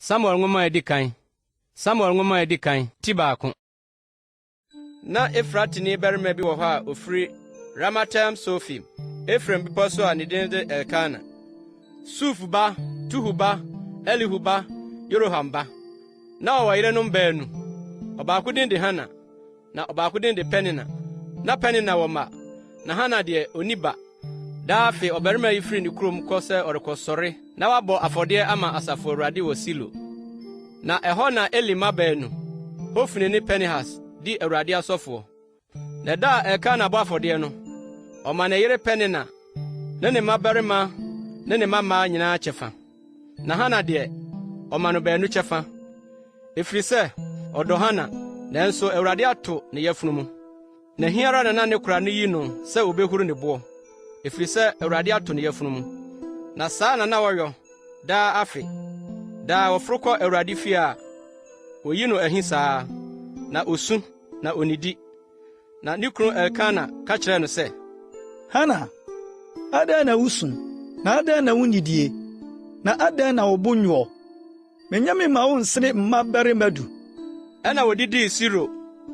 Samuel nwoma a edi kan. Samuel nwoma a edi kan, ti baako. Na Efratini barima bi wɔ hɔ a ofiri Ramataim Sofim, Efraim bepɔw so a ne din de Elkana. Suf ba, Tohu ba, Elihu ba, Yeroham ba. Na ɔwɔ yerenom baanu. Ɔbaako din de Hana, na ɔbaako din de Penina. Na Penina wɔ mma, na Hana deɛ, onni ba. Daa afe ɔbarima yi firi ne kurom kɔ sɛ ɔrekɔsɔre na wabɔ afɔdeɛ ama Asafo Awurade wɔ Silo. Na ɛhɔ na Eli mma baanu, Hofni ne Pinehas, di Awurade asɔfoɔ. Na da a Elkana bɔ afɔdeɛ no, ɔma ne yere Penina ne ne mmabarima ne ne mmammaa nyinaa kyɛfa. Na Hana deɛ, ɔma no baanu kyɛfa, ɛfiri sɛ ɔdɔ Hana, nanso Awurade ato ne yafunu mu. Na hi ara na na ne kora no yi no sɛ obehuru ne boɔ, ɛfiri sɛ Awurade ato ne yafunu mu. Na saa na na wɔyɔ daa afe. Daa wɔforo kɔ Awurade fie a, woyi no ahi saa, na osu, na onnidi. Na ne kunu Elkana ka kyerɛɛ no sɛ, Hana, adɛn na wusu, na adɛn na wunnidie, na adɛn na wo bo nnwoɔ? Menyɛ me mma wo nsene mmabarima du? Ɛnna wodidii Silo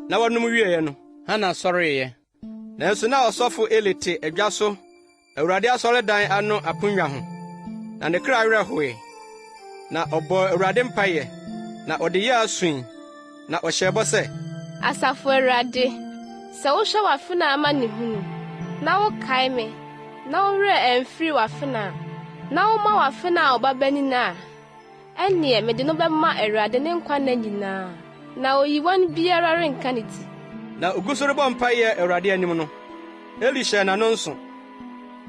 na wɔnom wieeɛ no, Hana sɔreeɛ. Nanso na ɔsɔfo Eli te adwa so Awurade asɔredan ano aponnwa ho, na ne kra werɛ howee. Na ɔbɔɔ Awurade mpaeɛ, na ɔde yea sui, na ɔhyɛɛ bɔ sɛ. Asafo Awurade, sɛ wohwɛ w'afenaa amanehunu, na wokae me, na wo werɛ amfiri w'afenaa, na woma w'afenaa ɔbabanin a, Ɛnneɛ mede no bɛma Awurade ne nkwa nna nyinaa, na oyiwan biara renka ne ti. Na ogu so rebɔ mpae Awurade anim no, Eli hyɛɛ n'ano nso.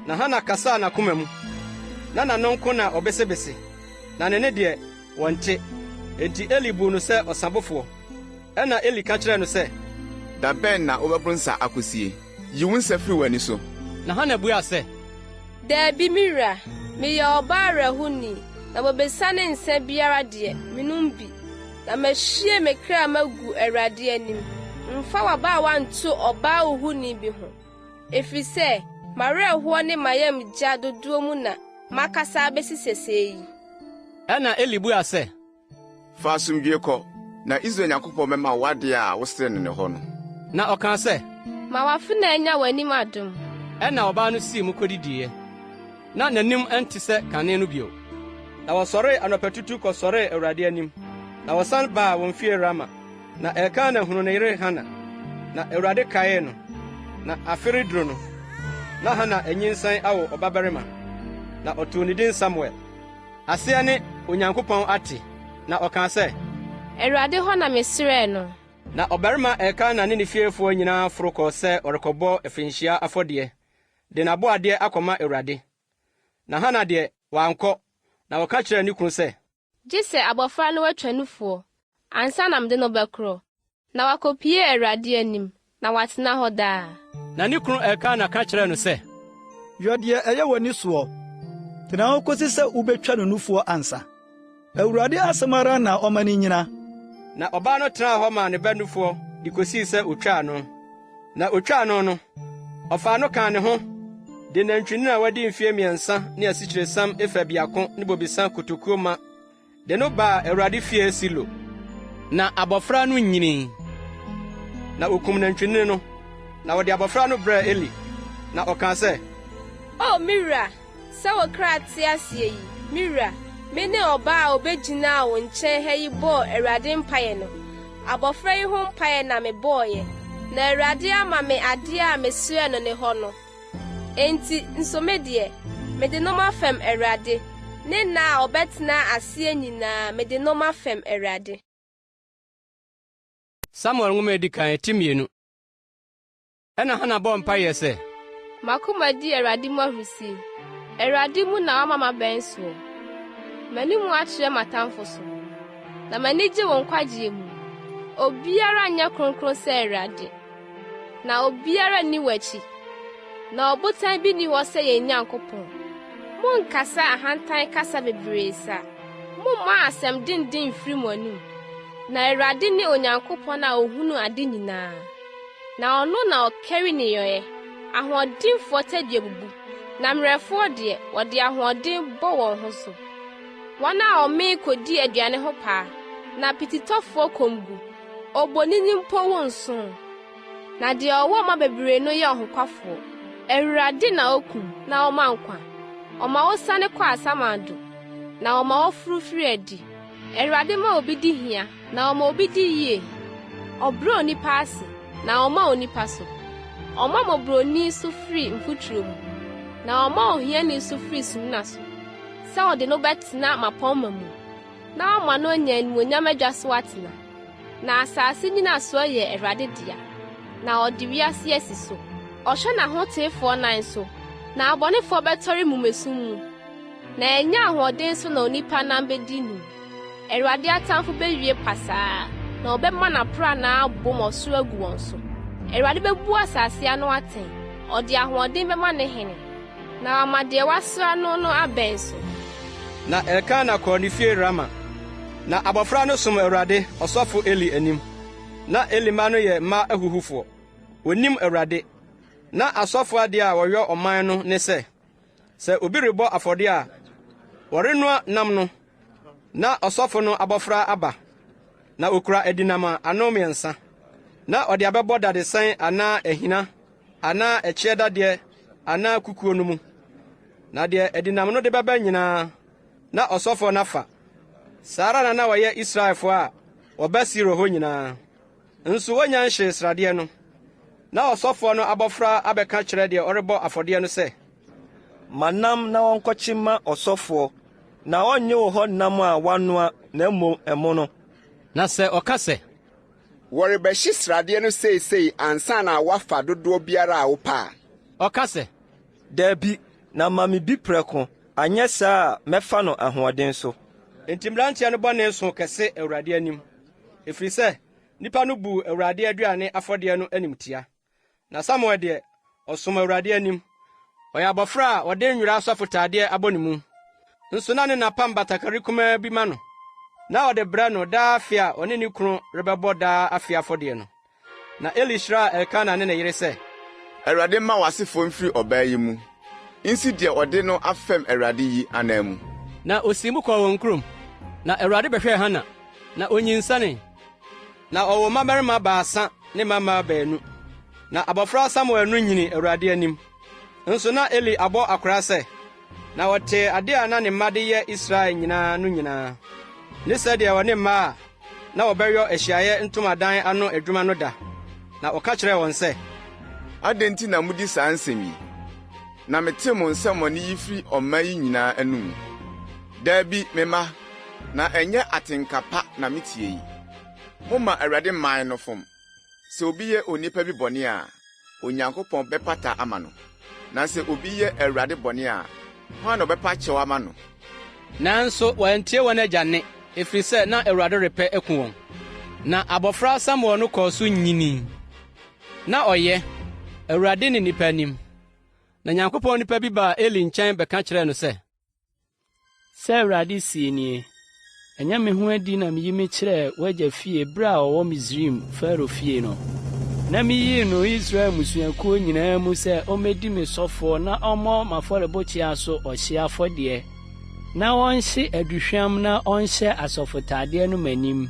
Na Hana kasaa n'akoma mu. Na n'ano nko na ɔbesebese, na ne nne deɛ, wɔnte. Enti Eli buu no sɛ ɔsabofoɔ. Ɛnna Eli ka kyerɛɛ no sɛ, Da bɛn na wobɛboro nsa akosie? Yi wo nsa firi w'ani so. Na Hana buaa sɛ, Dabi, me wura, meyɛ ɔbaa werɛhoni, na bobesa ne nsã biara deɛ, mennom bi. Na mahwie me kra magu Awurade anim. Mfa w'abaawa nto ɔbaa huhuni bi ho, ɛfiri sɛ m'awerɛhoɔ ne m'ayamgya dodoɔ mu na makasa abɛsi seesei yi. Ɛnna Eli buaa sɛ, Fa asomdwoe kɔ, na Israel Nyankopɔn bɛma wo w'ade a wosrɛ no ne hɔ no. Na ɔkaa sɛ. Ma w'afenaa nnya w'anim adom. Ɛnna ɔbaa no sii mu kodidiiɛ, na n'anim nte sɛ kane no bio. Na wɔsɔree anɔpatutu kɔsɔree Awurade anim, na wɔsan baa wɔn fie Rama. Na Elkana hunuu ne yere Hana, na Awurade kaee no. Na afe reduru no, na Hana anyinsɛn awo ɔbabarima, na ɔtoo ne din Samuel. Aseɛ ne, Onyankopɔn ate. Na ɔkaa sɛ. Awurade hɔ na mesrɛɛ no. Na ɔbarima Elkana ne ne fiefoɔ nyinaa foro kɔɔ sɛ ɔrekɔbɔ afirinhyia afɔdeɛ de n'aboadeɛ akɔma Awurade. Na Hana deɛ, wankɔ, na ɔka kyerɛɛ ne kunu sɛ. Gye sɛ abɔfra no atwa nufoɔ ansa na mede no bɛkorɔ, na wakɔpue Awurade anim, na watena hɔ daa. Na ne kunu Elkana ka kyerɛɛ no sɛ. Yɔ deɛ ɛyɛ w'ani soɔ. Tena hɔ kɔsi sɛ wobɛtwa no nufoɔ ansa. Awurade asɛm ara na ɔma no nnyina. Na ɔbaa no tenaa hɔ maa ne ba nufoɔ de kosii sɛ otwaa no. Na otwaa no no, ɔfaa no kaa ne ho de nantwinini a wadi mfeɛ mmiɛnsa ne asikyiresiam efa biako ne bobesa kotokuo ma de no baa Awurade fie Silo. Na abofra no nyinii, na okum nantwinini no, na wɔde abofra no brɛɛ Eli. Na ɔkaa sɛ, O me wura, sɛ wo kra te aseɛ yi, me wura, me ne ɔbaa a ɔbɛgyinaa wo nkyɛn ha yi bɔɔ Awurade mpaeɛ no, abɔfra yi ho mpaeɛ na mebɔeɛ, na Awurade ama me adeɛ a mesrɛɛ no ne hɔ no. Enti nso me deɛ, mede no mafɛm Awurade, ne nna a ɔbɛtena aseɛ nyinaa mede no mafɛm Awurade. Samuel Nwoma a Edi Kan, ti mmienu. Ɛnna Hana bɔɔ mpaeɛ sɛ. M'akoma di Awurade mu ahurisie, Awurade mu na woama m'abɛn soɔ. M'anim akyerɛ m'atamfo so, na m'ani gye wo nkwagyeɛ mu. Obiara nyɛ kronkron sɛ Awurade. Na obiara nni w'akyi, na ɔbotan bi nni hɔ sɛ yɛn Nyankopɔn. Monnkasa ahantan kasa bebree saa, momma asɛm denden mmfiri mo anom. Na Awurade ne Onyankopɔn a ɔhunu ade nyinaa, na ɔno na ɔkari nneyɔeɛ. Ahoɔdenfoɔ tadua bubu, na mmerɛfoɔ deɛ, wɔde ahoɔden bɔ wɔn ho so. Wɔn a wɔmee kodi aduane ho paa, na pititɔfoɔ kɔm gu. Obonini mpo wo nsõ, na deɛ ɔwɔ mma bebree no yɛ ɔhokwafoɔ. Awurade na okum na ɔma nkwa; ɔma wosiane kɔ asamando, na ɔma wɔforo firi adi. Awurade ma obi di hia, na ɔma obi di yie. Ɔbrɛ onipa ase, na ɔma onipa so. Ɔma mmɔborɔni so firi mfuturo mu, na ɔma ohiani so firi sumina so, sɛ ɔde no bɛtena mmapɔmma mu, na wama no anya animuonyam adwa so atena. Na asase nnyinasoɔ yɛ Awurade dea, na ɔde wiase asi so. Ɔhwɛ n'ahoteefoɔ nan so, na abɔnefoɔ bɛtɔre mumesum mu. Na ɛnyɛ ahoɔden so na onipa nan bedi nim. Awurade atamfo bewie pasaa, na ɔbɛma n'aprannaa abom ɔsoro agu wɔn so. Awurade bebu asase ano atɛn, ɔde ahoɔden bɛma ne hene, na wama deɛ wasra no no abɛn so. Na Elkana kɔɔ ne fie Rama, na abofra no som Awurade, ɔsɔfo Eli anim. Na Eli mma no yɛ mma ahuhufoɔ, wonnim Awurade. Na asɔfo ade a wɔyɔ ɔman no ne sɛ, sɛ obi rebɔ afɔde a, wɔrenoa nam no, na ɔsɔfo no abofra aba, na okura adinam a ano mmiɛnsa, na ɔde abɛbɔ dadesɛn anaa ahina anaa ɛkyeɛ dadeɛ anaa kukuo no mu. Na deɛ adinam no de bɛba nyinaa, na ɔsɔfoɔ no afa. Saa ara na na wɔyɛ Israelfoɔ a wɔba Silo hɔ nyinaa. Nso wonnya nhyee sradeɛ no, na ɔsɔfoɔ no abɔfra abɛka kyerɛ deɛ ɔrebɔ afɔdeɛ no sɛ, Ma nam na wɔnkɔkye mma ɔsɔfoɔ, na ɔrennye wo hɔ nam a wɔanoa na mmom ɛmo no. Na sɛ ɔka sɛ, Wɔrebɛhye sradeɛ no seesei ansa na woafa dodoɔ biara a wopɛ a. Ɔka sɛ, Dabi, na ma me bi prɛko, anyɛ saa a mɛfa no ahoɔden so. Enti mmeranteɛ no bɔne sõ kɛse Awurade anim, ɛfiri sɛ nnipa no buu Awurade aduane afɔdeɛ no animtia. Na Samuel deɛ, ɔsom Awurade anim. Ɔyɛ abɔfra a wɔde nwera asɔfotadeɛ abɔ ne mu. Nso na ne na pam batakari kumaa bi ma no, na ɔde brɛ no daa afe a ɔne ne kunu rebɛbɔ daa afe afɔdeɛ no. Na Eli hyiraa Elkana ne ne yere sɛ, Awurade mma w'asefoɔ mfiri ɔbaa yi mu nsi deɛ ɔde no afɛm Awurade yi ananmu. Na osii mu kɔɔ wɔn kurom. Na Awurade bɛhwɛɛ Hana, na onyinsɛnee, na ɔwoo mmabarima baasa ne mmammaa baanu. Na abofra Samuel no nyinii Awurade anim. Nso na Eli abɔ akora sɛ, na ɔtee ade a na ne mma de yɛ Israel nyinaa no nyinaa, ne sɛdeɛ wɔne mmaa a na wɔbɛyɔ ahyiaeɛ ntomadan ano adwuma no da. Na ɔka kyerɛɛ wɔn sɛ, Adɛn nti na mudi saa nsɛm yi? Na mete mo nsɛmmɔne yi fi ɔman yi nyinaa anom. Dabi, me mma, na ɛnyɛ atenka pa na metie yi. Moma Awurade man no fom. Sɛ obi yɛ onipa bi bɔne a, Onyankopɔn bɛpata ama no. Na sɛ obi yɛ Awurade bɔne a, hwan na ɔbɛpa kyɛw ama no? Nanso wɔantie wɔn agya nne, ɛfiri sɛ na Awurade repɛ aku wɔn. Na abɔfra Samuel no kɔɔ so nyinii, na ɔyɛ, Awurade ne nnipa anim. Na Nyankopɔn nipa bi baa Eli nkyɛn bɛka kyerɛɛ no sɛ, Sɛ Awurade seɛ nie, Ɛnyɛ me ho adi na miyi me kyerɛɛ w'agya fie bere a ɔwɔ Misraim Farao fie no, na miyii no Israel mmusuakuo nyinaa mu sɛ ɔmmɛdi me sɔfoɔ na ɔmmɔ m'afɔrebukyia so ɔhyeɛ afɔdeɛ na ɔnhye aduhwam na ɔnhyɛ asɔfotadeɛ no m'anim.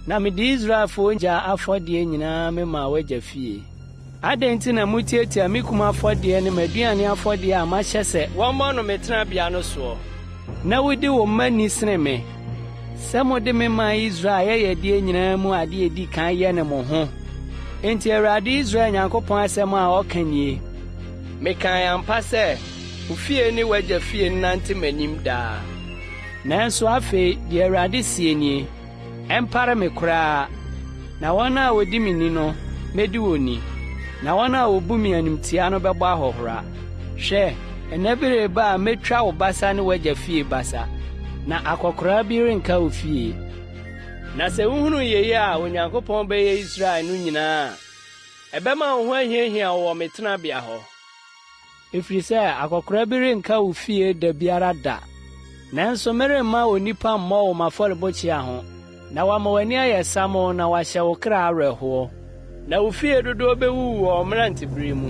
Na mede Israelfoɔ gya afɔdeɛ nyinaa memaa w'agya fie. Adɛn nti na mutiatia me kum afɔdeɛ ne m'aduane afɔdeɛ a mahyɛ sɛ wɔmmɔ no me tenabea no soɔ, na wodi wo mma ni sene me, sɛ mode me man Israel ayɛyɛdeɛ nyinaa mu adeɛ a ɛdi kan yɛne mo ho? Enti Awurade Israel Nyankopɔn asɛm a ɔka nie, Mekae ampa sɛ, wo fie ne w'agya fie nnante m'anim daa. Nanso afei, deɛ Awurade seɛ nie, Ɛmpare me koraa, na wɔn a wodi me ni no, medi wɔn ni, na wɔn a wobu me animtiaa no bɛbɔ ahohora. Hwɛ, nna bi reba a metwa wo basa ne w'agya fie basa, na akɔkoraa bi renka wo fie. Na sɛ wuhunu yei a Onyankopɔn bɛyɛ Israel no nyinaa a, ɛbɛma wo ho ahiahia wo wɔ me tenabea hɔ. Ɛfiri sɛ akɔkoraa bi renka wo fie da biara da. Nanso meremma onipa mmɔ wo m'afɔrebukyia ho, na wama w'ani ayɛ samoo na wahyɛ wo kra awerɛhoɔ. Na wo fie dodoɔ bɛwuwu wɔ wɔn mmerantebere mu.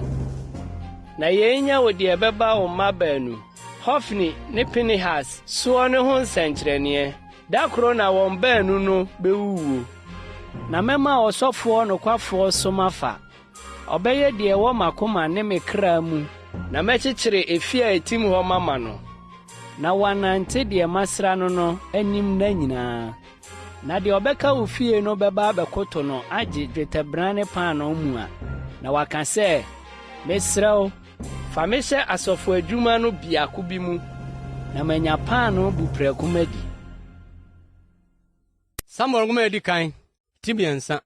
Na yei nyɛ wo deɛ ɛbɛba wo mma baanu, Hofni ne Pinehas soɔ no ho nsɛnkyerɛnneɛ. Da koro na wɔn baanu no bewuwuo. Na mɛma ɔsɔfoɔ nokwafoɔ so mafa. Ɔbɛyɛ deɛ ɛwɔ m'akoma ne me kra mu. Na mɛkyekyere efie a etim hɔ mama no. Na wanante deɛ masra no no anim nna nyinaa. Na deɛ ɔbɛka wo fie no bɛba abɛkoto no agye dwetɛbena ne paanoo mua, na waka sɛ, 'Mesrɛ wo, fa me hyɛ asɔfoadwuma no biako bi mu, na manya paanoo buprɛko madi. Samuel Nwoma a Edi Kan, ti 3.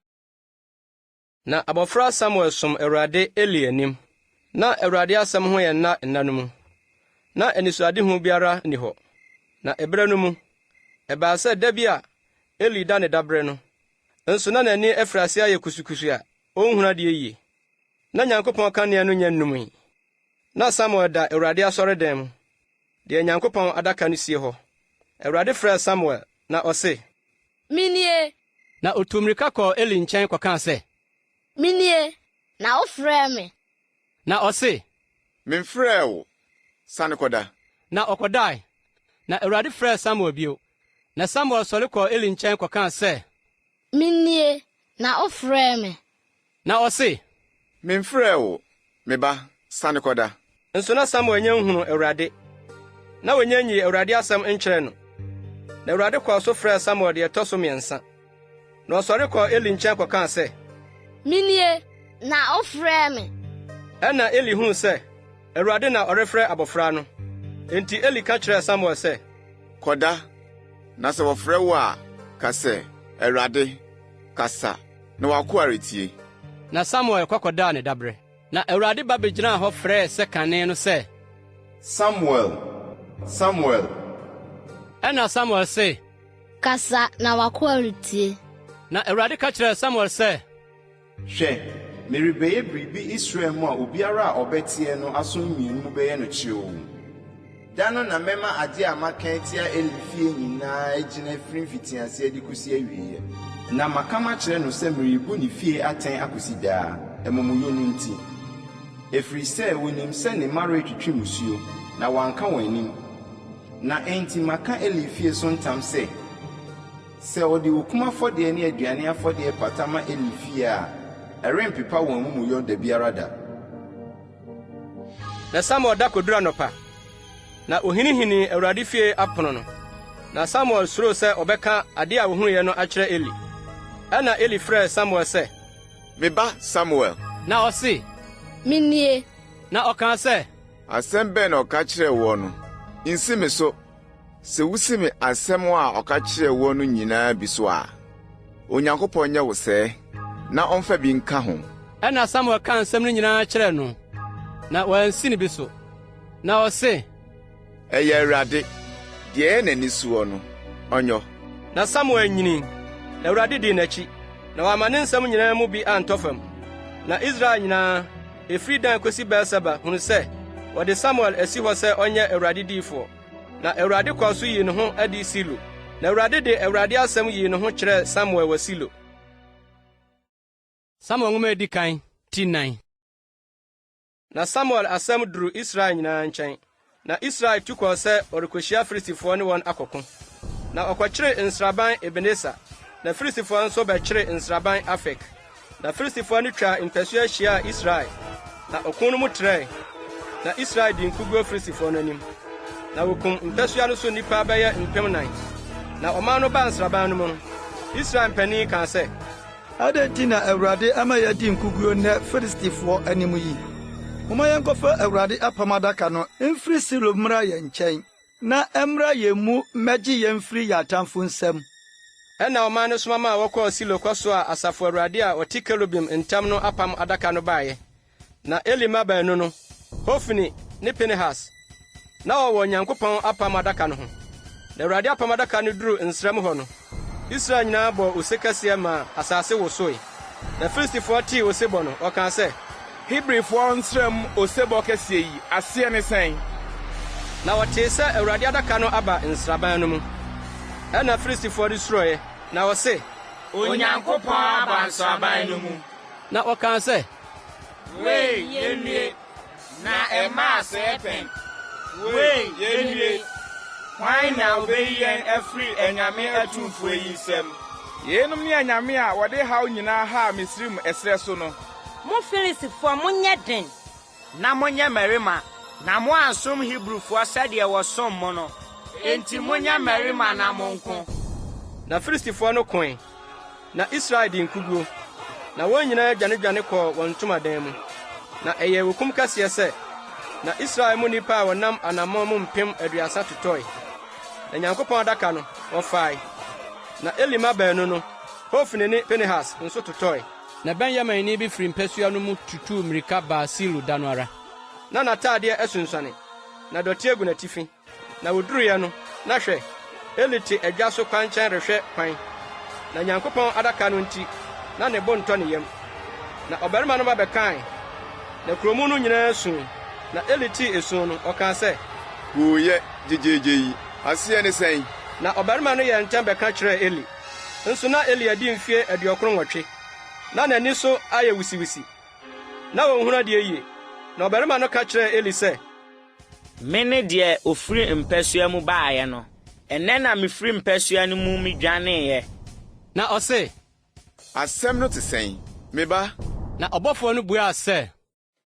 Na abofra Samuel som Awurade Eli anim. Na Awurade asɛm ho yɛ nna nna no mu. Na anisoadehu biara nni hɔ. Na ɛberɛ no mu, ɛbaa sɛ da bi a Eli da ne dabere no, nso na n'ani afiri ase ayɛ kusukusu a onhunu adeɛ yie. Na Nyankopɔn kanea no nnya nnumui. Na Samuel da Awurade asɔredan mu, deɛ Nyankopɔn adaka no sie hɔ. Awurade frɛɛ Samuel, na ɔse. Minie! Na otuu mmirika kɔɔ Eli nkyɛn kɔkaa sɛ. Minie, na wofrɛɛ me. Na ɔse. Memfrɛɛ wo, sane kɔda. Na ɔkɔdae. Na Awurade frɛɛ Samuel bio. Na Samuel sɔre kɔɔ Eli nkyɛn kɔkaa sɛ. Minie, na wofrɛɛ me. Na ɔse. Memfrɛɛ wo, me ba, sane kɔda. Nso na Samuel nnya nhunuu Awurade, na wɔnnya nyii Awurade asɛm nkyerɛɛ no. Na Awurade kɔɔ so frɛɛ Samuel deɛ ɛtɔ so mmiɛnsa. Na ɔsɔre kɔɔ Eli nkyɛn kɔkaa sɛ. Menie, na wofrɛɛ me. Ɛnna Eli huu sɛ Awurade na ɔrefrɛ abɔfra no. Enti Eli ka kyerɛɛ Samuel sɛ. Kɔda, na sɛ wɔfrɛ wo a, ka sɛ, 'Awurade, kasa, na w'akoa retie. Na Samuel kɔ kɔdaa ne daberɛ. Na Awurade ba begyinaa hɔ frɛɛ sɛ kane no sɛ. Samuel! Samuel! Ɛnna Samuel se. Kasa, na w'akoa retie. Na Awurade ka kyerɛɛ Samuel sɛ. Hwɛ, merebɛyɛ biribi Israel mu a obiara a ɔbɛteɛ no aso mmienu mu bɛyɛ no kyeoo. Da no na mɛma adeɛ a maka atia Eli fie nyinaa agyina firi mfitiaseɛ de kɔsi awieeɛ. Na maka makyerɛ no sɛ merebu ne fie atɛn akɔsi daa, amumuyɔ no nti. Ɛfiri sɛ wɔnim sɛ ne mma retwetwe mmusuo, na wanka wɔn anim. Na enti maka Eli fie so ntam sɛ, Sɛ ɔde okum afɔdeɛ ne aduane afɔdeɛ pata ma Eli fie a, ɛrempepa wɔn amumuyɔ da biara da. Na Samuel da koduruu anɔpa, na ohinihinii Awurade fie apono no. Na Samuel suroo sɛ ɔbɛka ade a ohunuiɛ no akyerɛ Eli. Ɛnna Eli frɛɛ Samuel sɛ. Me ba Samuel. Na ɔse. Minie. Na ɔkaa sɛ. Asɛm bɛn na ɔka kyerɛɛ woɔ no? Nsi me so. Sɛ wusi me asɛm a ɔka kyerɛɛ wo no nyinaa bi so a, Onyankopɔn nyɛ wo sɛɛ, na ɔmfa bi nka ho. Ɛnna Samuel kaa nsɛm no nyinaa kyerɛɛ no, na wansi no bi so. Na ɔse. Ɛyɛ Awurade, deɛ ɛyɛ n'ani soɔ no, ɔnyɔ. Na Samuel nyinii, na Awurade dii n'akyi, na wamma ne nsɛm nyinaa mu bi antɔ fam. Na Israel nyinaa, ɛfiri Dan kosi Beer-Seba hunuu sɛ wɔde Samuel asi hɔ sɛ ɔnyɛ Awurade diyifoɔ. Na Awurade kɔɔ so yii ne ho adi Silo. Na Awurade de Awurade asɛm yii ne ho kyerɛɛ Samuel wɔ Silo. Samuel Nwoma a Edi Kan, ti 4. Na Samuel asɛm duruu Israel nyinaa nkyɛn. Na Israel tu kɔɔ sɛ ɔrekohyia Filistifoɔ ne wɔn akɔko. Na ɔkɔkyeree nsraban Ebeneser, na Filistifoɔ nso bɛkyeree nsraban Afek. Na Filistifoɔ no twaa mpasua hyiaa Israel, na ɔko no mu trɛe, na Israel dii nkoguo Filistifoɔ no anim. Na wɔkum mpasua no so nnipa bɛyɛ 4,000. Na ɔman no baa nsraban no mu no, Israel mpanin kaa sɛ. Adɛn nti na Awurade ama yɛadi nkoguo nnɛ Filistifoɔ anim yi? Momma yɛnkɔfa Awurade Apam Adaka no mfiri Silo mmra yɛn nkyɛn. Na ɛmmra yɛn mu mmɛgye yɛn mfiri yɛn atamfo nsam. Ɛnna ɔman no soma maa wɔkɔɔ Silo kɔsoaa Asafo Awurade a ɔte kerubim ntam no apam adaka no baeɛ. Na Eli mma baanu no, Hofni ne Pinehas, na wɔwɔ Onyankopɔn apam adaka no ho. Na Awurade apam adaka no duruu nsram hɔ no, Israel nyinaa bɔɔ ose kɛseɛ maa asase wosoe. Na Filistifoɔ tee osebɔ no, wɔkaa sɛ. Hebrifoɔ nsram osebɔ kɛseɛ yi, aseɛ ne sɛn? Na wɔtee sɛ Awurade adaka no aba nsraban no mu. Ɛnna Filistifoɔ no suroeɛ, na wɔse. Onyankopɔn aba nsraban no mu! Na wɔkaa sɛ. Wei, yɛnnue! Na ɛmmaa sɛɛ pɛn! Woe, yɛnnue! Hwan na obeyi yɛn afiri anyame atumfoɔ yi nsam? Yeinom ne anyame a wɔde haw nyinaa haa Misraim ɛserɛ so no. Mo Filistifoɔ, monyɛ den! Na monyɛ mmarima, na moansom Hebrifoɔ sɛdeɛ wɔsom mo no. Enti monyɛ mmarima na monko! Na Filistifoɔ no koe, na Israel dii nkoguo, na wɔn nyinaa dwanedwane kɔɔ wɔn ntomadan mu. Na ɛyɛɛ okum kɛseɛ sɛ, na Israel mu nnipa a wɔnam anammɔn mu 30,000 totɔe. Na Nyankopɔn adaka no, wɔfae. Na Eli mma baanu no, Hofni ne Pinehas nso totɔe. Na Benyaminni bi firi mpasua no mu tutuu mmirika baa Silo da no ara. Na n'ataadeɛ asunsuane, na dɔteɛ gu n'atifi. Na woduruiɛ no, na hwɛ, Eli te adwa so kwankyɛn rehwɛ kwan, na Nyankopɔn adaka no nti, na ne bo ntɔ ne yam. Na ɔbarima no ba bɛkae, na kurow mu no nyinaa sui. Na Eli tee esu no, ɔkaa sɛ. Hooyɛ gyegyeegye yi, aseɛ ne sɛn? Na ɔbarima no yɛɛ ntɛm bɛka kyerɛɛ Eli. Nso na Eli adi mfeɛ 98, na n'ani so ayɛ wisiwisi, na onhunu adeɛ yie. Na ɔbarima no ka kyerɛɛ Eli sɛ. Mene deɛ ɔfiri mpasua mu baeɛ no. Ɛnnɛ na mefiri mpasua no mu medwaneeɛ. Na ɔse. Asɛm no te sɛn, me ba? Na ɔbɔfoɔ no buaa sɛ.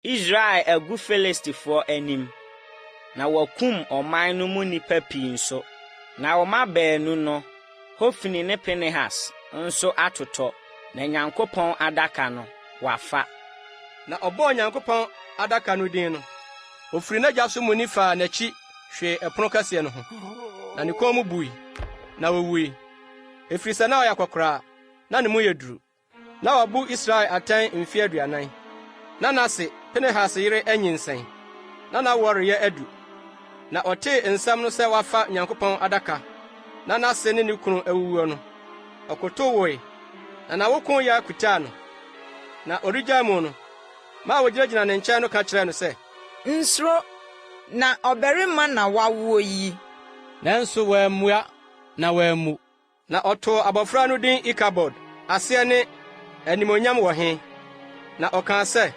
Israel agu Filistifoɔ anim, na wɔakum ɔman no mu nnipa pii nso. Na wo mma baanu no, Hofni ne Pinehas, nso atotɔ, na Nyankopɔn adaka no, wɔafa. Na ɔbɔɔ Nyankopɔn adaka no din no, ofirii n'agya so muni faa n'akyi hwee ɛpono kɛseɛ no ho, na ne kɔn mu bui, na owui, efiri sɛ na ɔyɛ akɔkoraa, na ne mu yɛ duru. Na wabu Israel atɛn mfe 40. Na n'ase, Pinehas yere anyinsɛn, na n'awoɔ reyɛ adu. Na ɔtee nsɛm no sɛ wɔafa Nyankopɔn adaka, na n'ase ne ne kunu awuwuo no, ɔkotow woe, na n'awoko yea kutaa no. Na ɔregyae mu no, mmaa a wogyinagyina ne nkyɛn no ka kyerɛɛ no sɛ. Nsuro, na ɔbarima na woawoɔ yi. Nanso wammua, na wammu. Na ɔtoo abofra no din Ikabod, aseɛ ne, Animuonyam wɔ he? Na ɔkaa sɛ,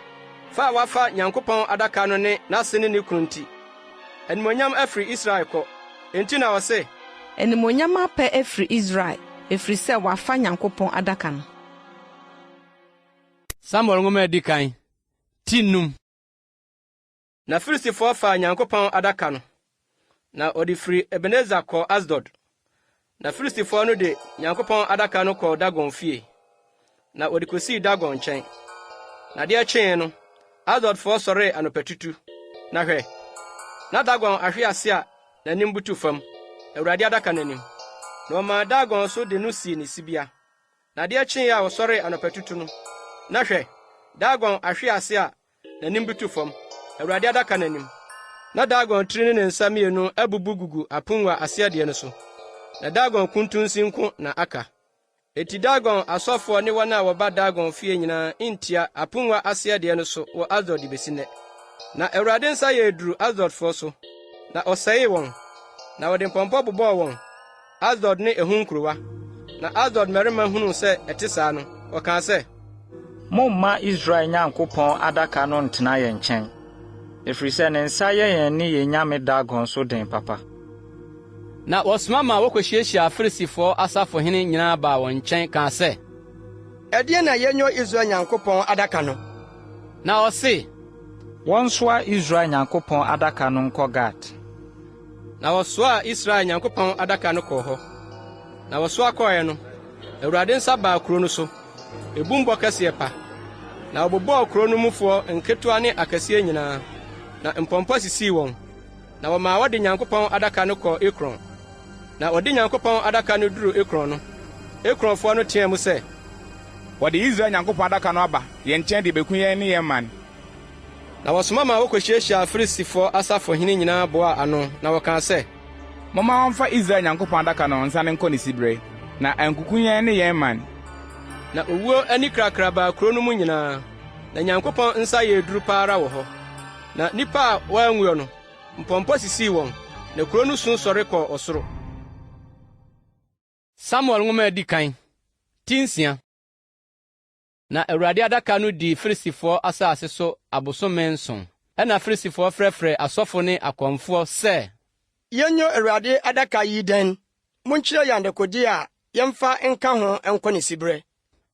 Fa a wɔafa Nyankopɔn adaka no ne n'ase ne ne kunu nti, animuonyam afiri Israel kɔ. Enti na ɔse. Animuonyam apɛ afiri Israel, ɛfiri sɛ wɔafa Nyankopɔn adaka no. Samuel Nwoma a Edi Kan, ti num. Na Filistifoɔ faa Nyankopɔn adaka no, na wɔde firi Ebeneser kɔɔ Asdod. Na Filistifoɔ no de Nyankopɔn adaka no kɔɔ Dagon fie, na wɔde kosii Dagon nkyɛn. Na adeɛ kyeeɛ no, Asdodfoɔ sɔree anɔpatutu, na hwɛ, na Dagon ahwe ase a n'anim butu fam, Awurade adaka no anim. Na wɔmaa Dagon so de no sii ne sibea. Na adeɛ kyeeɛ a wɔsɔree anɔpatutu no, na hwɛ, Dagon ahwe ase a n'anim butu fam, Awurade adaka no anim. Na Dagon tiri ne ne nsa mmienu abubu gugu apongua ase deɛ no so, na Dagon kuntunsi nko na aka. Enti Dagon asɔfoɔ ne wɔn a wɔba Dagon fie nyinaa ntia apongua ase deɛ no so wɔ Asdod de besi nnɛ. Na Awurade nsa yɛɛ duru Asdodfoɔ so, na ɔsɛee wɔn, na ɔde mpɔmpɔ bobɔɔ wɔn. Asdod ne ɛho nkurowa. Na Asdod mmarima hunuu sɛ ɛte saa no, wɔkaa sɛ. Mommma Israel Nyankopɔn adaka no ntena yɛn nkyɛn, ɛfiri sɛ ne nsa yɛ yɛn ne yɛn nyame Dagon so den papa. Na wɔsoma maa wokohyiahyiaa Filistifoɔ asafohene nyinaa baa wɔn nkyɛn kaa sɛ. Ɛdeɛn na yɛnyɔ Israel Nyankopɔn adaka no? Na ɔse. Wɔnsoa Israel Nyankopɔn adaka no nkɔ Gat. Na wɔsoaa Israel Nyankopɔn adaka no kɔɔ hɔ. Na wɔsoa kɔeɛ no, Awurade nsa baa kuro no so, ebumbɔ kɛseɛ pa. Na wɔbobɔɔ kuro no mufoɔ nketewa ne akɛseɛ nyinaa, na mpɔmpɔ sisii wɔn. Na wɔmaa wɔde Nyankopɔn adaka no kɔɔ Ekron. Na wɔde Nyankopɔn adaka no duruu Ekron no, Ekronfoɔ no teɛɛ mu sɛ. Wɔde Israel Nyankopɔn adaka no aba yɛn nkyɛn de rebeku yɛn ne yɛn man. Na wɔsoma maa wokohyiahyiaa Filistifoɔ asafohene nyinaa boaa ano, na wɔkaa sɛ. Momma wɔmfa Israel Nyankopɔn adaka no nsane nkɔ ne siberɛ, na ankuku yɛn ne yɛn man. Na owuo anikrakra baa kuro no mu nyinaa, na Nyankopɔn nsa yɛɛ duru pa ara wɔ hɔ. Na nnipa a wɔanwuo no, mpɔmpɔ sisii wɔn, na kuro no su sɔre kɔɔ ɔsoro. Samuel Nwoma a Edi Kan, ti nsia. Na Awurade adaka no dii Filistifoɔ asase so abosome nson. Ɛnna Filistifoɔ frɛfrɛɛ asɔfo ne akɔmfoɔ sɛ, Yɛnyɛ Awurade adaka yi dɛn? Monkyerɛ yɛn dekode a yɛmfa nka ho nkɔ ne siberɛ.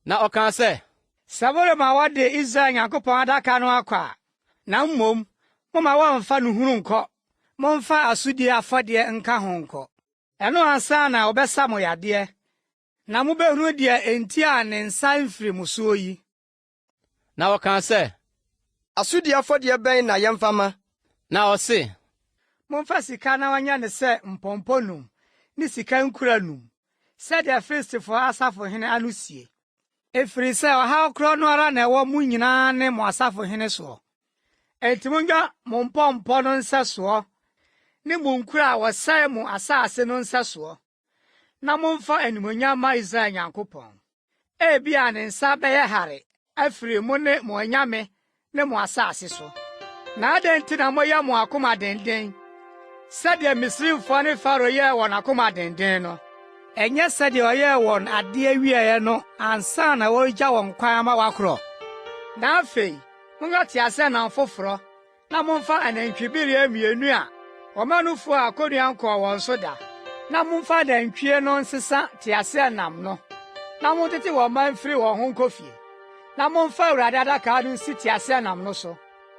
Na ɔkaa sɛ, Sɛ morema wɔde Israel Nyankopɔn adaka no akɔ a, na mmom momma wɔmmfa no hunu nkɔ, momfa asodie afɔdeɛ nka ho nkɔ. Ɛno ansa na wɔbɛsa mo yadeɛ, na mobɛhunu deɛ enti a ne nsa mfiri mo soɔ yi. Na wɔkaa sɛ, Asodi afɔdeɛ bɛn na yɛmfa mma? Na ɔse, Momfa sika na wɔnyɛ no sɛ mpɔmpɔ num ne sika nkura num, sɛdeɛ Filistifoɔ asafohene ano sie. Ɛfiri sɛ ɔhaw korɔ no ara na ɛwɔ mo nyinaa ne mo asafohene soɔ. Enti monnwa mo mpɔmpɔ no nsɛsoɔ ne mo nkura a wɔsɛe mo asase no nsɛsoɔ. na momfa animuonyam mma Israel Nyankopɔn. Ebia ne nsa bɛyɛ hare afiri mo ne mo anyame ne mo asase so. Na adɛn nti na moyɛ mo akoma denden sɛdeɛ Misraimfoɔ ne Farao yɛɛ wɔn akoma denden no? Ɛnyɛ sɛdeɛ ɔyɛɛ wɔn adeɛ wieeɛ no ansa na wɔregya wɔn kwan ama wɔakorɔ? Na afei, monyɛ teaseɛnam foforɔ Na momfa anantwibereɛ mmienu a wɔma nufoɔ a kɔnnua nkɔɔ wɔn so da, na momfa anantwie no nsesa teaseɛnam no, na montete wɔn mma mfiri wɔn ho nkɔ fie. Na momfa Awurade adaka no nsi teaseɛnam no so,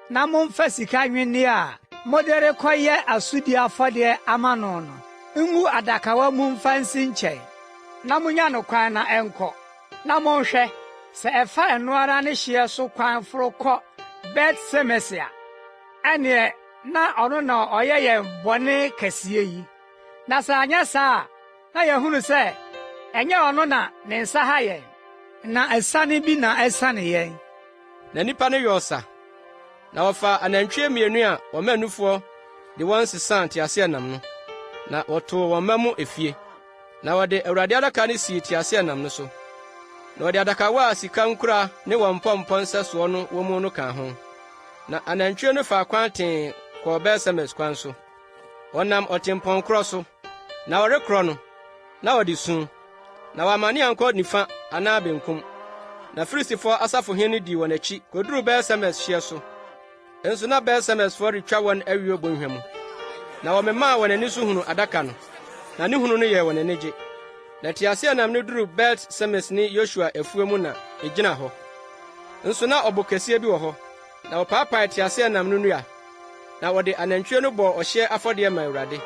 na momfa sika nnwinneɛ a mode rekɔyɛ asodie afɔdeɛ ama no no ngu adakawa mu mfa nsi nkyɛn, na monnya no kwan na ɛnkɔ. Na monhwɛ, sɛ ɛfa ɛno ara ne hyeɛ so kwan foro kɔ Bet-Semes a, ɛnneɛ na ɔno na ɔyɛ yɛn bɔne kɛseɛ yi. Na sɛ anyɛ saa a, na yɛahunu sɛ ɛnyɛ ɔno na ne nsa ha yɛn, na asiane bi na asiane yɛn. Na nnipa no yɔɔ sa, na wɔfaa anantwie mmienu a wɔma nufoɔ de wɔn sesaa nteaseɛnam no, na wɔtoo wɔn mma mu efie. Na wɔde Awurade adaka no sii teaseɛnam no so, na wɔde adakawa a sika nkura ne wɔn mpɔmpɔ nsɛsoɔ no wɔ mu no kaa ho. Na anantwie no faa kwan tee kɔɔ Bet-Semes kwan so. Wɔnam ɔtempɔn korɔ so, na wɔrekorɔ no, na wɔde su, na wɔammane ankɔ nifa anaa benkum. Na Filistifoɔ asafohene no dii wɔn akyi koduruu Bet-Semes hyeɛ so. Nso na Bet-Semesfoɔ retwa wɔn ayuo bɔnhwa mu, na wɔmemaa wɔn ani so hunuu adaka no, na ne hunu no yɛɛ wɔn anigye. Na teaseɛnam no duruu Bet-Semes ne Yosua afuo mu na egyina hɔ. Nso na ɔbo kɛseɛ bi wɔ hɔ, na wɔpaapaee teaseɛnam no nnua, na wɔde anantwie no bɔɔ ɔhyeɛ afɔdeɛ maa Awurade.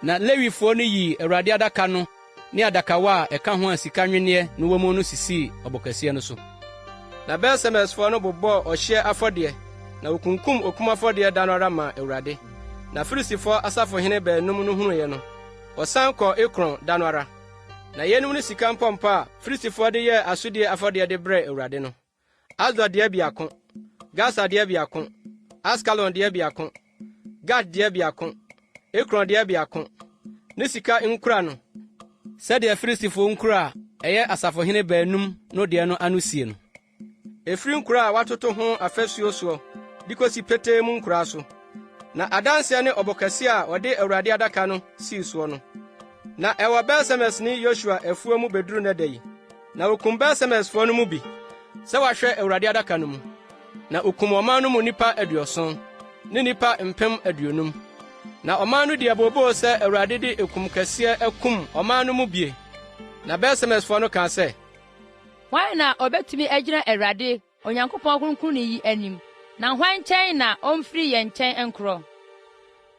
Na Lewifoɔ no yii Awurade adaka no ne adakawa a ɛka ho a sika nnwenneɛ no wɔ mu no sisii ɔbo kɛseɛ no so. Na Bet-Semesfoɔ no bobɔɔ ɔhyeɛ afɔdeɛ, na wɔkunkum okum afɔdeɛ da no ara maa Awurade. Na Filistifoɔ asafohene baanum no hunuiɛ no, wɔsan kɔɔ Ekron da no ara. Na yeinom ne sika mpɔmpɔ a Filistifoɔ de yɛɛ asodie afɔdeɛ de brɛɛ Awurade no. Asdod deɛ biako, Gasa deɛ biako, Askalon deɛ biako, Gat deɛ biako, Ekron deɛ biako, ne sika nkura no, sɛdeɛ Filistifo nkura a ɛyɛ asafohene baanum no deɛ no ano sie no. Ɛfiri nkuro a wɔatoto ho afasuo soɔ de kosi petee mu nkuraa so. Na adanseɛ ne ɔbo kɛseɛ a wɔde Awurade adaka no sii soɔ no, na ɛwɔ Bet-Semes ne Yosua afuo mu bɛduru nnɛ da yi. Na wokum Bet-Semesfoɔ no mu bi sɛ wɔahwɛ Awurade adaka no mu. Na okum ɔman no mu nnipa 70 ne nnipa 50,000. Na ɔman no dii abooboo sɛ Awurade de ekum kɛseɛ akum ɔman no mu bie. Na Bet-Semesfoɔ no kaa sɛ, Hwan na obetumi agyina Awurade, Onyankopɔn Kronkronni yi anim, na hwan nkyɛn na omfiri yɛn nkyɛn nkorɔ?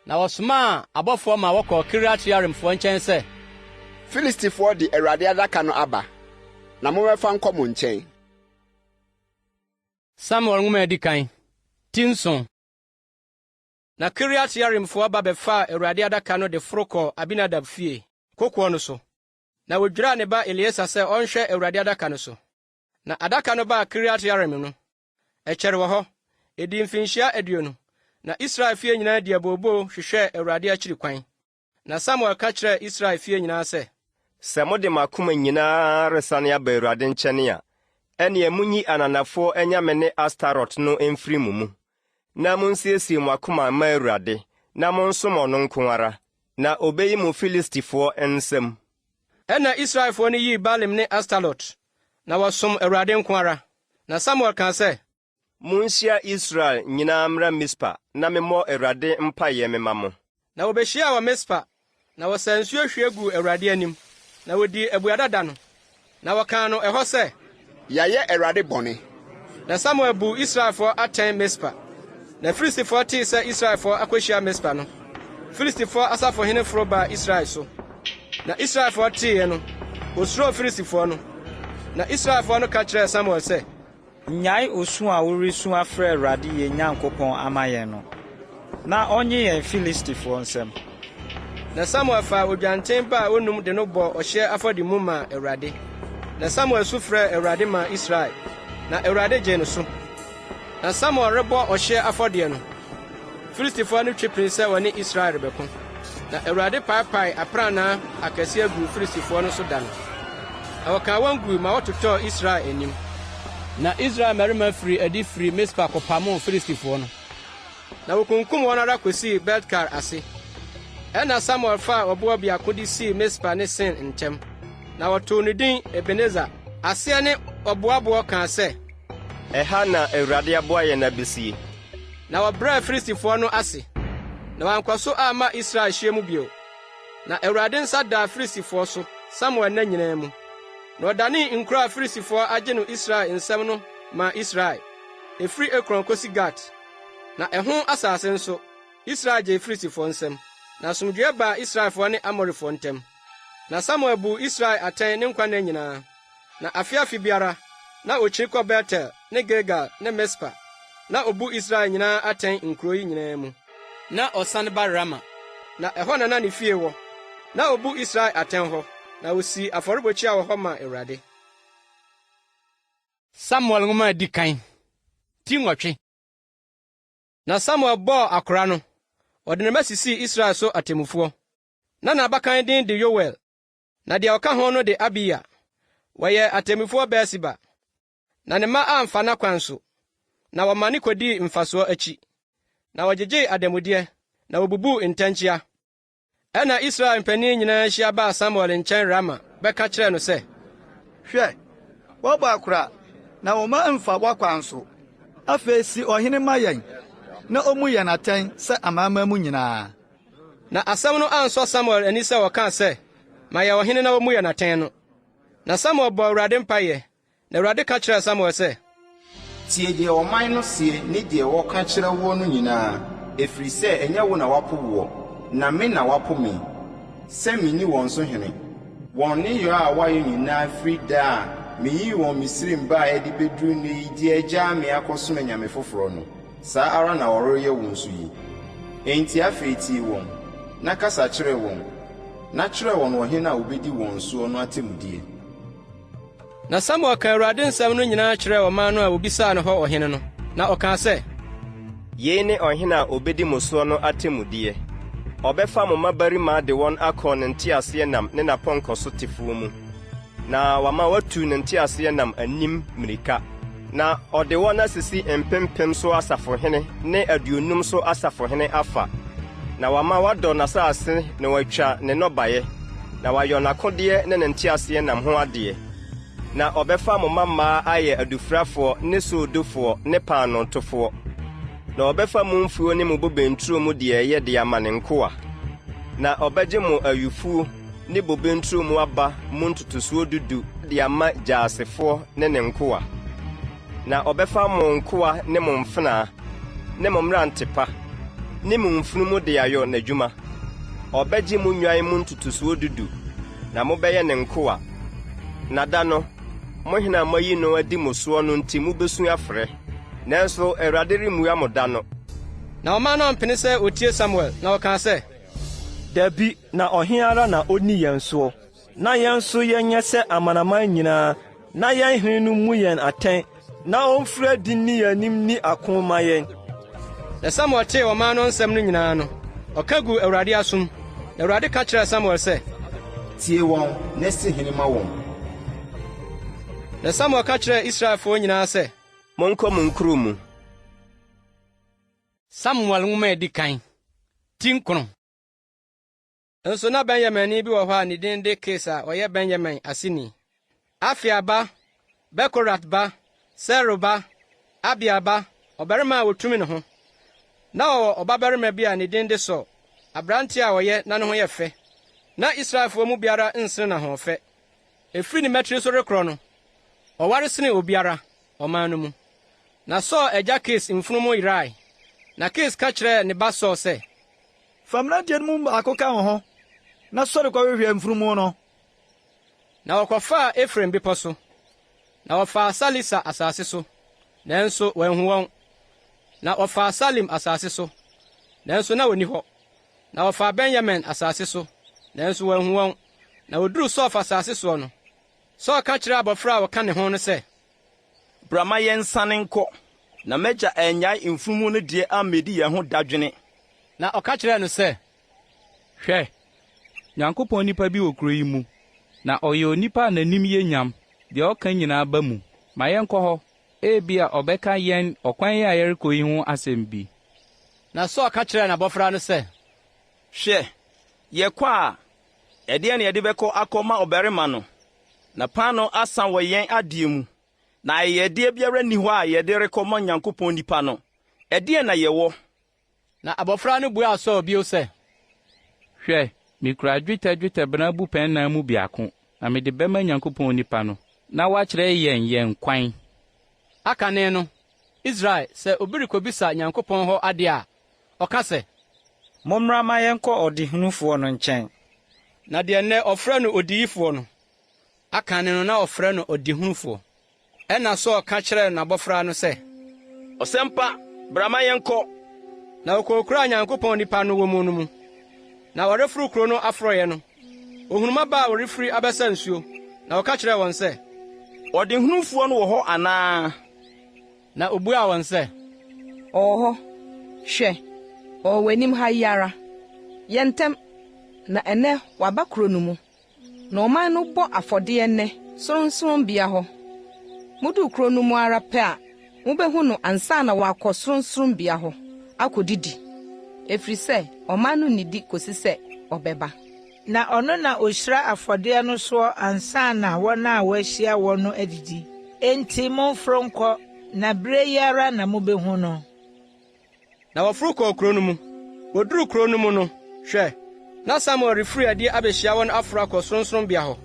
Na wɔsomaa abɔfoɔ ma wɔkɔɔ Kiriat-Yearimfoɔ nkyɛn sɛ. Filistifoɔ de Awurade adaka no aba, na mommɛfa nkɔ mo nkyɛn. Samuel Nwoma a Edi Kan, Ti nson. Na Kiriat-Yearimfoɔ ba bɛfaa Awurade adaka no de foro kɔɔ Abinadab fie, kokoɔ no so. Na wodwiraa ne ba Eleasa sɛ ɔnhwɛ Awurade adaka no so. Na adaka no baa Kiriat-Yearim no, ɛkyɛre wɔ hɔ. Edii mfirihyia 20, na Israel fie nyinaa dii abooboo hwehwɛɛ Awurade akyiri kwan. Na Samuel ka kyerɛɛ Israel fie nyinaa sɛ. Sɛ mode mo akoma nyinaa resane aba Awurade nkyɛn a, ɛnneɛ monyi ananafoɔ anyame ne Astarot no mfiri mo mu, na monsiesie mo akoma mma Awurade, na monsom ɔno nko ara, na obeyi mo Filistifoɔ nsam. Ɛnna Israelfoɔ no yii Baalim ne Astarot, na wɔsom Awurade nko ara. Na Samuel kaa sɛ, Monhyia Israel nyinaa mmra Mispa na memmɔ Awurade mpaeɛ memma mo. Na wobehyiaa wɔ Mispa, na wɔsaa nsuo hwie guu Awurade anim, na wodii abuada da no. Na wɔkaa no ɛhɔ sɛ. Yɛayɛ Awurade bɔne. Na Samuel buu Israelfoɔ atɛn Mispa. Na Filistifoɔ tee sɛ Israelfoɔ akɔhyia Mispa no, Filistifoɔ asafohene foro baa Israel so. Na Israelfoɔ teeɛ no, wɔsuroo Filistifoɔ no. Na Israelfoɔ no ka kyerɛɛ Samuel sɛ. Nnyae osu a woresu afrɛ Awurade yɛn Nyankopɔn ama yɛn no, na ɔnnye yɛn Filistifoɔ nsam. Na Samuel faa odwanten ba a onnum de no bɔɔ ɔhyeɛ afɔde mu maa Awurade. Na Samuel su frɛɛ Awurade maa Israel, na Awurade gyee no so. Na Samuel rebɔ ɔhyeɛ afɔdeɛ no, Filistifoɔ no twe pinii sɛ wɔne Israel rebɛko. Na Awurade paepaee aprannaa akɛseɛ guu Filistifoɔ no so da no, na wɔkaa wɔn gui ma wɔtotɔɔ Israel anim. Na Israel mmarima firii adi firii Mispa kɔpamoo Filistifoɔ no, na wɔkunkum wɔn ara kɔsii Bet-Kar ase. Ɛnna Samuel faa ɔboɔ biako de sii Mispa ne Sen ntam, na ɔtoo no din Ebeneser, aseɛ ne Ɔboaboɔ kaa sɛ. Ɛha na Awurade aboa yɛn abesie. Na wɔbrɛɛ Filistifoɔ no ase, na wɔankɔ so amma Israel hyeɛ mu bio. Na Awurade nsa daa Filistifoɔ so Samuel nna nyinaa mu. Na ɔdanee nkuro a Filistifoɔ agye no Israel nsam no maa Israel, ɛfiri Ekron kɔsi Gat. Na ɛho asase nso, Israel gyee Filistifoɔ nsam. Na asomdwoeɛ baa Israelfoɔ ne Amorifoɔ ntam. Na Samuel buu Israel atɛn ne nkwa nna nyinaa. Na afe afe biara, na okyini kɔ Betel ne Gilgal ne Mispa, na obu Israel nyinaa atɛn nkurow yi nyinaa mu. Na ɔsan ba Rama, na ɛhɔ na na ne fie wɔ. Na obu Israel atɛn hɔ, na osii afɔrebukyia wɔ hɔ maa Awurade. Samuel Nwoma a Edi Kan, ti 8. Na Samuel bɔɔ akora no, ɔde ne mma sisii Israel so atemmufoɔ. Na n'abakan din de Yoel, Na deɛ ɔka ho no de Abiya. Wɔyɛɛ atemmufoɔ Beer-Seba. Na ne mma amfa n'akwan so, na wɔmane kɔdii mfasoɔ akyi, na wɔgyegyee adanmudeɛ, na wɔbubuu ntɛnkyea. Ɛnna Israel mpanin nyinaa hyia baa Samuel nkyɛn Rama bɛka kyerɛɛ no sɛ. Hwɛ, woabɔ akora, na wo mma mfa w'akwan so. Afei si ɔhene ma yɛn, na ommu yɛn atɛn sɛ amanaman mu nyinaa. Na asɛm no ansɔ Samuel ani sɛ wɔkaa sɛ, Ma yɛn ɔhene na ommu yɛn atɛn no. Na Samuel bɔɔ Awurade mpaeɛ, na Awurade ka kyerɛɛ Samuel sɛ. Tie deɛ ɔman no seɛ ne deɛ wɔka kyerɛ woɔ no nyinaa, ɛfiri sɛ ɛnyɛ wo na wɔapo woɔ, na me na wɔapo me, sɛ menni wɔn so hene. Wɔn nneyɔɛ a wɔayɛ nyinaa firi da a meyii wɔn Misraim baeɛ de bɛduru nnɛ yi de agyaa me akɔsom anyame foforɔ no. Saa ara na wɔreyɛ wo nso yi. Enti afei tie wɔn, na kasa kyerɛ wɔn, na kyerɛ wɔn ɔhene a ɔbɛdi wɔn soɔ no atemmudeɛ. Na Samuel kaa Awurade nsɛm no nyinaa kyerɛɛ ɔman no a wobisaa no hɔ ɔhene no, na ɔkaa sɛ. Yei ne ɔhene a ɔbɛdi mo soɔ no atemmudeɛ, Ɔbɛfa mo mmabarima de wɔn akɔ ne nteaseɛnam ne n'apɔnkɔsotefoɔ mu. Na wama wɔatu ne nteaseɛnam anim mmirika, na ɔde wɔn asisi mpempem so asafohene ne aduonum so asafohene afa, na wama wɔadɔ n'asase na wɔatwa ne nnɔbaeɛ, na wɔayɔ n'akodeɛ ne ne nteaseɛnam ho adeɛ. Na ɔbɛfa mo mmammaa ayɛ adufrafoɔ ne soodofoɔ ne paanootofoɔ. Na ɔbɛfa mo mfuo ne mo bobe nturo mu deɛ ɛyɛ de ama ne nkoa. Na ɔbɛgye mo ayufuo ne bobe nturo mu aba mu ntotosoɔ du du de ama gyaasefoɔ ne ne nkoa. Na ɔbɛfa mo nkoa ne mo mfenaa, ne mo mmerante pa, ne mo mfunumu de ayɔ n'adwuma. Ɔbɛgye mo nnwan mu ntotosoɔ du du, na mobɛyɛ ne nkoa. Na da no, mo hene a moayi no adi mo soɔ no nti mubesu afrɛ, nanso Awurade remmua mo da no. Na ɔman no ampene sɛ wɔtie Samuel, na wɔkaa sɛ. Dabi, na ɔhe ara na onni yɛn soɔ, na yɛn nso yɛnyɛ sɛ amanaman nyinaa, na yɛn hene no mmu yɛn atɛn, na ɔmfiri adi nni yɛn anim nni ako mma yɛn. Na Samuel tee ɔman no nsɛm no nyinaa no, ɔka guu Awurade asom. Na Awurade ka kyerɛɛ Samuel sɛ. Tie wɔn, na si hene ma wɔn. Na Samuel ka kyerɛɛ Israelfoɔ nyinaa sɛ. Monkɔ mo nkuro mu. Samuel nwoma a edi kan, ti 9. Nso na Benyaminni bi wɔ hɔ a ne din de Kis a ɔyɛ Benyamin aseni, Afia ba, Bekorat ba, Seror ba, Abiel ba, ɔbarima a otumi ne ho. Ná ɔwɔ ɔbabarima bi a ne din de Saul, aberante a ɔyɛ na ne ho yɛ fɛ. Ná Israelfoɔ mu biara nsene n'ahoɔfɛ. Ɛfiri ne mmatiri so rekorɔ no, ɔware sene obiara, ɔman no mu. Na Saul agya Kis mfunumu yerae. Na Kis ka kyerɛɛ ne ba Saul sɛ, Fa mmeranteɛ no mu baako ka wo ho, na sɔre kɔhwehwɛ mfunumu no. Na wɔkɔfaa Efraim bepɔ so, na wɔfaa Salisa asase so, nanso wɔanhu wɔn. Na wɔfaa Saalim asase so, nanso na wɔnni hɔ. Na wɔfaa Benyamin asase so, nanso wɔanhu wɔn. Na wɔduruu Suf asase soɔ no, Saul ka kyerɛɛ abɔfra a ɔka ne ho no sɛ, Bra ma yɛnsane nkɔ, na m'agya annyae mfunumu no deɛ ammɛdi yɛn ho dadwene. Na ɔka kyerɛɛ no sɛ, Hwɛ, Nyankopɔn nipa bi wɔ kuro yi mu, na ɔyɛ onipa a n'anim yɛ nyam, deɛ ɔka nyinaa ba mu. Ma yɛnkɔ hɔ, ebia ɔbɛka yɛn ɔkwan yi a yɛrekɔ yi ho asɛm bi. Na Saul ka kyerɛɛ n'abɔfra no sɛ, Hwɛ, yɛkɔ a, ɛdeɛn na yɛde bɛkɔ akɔma ɔbarima no? Na paanoo asa wɔ yɛn adeɛ mu, na ayɛyɛdeɛ biara nni hɔ a yɛde rekɔma Nyankopɔn nipa no. Ɛdeɛn na yɛwɔ? Na abofra no buaa Saul bio sɛ, Hwɛ, mikura dwetɛ dwetɛbena abupɛn nnan mu biako, na mede bɛma Nyankopɔn nipa no, na wakyerɛ yɛn yɛn kwan. Akane no, Israel, sɛ obi rekobisa Nyankopɔn hɔ ade a, ɔka sɛ. Mommra mma yɛnkɔ ɔdehunufoɔ no nkyɛn. Na deɛ nnɛ wɔfrɛ no odiyifoɔ no, akane no na wɔfrɛ no ɔdehunufoɔ. Ɛnna Saul ka kyerɛɛ n'abofra no sɛ, Ɔsɛmpa, bra ma yɛnkɔ. Na wɔkɔɔ kuro a Nyankopɔn nipa no wɔ mu no mu. Na wɔreforo kuro no aforoeɛ no, wɔhunuu mmabaa a wɔrefiri abɛsa nsuo, na ɔka kyerɛɛ wɔn sɛ, Ɔdehunufoɔ no wɔ hɔ anaa? Na obuaa wɔn sɛ, Ɔwɔ hɔ. Hwɛ, ɔwɔ w'anim ha yi ara. Yɛ ntɛm, na ɛnnɛ waba kuro no mu. Na ɔman no bɔ afɔdeɛ nnɛ sorɔnsorɔnbea hɔ. Moduu kuro no mu ara pɛ a, mubehu no ansa na wakɔ sorɔnsorɔnbea hɔ akodidi, ɛfiri sɛ ɔman no nnidi kosi sɛ ɔbɛba. Na ɔno na ɔhyira afɔdeɛ no soɔ ansa na wɔn a wɔahyia wɔ no adidi. Enti momforo nkɔ, na berɛ yi ara na mobɛhu no. Na wɔforo kɔɔ kurow no mu. Woduruu kurow no mu no, hwɛ, na Samuel refiri adi abehyia wɔn aforo akɔ sorɔnsorɔnbea hɔ.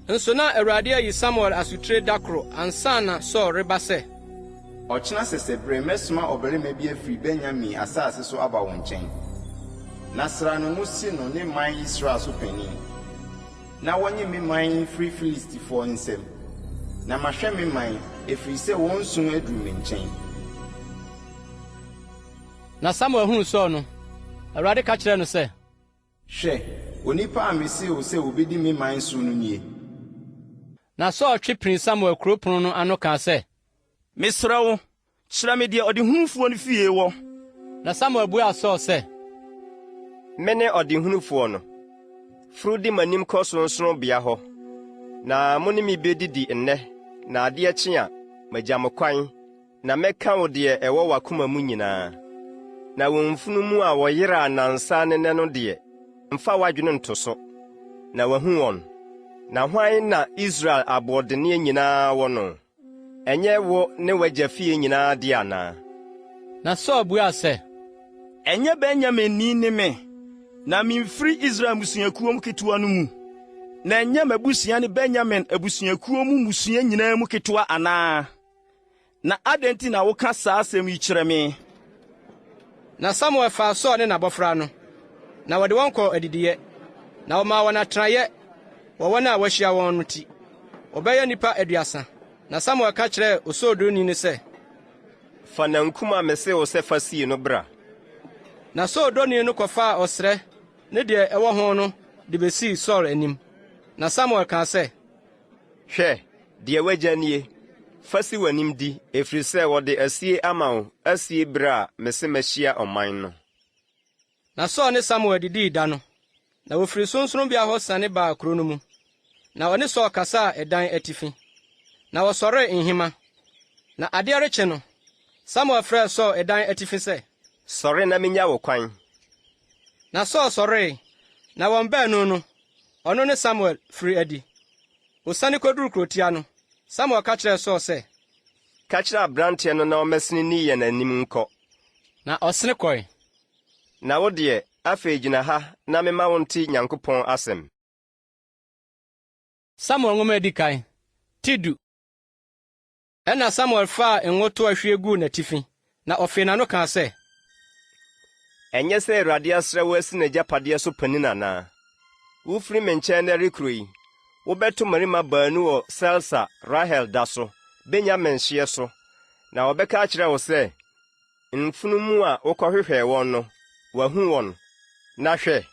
Nso na Awurade ayi Samuel asotire da koro ansa na Saul reba sɛ. Ɔkyena sɛsɛberɛ mɛsoma ɔbarima bi afiri Benyamin asase so aba wo nkyɛn, na sra no ngo si no ne man Israel so panin. Na wɔnye me man mfiri Filistifoɔ nsam, na mahwɛ me man, ɛfiri sɛ wɔn su aduru me nkyɛn. Na Samuel hunuu Saul no, Awurade ka kyerɛɛ no sɛ. Hwɛ, onipa a mesee wo sɛ ɔbɛdi me man so no nie. Na Saul twe pinii Samuel kuro pono no ano kaa sɛ. Mesrɛ wo, Kyerɛ me deɛ ɔdehunufoɔ no fie wɔ. Na Samuel buaa Saul sɛ. Mene ɔdehunufoɔ no. Foro di m'anim kɔ sorɔnsorɔnbea hɔ, na mo ne me bɛdidi nnɛ, na adeɛ kye a, magya mo kwan, na mɛka wo deɛ ɛwɔ w'akoma mu nyinaa. Na wo mfunumu a wɔyeraa nnansa ne nnɛ no deɛ, mfa w'adwene nto so, na wɔahu wɔn. Na hwan na Israel aboɔdenneɛ nyinaa wɔ no? Ɛnyɛ wo ne w'agya fie nyinaa dea anaa? Na Saul buaa sɛ, Ɛnyɛ Benyaminni ne me, na mimfiri Israel mmusuakuo mu ketewa no mu? Na ɛnyɛ m'abusua ne Benyamin abusuakuo mu mmusua nyinaa mu ketewa anaa? Na adɛn nti na woka saa asɛm yi kyerɛ me? Na Samuel faa Saul ne n'abɔfra no, na wɔde wɔn kɔɔ adidiiɛ, na wɔmaa wɔn atenaeɛ wɔ wɔn a wɔahyia wɔn no ti, wɔbɛyɛ nnipa aduasa. Na Samuel ka kyerɛɛ osoodoni no sɛ, Fa nankum a mesee wo sɛ fa sie no bra. Na soodoni no kɔfaa ɔsrɛ ne deɛ ɛwɔ ho no de besii Saul anim. Na Samuel kaa sɛ, Hwɛ, deɛ woagya nie, fa si w'anim di, ɛfiri sɛ wɔde asie ama wo asie berɛ a mese mahyia ɔman no. Na Saul ne Samuel didii da no, na wofirii sorɔnsorɔnbea hɔ siane baa kurow no mu. Na ɔne Saul kasaa ɛdan atifi. Na wɔsɔree nhema. Na adeɛ rekye no, Samuel frɛɛ Saul ɛdan atifi sɛ. Sɔre na minnya wo kwan. Na Saul sɔree, na wɔn baanu no, ɔno ne Samuel, firii adi. Wosiane koduruu kurotia no, Samuel ka kyerɛɛ Saul sɛ. Ka kyerɛ aberanteɛ no na ɔmmɛsene nni yɛn anim nkɔ. Na ɔsene kɔe. Na wo deɛ, afei gyina ha na memma wonte Nyankopɔn asɛm. Samuel Nwoma a Edi Kan, ti du. Ɛnna Samuel faa ngo toa hwie guu n'atifi, na ɔfee n'ano kaa sɛ. Ɛnyɛ sɛ Awurade asra wo asi n'agyapadeɛ so panin anaa? Wofiri me nkyɛn nnɛ rekorɔ yi, wobɛto mmarima baanu wɔ Selsa, Rahel da so, Benyamin hyeɛ so, na wɔbɛka akyerɛ wo sɛ, 'Mfunumu a wokɔhwehwɛɛ wɔn no, wɔahu wɔn. Na hwɛ,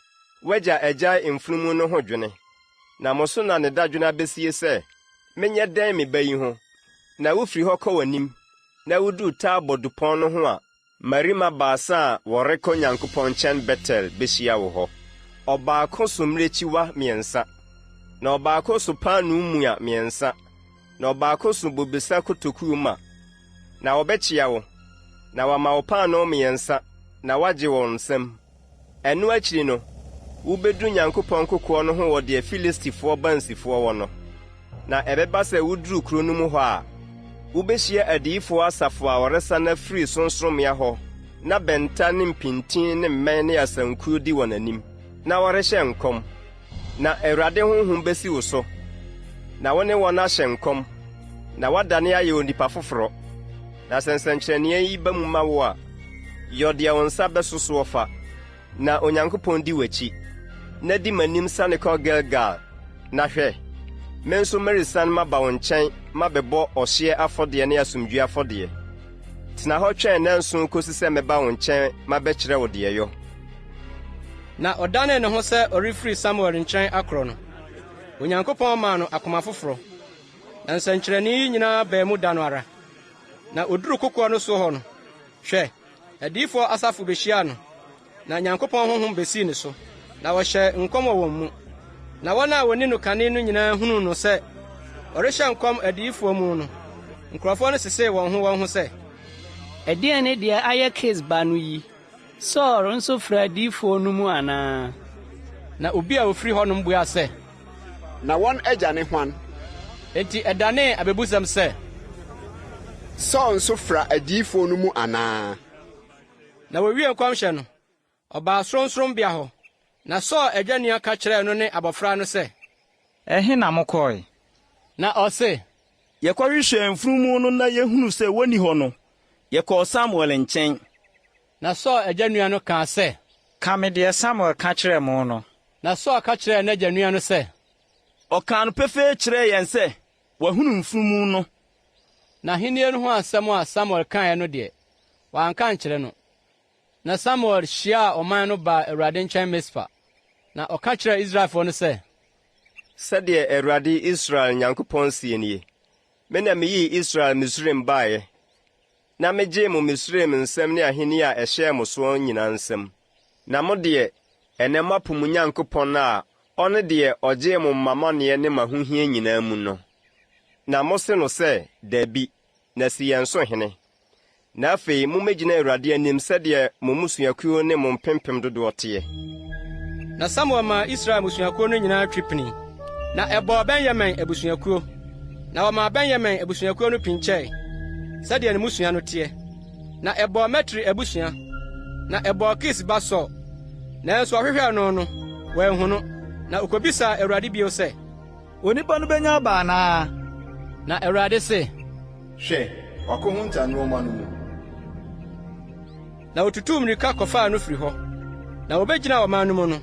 w'agya agyae mfunumu no ho dwene, na mo so na ne dadwene abesie sɛ, Menyɛ dɛn me ba yi ho? Na wufiri hɔ kɔ w'anim, na wuduu Tabor dupɔn no ho a, mmarima baasa a wɔrekɔ Nyankopɔn nkyɛn Betel behyia wo hɔ. Ɔbaako so mmirekyiwa mmiɛnsa, na ɔbaako so paanoo mua mmiɛnsa, na ɔbaako so bobesa kotokuo ma. Na wɔbɛkyea wo, na wɔama wo paanoo mmiɛnsa na woagye wɔn nsam. Ɛno akyiri no, wubedu Nyankopɔn kokoɔ no ho wɔ deɛ Filistifoɔ bansifoɔ wɔ no. Na ɛbɛba sɛ wuduru kuro no mu hɔ a, wubehyia adiyifoɔ asafo a wɔresane afiri sorɔnsorɔmmea hɔ na bɛnta ne mpintin ne mmɛn ne asankuo di wɔn anim, na wɔrehyɛ nkɔm. Na Awurade honhom besi wo so, na wo ne wɔn ahyɛ nkɔm, na woadane ayɛ onipa foforɔ. Na sɛ nsɛnkyerɛnneɛ yi ba mu ma wo a, Yɔ deɛ wo nsa bɛso soɔ fa, na Onyankopɔn di w'akyi. Na di m'anim siane kɔ Gilgal, na hwɛ, me nso meresiane maba wo nkyɛn mabɛbɔ ɔhyeɛ afɔdeɛ ne asomdwoeɛ afɔdeɛ. Tena hɔ twɛn nnanson kɔsi sɛ mɛba wo nkyɛn mabɛkyerɛ wo deɛ yɔ. Na ɔdanee ne ho sɛ ɔrefiri Samuel nkyɛn akorɔ no, Onyankopɔn maa no akoma foforɔ. Na nsɛnkyerɛnne yi nyinaa baa mu da no ara. Na oduruu kokoɔ no so hɔ no, hwɛ, adiyifoɔ asafo behyiaa no, na Nyankopɔn honhom besii ne so, na ɔhyɛɛ nkɔm wɔ wɔn mu. Na wɔn a wɔni no kane no nyinaa hunuu no sɛ ɔrehyɛ nkɔm adiyifoɔ mu no, nkurɔfoɔ no sesee wɔn ho wɔn ho sɛ. Ɛdeɛn ne deɛ ayɛ Kis ba no yi? Saul nso fra adiyifoɔ no mu anaa? Na obi a ɔfiri hɔnom buaa sɛ. Na wɔn agya ne hwan? Enti ɛdanee abebusɛm sɛ. Saul nso fra adiyifoɔ no mu anaa? Na wɔwiee nkɔmhyɛ no, ɔbaa sorɔnsorɔmmea hɔ. Na Saul agya nua ka kyerɛɛ no ne abɔfra no sɛ. Ɛhe na mokɔe? Na ɔse. Yɛkɔhwehwɛɛ mfunumu no na yehunuu sɛ wonni hɔ no, yɛkɔɔ Samuel nkyɛn. Na Saul agya nua no kaa sɛ. Ka me deɛ Samuel ka kyerɛɛ mo no. Na Saul ka kyerɛɛ n'agya nua no sɛ. Ɔkaa no pefee kyerɛɛ yɛn sɛ wahunu mfunumu no. Na ahennie no ho asɛm a Samuel kaeɛ no deɛ, wanka ankyerɛ no. Na Samuel hyiaa ɔman no baa Awurade nkyɛn Mispa, na ɔka kyerɛɛ Israelfoɔ no sɛ. Sɛdeɛ Awurade, Israel Nyankopɔn seɛ nie, Me na meyii Israel Misraim baeɛ, na megyee mo Misraim nsam ne ahennie a ɛhyɛɛ mo soɔ nyinaa nsam. Na mo deɛ, ɛnnɛ moapo mo Nyankopɔn a ɔne deɛ ɔgyee mo mo amaneɛ ne mo ahohia nyinaa mu no. Na mose no sɛ, Dabi, na si yɛn so hene. Na afei mommɛgyina Awurade anim sɛdeɛ mo mmusuakuo ne mo mpempem dodoɔ teɛ. Na Samuel maa Israel mmusuakuo no nyinaa twe pinii, na ɛbɔɔ Benyamin abusuakuo. Na wɔmaa Benyamin abusuakuo no pinkyɛe, sɛdeɛ ne mmusua no teɛ. Na ɛbɔɔ Matri abusua, na ɛbɔɔ Kis ba Saul. Nanso wɔhwehwɛɛ no no, wɔanhu no. Na okobisaa Awurade bio sɛ. Onipa no benya aba anaa? Na Awurade se. Hwɛ, wakohunta nneɛma no mu. Na wotutuu mmirika kɔfaa no firi hɔ, na wobegyinaa ɔman no mu no,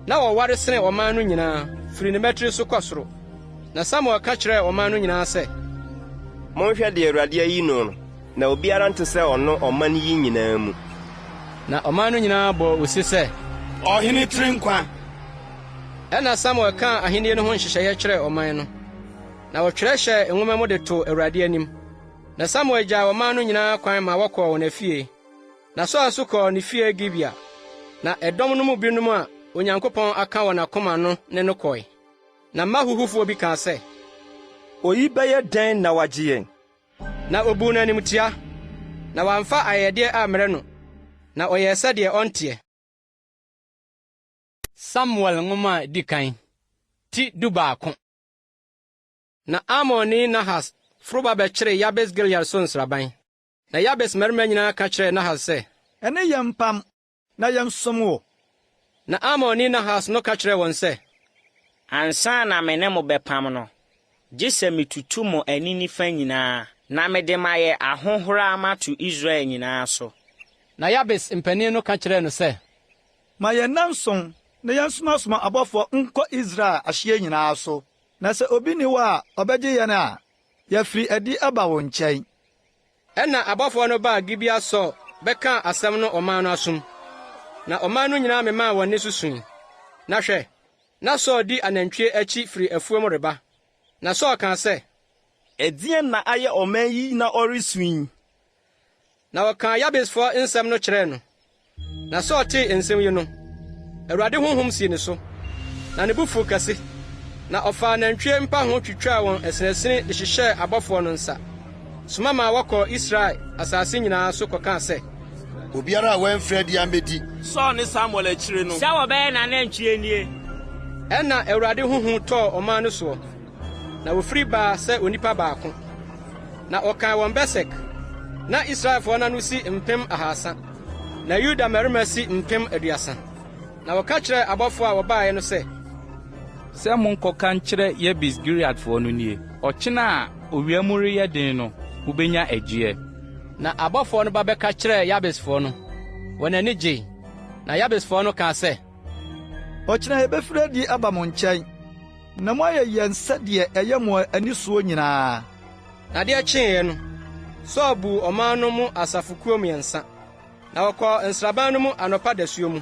na wɔware sene ɔman no nyinaa, firi ne mmatiri so kɔ soro. Na Samuel ka kyerɛɛ ɔman no nyinaa sɛ. Monhwɛ deɛ Awurade ayi no no, na obiara nte sɛ ɔno ɔman yi nyinaa mu. Na ɔman no nyinaa bɔɔ ose sɛ. Ɔhene tiri nkwa! Ɛnna Samuel kaa ahenni no ho nhyehyɛeɛ kyerɛɛ ɔman no, na wɔtwerɛ hyɛɛ nwoma mu de too Awurade anim. Na Samuel gyaa ɔman no nyinaa kwan ma wɔkɔɔ wɔn afie. Na Saul nso kɔɔ ne fie Gibea, na ɛdɔm no mu binom a Onyankopɔn aka wɔn akoma no ne no kɔe. Na mma ahuhufoɔ bi kaa sɛ, Oyi bɛyɛ dɛn na wagye yɛn? Na obuu no animtia, na wamfa ayɛyɛdeɛ ammrɛ no, na ɔyɛɛ sɛdeɛ ɔnteɛ. Samuel Nwoma a Edi Kan, ti dubaako. Na Amonni Nahas foro ba bɛkyeree Yabes Gilead so nsraban. Na Yabes mmarima nyinaa ka kyerɛɛ Nahas sɛ. Ɛne yɛn mpam, na yɛnsom wo. Na Amonni Nahas no ka kyerɛɛ wɔn sɛ. Ansa na me ne mo bɛpam no, gye sɛ mitutu mo ani nifa nyinaa, na mede mayɛ ahohora mato Israel nyinaa so. Na Yabes mpanin no ka kyerɛɛ no sɛ. Ma yɛn nnanson na yɛnsomasoma abɔfoɔ nkɔ Israel ahyeɛ nyinaa so, na sɛ obi nni hɔ a ɔbɛgye yɛn a, yɛafiri adi aba wo nkyɛn. Ɛnna abɔfoɔ no baa Gibea Saul bɛkaa asɛm no ɔman no asom, na ɔman no nyinaa memaa wɔn nne so sui. Na hwɛ, na Saul di anantwie akyi firi afuom reba. Na Saul kaa sɛ. Ɛdeɛn na ayɛ ɔman yi na wɔresu yi? Na wɔkaa Yabesfoɔ nsɛm no kyerɛɛ no. Na Saul tee nsɛm yi no, Awurade honhom sii ne so, na ne bo fuw kɛse, na ɔfaa nantwie mpaho twitwaa wɔn asinasini de hyehyɛɛ abɔfoɔ no nsa, soma maa wɔkɔɔ Israel asase nyinaa so kɔkaa sɛ. Obiara a wamfiri adi ammedi. Saul ne Samuel akyiri no. Sɛ wɔbɛyɛ n'anantwie nie. Ɛnna Awurade ho hu tɔɔ ɔman no soɔ, na wɔfiri baa sɛ onipa baako. Na wɔkan wɔn Besek, na Israelfoɔ no ano si 300, na Yuda mmarima si 30,000. Na wɔka kyerɛɛ abɔfoɔ a wɔbaeɛ no sɛ. Sɛ monkɔka nkyerɛ Yebes Gileadfoɔ no nie, Ɔkyena a owia mu reyɛ den no, mobɛnya ɛgyeɛ. Na abɔfoɔ no ba bɛka kyerɛɛ Yabesfoɔ no, wɔn ani gyei. Na Yabesfoɔ no kaa sɛ. Ɔkyena yɛbɛfiri adi aba mo nkyɛn, na moayɛ yɛn sɛdeɛ ɛyɛ mo ani soɔ nyinaa. Na adeɛ kyeeɛ no, Saul buu ɔman no mu asafokuo mmiɛnsa, na wɔkɔɔ nsraban no mu anɔpa dasuo mu,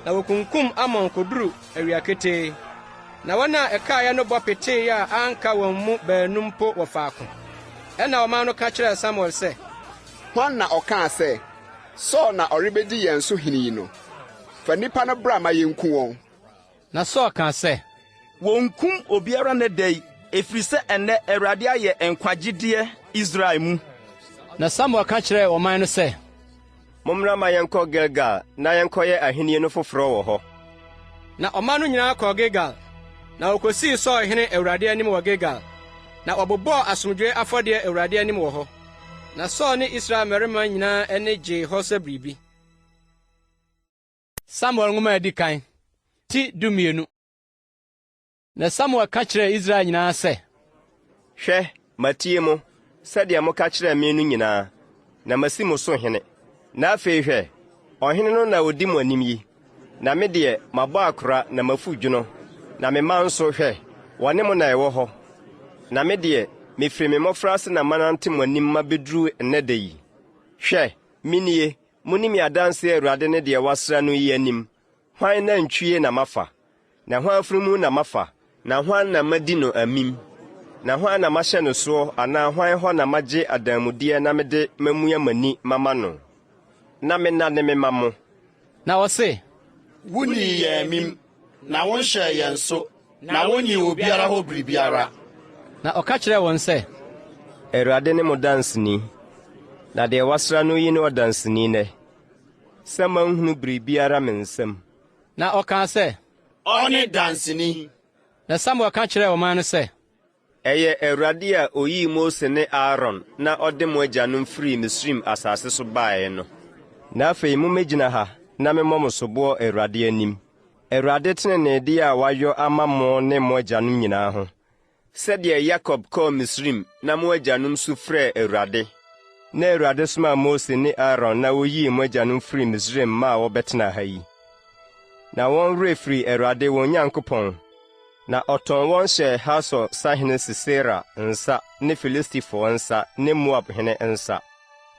na wɔkunkum Amon kɔduruu awia ketee. Na wɔn a ɛkaeɛ no bɔ peteeɛ a anka wɔn mu baanu mpo wɔ faako. Ɛnna ɔman no ka kyerɛɛ Samuel sɛ. Hwan na ɔkaa sɛ, 'Saul na ɔrebedi yɛn so hene yi' no? Fa nnipa no bra ma yenku wɔn. Na Saul kaa sɛ. Wonkum obiara nnɛ da yi, ɛfiri sɛ ɛnnɛ Awurade ayɛ nkwagyedeɛ Israel mu. Na Samuel ka kyerɛɛ ɔman no sɛ. Mommra mma yɛnkɔ Gilgal na yɛnkɔyɛ ahenni no foforɔ wɔ hɔ. Na ɔman no nyinaa kɔɔ Gilgal, na wɔkosii Saul hene Awurade anim wɔ Gilgal, na wɔbobɔɔ asomdwoe afɔdeɛ Awurade anim wɔ hɔ. Na Saul ne Israel mmarima nyinaa ani gyee hɔ sɛ biribi. Samuel Nwoma a Edi Kan, ti 12. Na Samuel ka kyerɛɛ Israel nyinaa sɛ. Hwɛ, matie mo, sɛdeɛ moka kyerɛɛ me no nyinaa, na masi mo so hene. Na afei hwɛ, ɔhene no na ɔdi mo anim yi, na me deɛ, mabɔ akora na mafu dwono, na me mma nso, hwɛ, wɔne mo na ɛwɔ hɔ. Na me deɛ, mefiri me mmɔfraase na manante mo anim mabɛduru nnɛ da yi. Hwɛ, menie, Monni me adanseɛ Awurade ne deɛ wasra no yi anim, hwan nantwie na mafa, na hwan afunumu na mafa, na hwan na madi no amim, na hwan na mahyɛ no soɔ anaa hwan hɔ na magye adanmudeɛ na mede mamua m'ani mama no, na mennane memma mo? Na ɔse. Wonnii yɛn amim, na wonhyɛɛ yɛn so, na wonnyee obiara hɔ biribiara. Na ɔka kyerɛɛ wɔn sɛ. Awurade ne mo danseni, na deɛ wasra no yi ne ɔdanseni nnɛ, sɛ moanhunu biribiara me nsam. Na ɔkaa sɛ. Ɔne danseni. Na Samuel ka kyerɛɛ ɔman no sɛ. Ɛyɛ Awurade a ɔyii Mose ne Aaron na ɔde mo agyanom firii Misraim asase so baeɛ no. Na afei mommɛgyina ha na memmɔ mo soboɔ Awurade anim, Awurade teneneedeɛ a wayɔ ama mo ne mo agyanom nyinaa ho, sɛdeɛ Yakob kɔɔ Misraim na mo agyanom su frɛɛ Awurade, na Awurade somaa Mose ne Aaron na wɔyii mo agyanom firii Misraim maa wɔbɛtenaa ha yi. Na wɔn werɛ firii Awurade wɔn Nyankopɔn, Na ɔtɔn wɔn hyɛɛ Hasor sahene Sisera nsa ne Filistifoɔ nsa ne Moab hene nsa,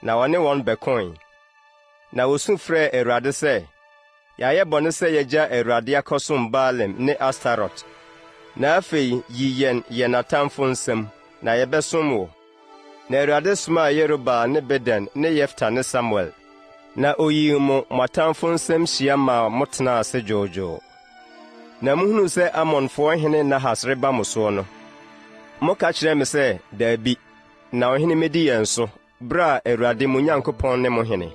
na ɔne wɔn bɛkoe. Na wosu frɛɛ Awurade sɛ, Yɛayɛ bɔne sɛ yɛagya Awurade akɔsom Baalim ne Astarot. Na afei yi yɛn yɛn atamfo nsam, na yɛbɛsom wo. Na Awurade somaa Yerubaal ne Bedan ne Yefta ne Samuel, na oyii mo mo atamfo nsam hyia maa motenaa ase dwoodwoo. Na muhunuu sɛ Amonfoɔ hene Nahas reba mo soɔ no, moka kyerɛɛ me sɛ, 'Dabi, na ɔhene mmɛdi yɛn so, berɛ a Awurade mo Nyankopɔn ne mo hene.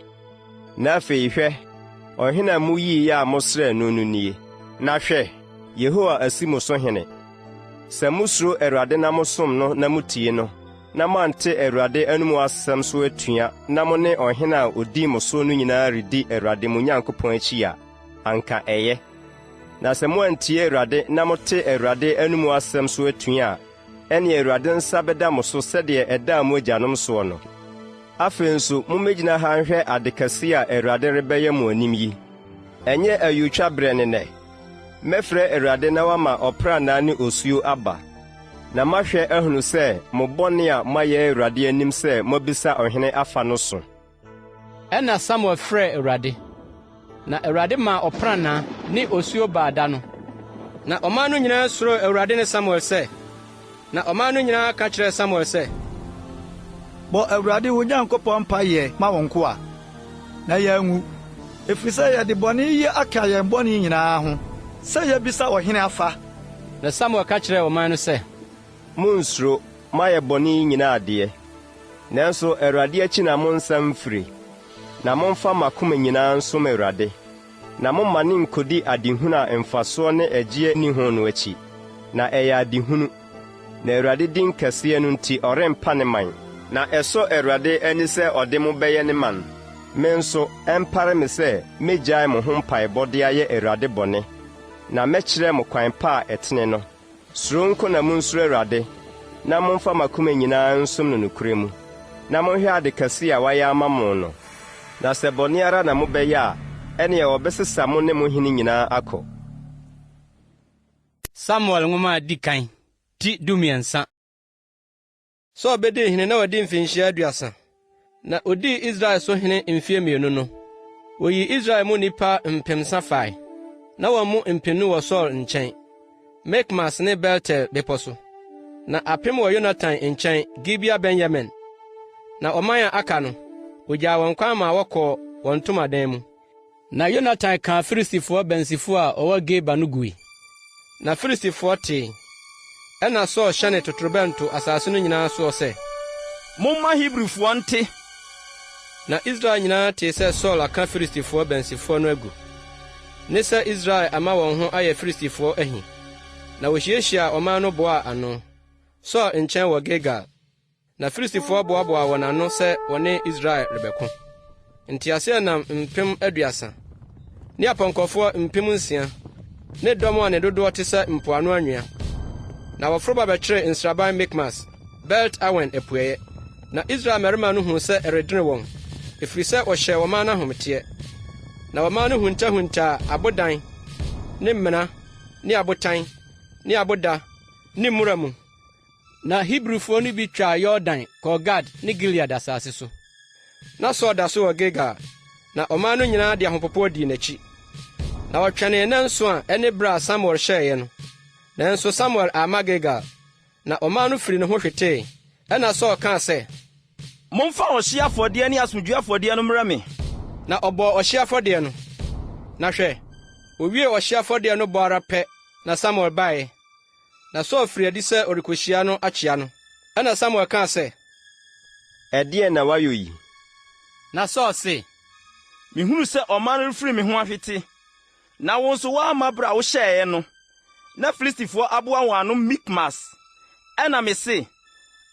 Na afei, hwɛ, ɔhene a moyiiɛ a mosrɛɛ no no nie, na hwɛ, Yehowa asi mo so hene. Sɛ mosuro Awurade na mosom no na motie no, na moante Awurade anomu asɛm so atua na mo ne ɔhene a odi mo so no nyinaa redi Awurade mo Nyankopɔn akyi a, anka ɛyɛ. Na sɛ moantie Awurade na mote Awurade anomu asɛm so atua a, ɛnneɛ Awurade nsa bɛda mo so sɛdeɛ ɛdaa mo agyanom soɔ no. Afei nso, mommɛgyina ha nhwɛ ade kɛseɛ a Awurade rebɛyɛ mo anim yi. Ɛnyɛ ayuotwa berɛ ne nnɛ? Mɛfrɛ Awurade na wama ɔprannaa ne osuo aba, na moahwɛ ahunu sɛ mo bɔne a moayɛ Awurade anim sɛ moabisa ɔhene afa no so. Ɛnna Samuel frɛɛ Awurade, na Awurade maa ɔprannaa ne osuo baa da no. Na ɔman no nyinaa suroo Awurade ne Samuel sɛ. Na ɔman no nyinaa ka kyerɛɛ Samuel sɛ. Bɔ Awurade wo Nyankopɔn mpaeɛ ma wo nkoa, na yɛanwu, ɛfiri sɛ yɛde bɔne yi aka yɛn bɔne nyinaa ho, sɛ yɛabisa ɔhene afa. Na Samuel ka kyerɛɛ ɔman no sɛ. Monnsuro, moayɛ bɔne yi nyinaa deɛ, nanso Awurade akyi na monnsan mfire, na momfa mo akoma nyinaa nsom Awurade, na mommane nnkɔdi adehunu a mfasoɔ ne ɛgyeɛ nni ho no akyi, na ɛyɛ adehunu. Na Awurade din kɛseɛ no nti ɔrempa ne man. Na ɛsɔ Awurade ani sɛ ɔde mo bɛyɛ ne man. Me nso, ɛmpare me sɛ mɛgyae mo ho mpaebɔ de ayɛ Awurade bɔne, na mɛkyerɛ mo kwan pa a ɛtene no. Suro nko na munsuro Awurade, na momfa mo akoma nyinaa nsom no nokorɛ mu, na monhwɛ ade kɛse a wayɛ ama mo no. Na sɛ bɔne ara na mobɛyɛ a, ɛnneɛ wɔbɛsesa mo ne mo hene nyinaa akɔ. Samuel Nwoma a Edi Kan, ti 13. Saul bedii hene na wadi mfinhyia 30, na odii Israel so hene mfe mmienu no, oyii Israel mu nnipa mpemsa fae. Na wɔn mu mpenu wɔ Saul nkyɛn, Mikmas ne Betel bepɔ so, na apem wɔ Yonatan nkyɛn Gibea Benyamin. Na ɔman a aka no, ogyaa wɔn kwan maa wɔkɔɔ wɔn ntomadan mu. Na Yonatan kaa Filistifoɔ bansifoɔ a wɔwɔ Geba no gui. Na Filistifoɔ tee. Ɛnna Saul hyɛnee totorobɛnto asase no nyinaa soɔ sɛ. Momma Hebrifoɔ nte! Na Israel nyinaa tee sɛ Saul aka Filistifoɔ bansifoɔ no agu, ne sɛ Israel ama wɔn ho ayɛ Filistifoɔ ahi. Na wɔhyiahyiaa ɔman no boaa ano, Saul nkyɛn wɔ Gilgal. Na Filistifoɔ boaboaa wɔn ano sɛ wɔne Israel rebɛko. Nteaseɛnam 30,000 ne apɔnkɔfoɔ 6,000 ne dɔm a ne dodoɔ te sɛ mpoano anwea. Na wɔforo ba bɛkyeree nsraban Mikmas, Bet-Awen apueeɛ. Na Israel mmarima no huu sɛ ɛredene wɔn, ɛfiri sɛ wɔhyɛɛ ɔman no ahometeɛ. Na ɔman no huntahuntaa abodan ne mmena ne abotan ne aboda ne mmura mu. Na Hebrifoɔ no bi twaa Yordan kɔɔ Gad ne Gilead asase so. Na Saul da so wɔ Gilgal, na ɔman no nyinaa de ahopopoɔ dii n'akyi. Na wɔtwɛnee nnanson a ɛne berɛ a Samuel hyɛeɛ no, nanso Samuel amma Gilgal, na ɔman no firii ne ho hwetee. Ɛnna Saul kaa sɛ. Momfa ɔhyeɛ afɔdeɛ ne asomdwoeɛ afɔdeɛ no mmrɛ me. Na ɔbɔɔ ɔhyeɛ afɔdeɛ no. Na hwɛ, ɔwiee ɔhyeɛ afɔdeɛ no bɔ ara pɛ na Samuel baeɛ. Na Saul firii adi sɛ ɔrekohyia no akyea no. Ɛnna Samuel kaa sɛ. Ɛdeɛn na woayɔ yi? Na Saul se. Mehunu sɛ ɔman no refiri me ho ahwete, na wo nso woamma berɛ a wohyɛeɛ no, na Filistifoɔ aboa wɔn ano Mikmas. Ɛnna mese,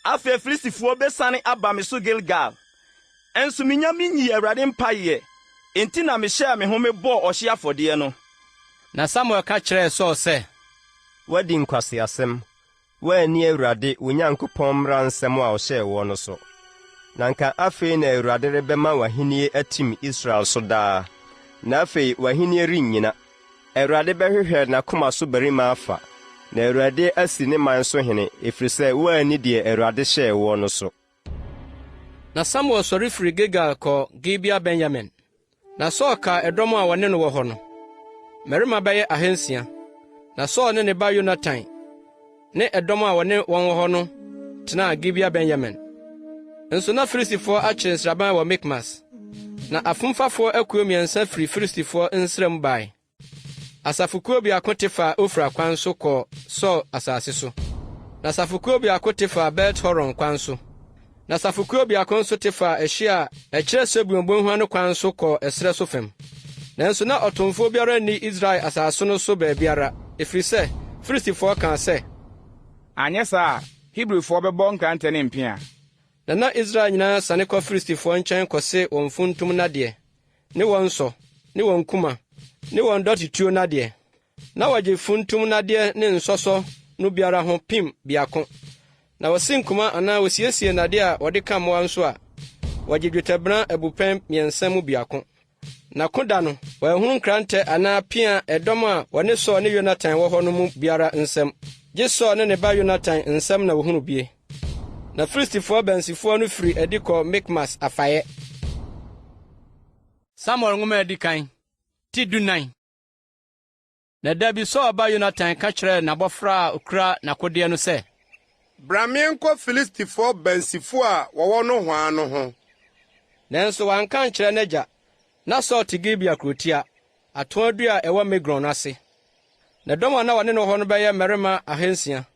'Afei Filistifoɔ bɛsiane aba me so Gilgal. Nso mennya menyii Awurade mpaeɛ, enti na mehyɛɛ me ho mebɔɔ ɔhyeɛ afɔdeɛ no. Na Samuel ka kyerɛɛ Saul sɛ. Woadi nkwaseasɛm, woanni Awurade, wo Nyankopɔn mmara nsɛm a ɔhyɛɛ woɔ no so. Na anka afei na Awurade rebɛma w'ahennie atim Israel so daa, na afei w'ahennie rennyina. Awurade bɛhwehwɛ n'akoma so barima afa, na Awurade asi ne man so hene, ɛfiri sɛ woanni deɛ Awurade hyɛɛ woɔ no so. Na Samuel sɔre firii Gilgal kɔɔ Gibea-Benyamin. Na Saul kaa ɛdɔm a wɔne no wɔ hɔ no, mmarima bɛyɛ ahansia. Na Saul ne ne ba Yonatan ne ɛdɔm a wɔne wɔn wɔ hɔ no tenaa Gibea-Benyamin. Nso na Filistifoɔ akyere nsraban wɔ Mikmas. Na afomfafoɔ akuo mmiɛnsa firi Filistifoɔ nsram bae. Asafokuo biako te faa Ofra kwan so kɔɔ Saul asase so, na asafokuo biako te faa Bet-Horon kwan so, na asafokuo biako nso te faa ɛhyeɛ a ɛkyerɛ Seboim bɔnhwa no kwan so kɔɔ ɛserɛ so fam. Nanso na ɔtomfoɔ biara nni Israel asase no so baabiara, ɛfiri sɛ Filistifoɔ kaa sɛ. Anyɛ saa a, Hebrifoɔ bɛbɔ nkrantɛ ne mpea. Na na Israel nyinaa sane kɔ Filistifoɔ nkyɛn kɔse wɔn mfuntum nnadeɛ, ne wɔn nsɔ, ne wɔn nkuma, ne wɔn dɔtetuo nnadeɛ. Na wɔgye funtum nnadeɛ ne nsɔsɔ no biara ho pim biako. Na wɔsi nkuma anaa wosiesie nnade a wɔde ka mmoa nso a, wɔgye dwetɛbena abupɛn mmiɛnsa mu biako. Na ko da no, wɔanhunu nkrantɛ anaa pea ɛdɔm a wɔne Saul ne Yonatan wɔ hɔ no mu biara nsam, gye Saul ne ne ba Yonatan nsam na wohunu bie. Na Filistifoɔ bansifoɔ no firii adi kɔɔ Mikmas afaeɛ. Samuel Nwoma a Edi Kan, ti 14. Na da bi Saul ba Yonatan ka kyerɛɛ n'abɔfra a okura n'akodeɛ no sɛ. Bra ma yɛnkɔ Filistifoɔ bansifoɔ a wɔwɔ nohoa no ho. Nanso wanka ankyerɛ n'agya. Ná Saul te Gibea kurotia, atoaa dua a ɛwɔ Migron no ase. Na dɔm a na wɔne no wɔ hɔ no bɛyɛ mmarima ahansia.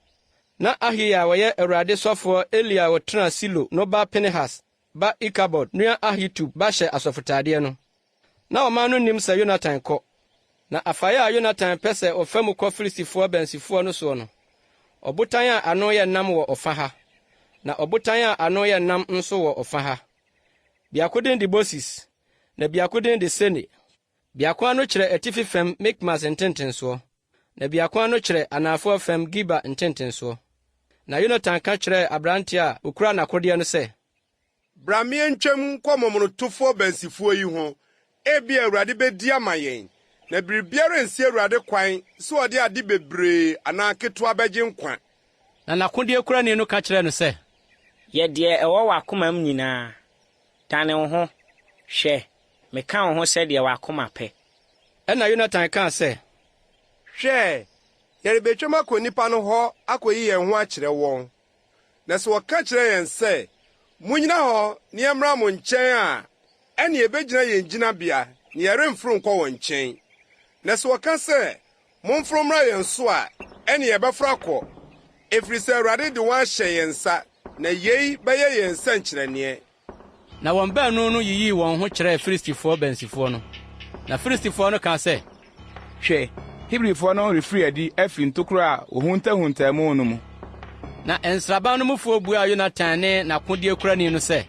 Ná Ahiya a ɔyɛ Awurade sɔfoɔ Eli a ɔtenaa Silo no ba Pinehas ba Ikabod nua Ahitub ba hyɛ asɔfotadeɛ no. Ná ɔman no nnim sɛ Yonatan kɔ. Na afaeɛ a Yonatan pɛ sɛ ɔfa mu kɔ Filistifoɔ bansifoɔ no soɔ no, ɔbotan a ano yɛ nnam wɔ ɔfã ha, na ɔbotan a ano yɛ nnam nso wɔ ɔfã ha. Biako din de Boses, na biako din de Sene. Biako ano kyerɛ atifi fam Mikmas ntentensoɔ, na biako ano kyerɛ anafoɔ fam Geba ntentensoɔ. Na Yonatan ka kyerɛɛ aberanteɛ a ɔkura n'akodeɛ no sɛ, Bra ma yentwam nkɔ momonotofoɔ bansifoɔ yi ho. Ebia Awurade bedi ama yɛn, na biribiara rensi Awurade kwan sɛ ɔde ade bebree anaa ketewa bɛgye nkwa. Na n'akodeɛkurani no ka kyerɛɛ no sɛ. Yɛ deɛ ɛwɔ w'akomam nyinaa. Dane wo ho. Hwɛ, meka wo ho sɛdeɛ w'akoma pɛ. Ɛnna Yonatan kaa sɛ. Hwɛ, yɛrebɛtwam akɔ nnipa no hɔ akɔyi yɛn ho akyerɛ wɔn. Na sɛ wɔka kyerɛ yɛn sɛ, 'Munnyina hɔ na yɛmmra mo nkyɛn' a, ɛnne yebegyina yɛn gyinabea na yɛremforo nkɔ wɔn nkyɛn. Na sɛ wɔka sɛ, 'Momforo mmra yɛn so' a, ɛnne yɛbɛforo akɔ, ɛfiri sɛ Awurade de wɔn ahyɛ yɛn nsa, na yei bɛyɛ yɛn nsɛnkyerɛnneɛ. Na wɔn baanu no yiyii wɔn ho kyerɛɛ Filistifoɔ bansifoɔ no. Na Filistifoɔ no kaa sɛ, Hwɛ, Hebrifoɔ no refiri adi afiri ntokuro a wɔhuntahuntaa mu no mu. Na nsraban no mufoɔ buaa Yonatan ne n'akodeɛkurani no sɛ,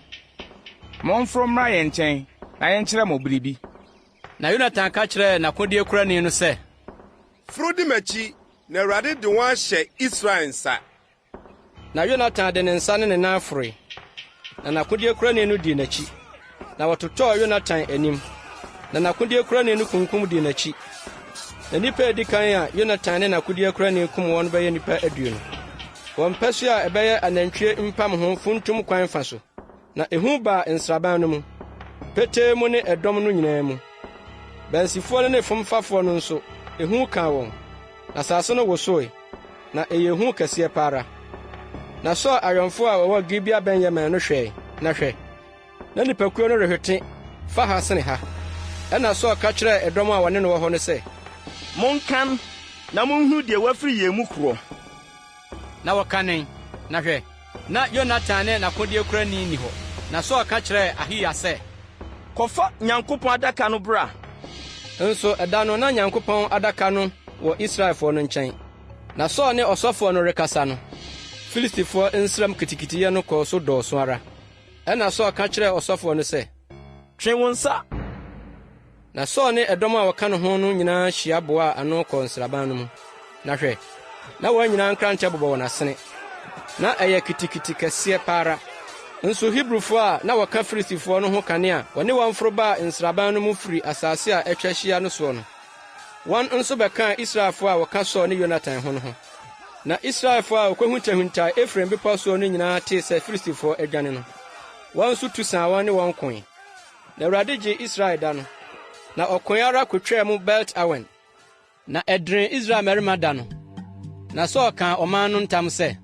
Momforo mmra yɛn nkyɛn na yɛnkyerɛ mo biribi. Na Yonatan ka kyerɛɛ n'akodeɛkurani no sɛ, Foro di m'akyi, na Awurade de wɔn ahyɛ Israel nsa. Na Yonatan de ne nsa ne ne nan foroe, na n'akodeɛkurani no dii n'akyi. Na wɔtotɔɔ Yonatan anim, na n'akodeɛkurani no kunkum dii n'akyi. Na nnipa a edi kan a Yonatan ne n'akodeɛkurani kum wɔn no bɛyɛ nnipa 20. Wɔ mpasua a ɛbɛyɛ anantwie mpamho funtum kwan fa so. Na ehu baa nsraban no mu, petee mu ne ɛdɔm no nyinaa mu. Bansifoɔ no ne fomfafoɔ no nso, ehu kaa wɔn, na asase no wosoe, na ɛyɛɛ hu kɛseɛ pa ara. Na Saul awɛmfoɔ a wɔwɔ Gibea Benyamin no hwɛe, na hwɛ, na nnipakuo no rehwete fa ha sene ha. Ɛnna Saul ka kyerɛɛ ɛdɔm a wɔne no wɔ hɔ no sɛ, Monkan na monhunu deɛ wafiri yɛn mu korɔ. Na wɔkanee, na hwɛ, na Yonatan ne n'akodeɛkurani nni hɔ. Na Saul ka kyerɛɛ Ahiya sɛ. Kɔfa Nyankopɔn adaka no bra. Nso ɛda no na Nyankopɔn adaka no wɔ Israelfoɔ no nkyɛn. Na Saul ne ɔsɔfoɔ no rekasa no, Filistifoɔ nsram kitikitiyɛ no kɔɔ so dɔɔso ara. Ɛnna Saul ka kyerɛɛ ɔsɔfoɔ no sɛ. Twe wo nsa. Na Saul ne ɛdɔm a wɔka ne ho no nyinaa hyia boaa ano kɔɔ nsraban no mu. Na hwɛ, na wɔn nyinaa nkrantɛ bobɔ wɔn asene. Na ɛyɛ kitikiti kɛseɛ pa ara. Nso Hebrifoɔ a na wɔka Filistifoɔ no ho kane a wɔne wɔn foro baa nsraban no mu firi asase a atwa ahyia no soɔ no, wɔn nso bɛkaa Israelfoɔ a wɔka Saul ne Yonatan ho no ho. Na Israelfoɔ a wɔkɔhuntahuntaa Efraim bepɔ soɔ no nyinaa tee sɛ Filistifoɔ adwane no, wɔn nso tu saa wɔn ne wɔn koe. Na Awurade gyee Israel da no, na ɔkoe ara kotwaa mu Bet-Awen. Na ɛdenee Israel mmarima da no. Na Saul kaa ɔman no ntam sɛ.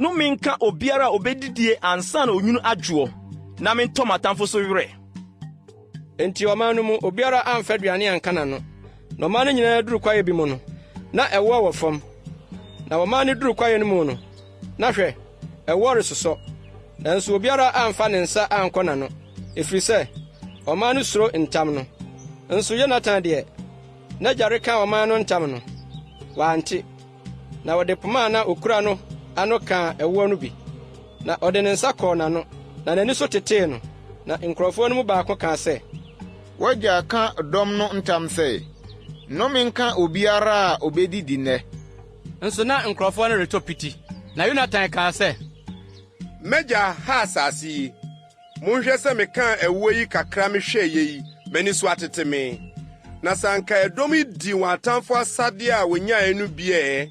Nnome nka obiara a obedidie ansa na onwunu adwoɔ, na mentɔ m'atamfo so werɛ. Enti ɔman no mu obiara amfa aduane anka n'ano. Na ɔman no nyinaa duruu kwaeɛ bi mu no, na ɛwoɔ wɔ fam. Na ɔman no duruu kwaeɛ no mu no, na hwɛ, ɛwoɔ resosɔ. Nanso obiara amfa ne nsa ankɔ n'ano, ɛfiri sɛ, ɔman no suro ntam no. Nso Yonatan deɛ, n'agya reka ɔman no ntam no, wante. Na ɔde poma a na okura no ano kaa ɛwoɔ no bi, na ɔde ne nsa kɔɔ n'ano, na n'ani so tetee no. Na nkurɔfoɔ no mu baako kaa sɛ, W'agya ka dɔm no ntam sɛ, 'Nnome nka obiara a obedidi nnɛ. Nso na nkurɔfoɔ no retɔ piti. Na Yonatan kaa sɛ, M'agya ha asase yi. Monhwɛ sɛ mekaa ɛwoɔ yi kakra mehwɛeɛ yi, m'ani so atete me. Na sɛ anka ɛdɔm yi dii wɔn atamfo asadeɛ a wɔnyaeɛ no bi ɛ!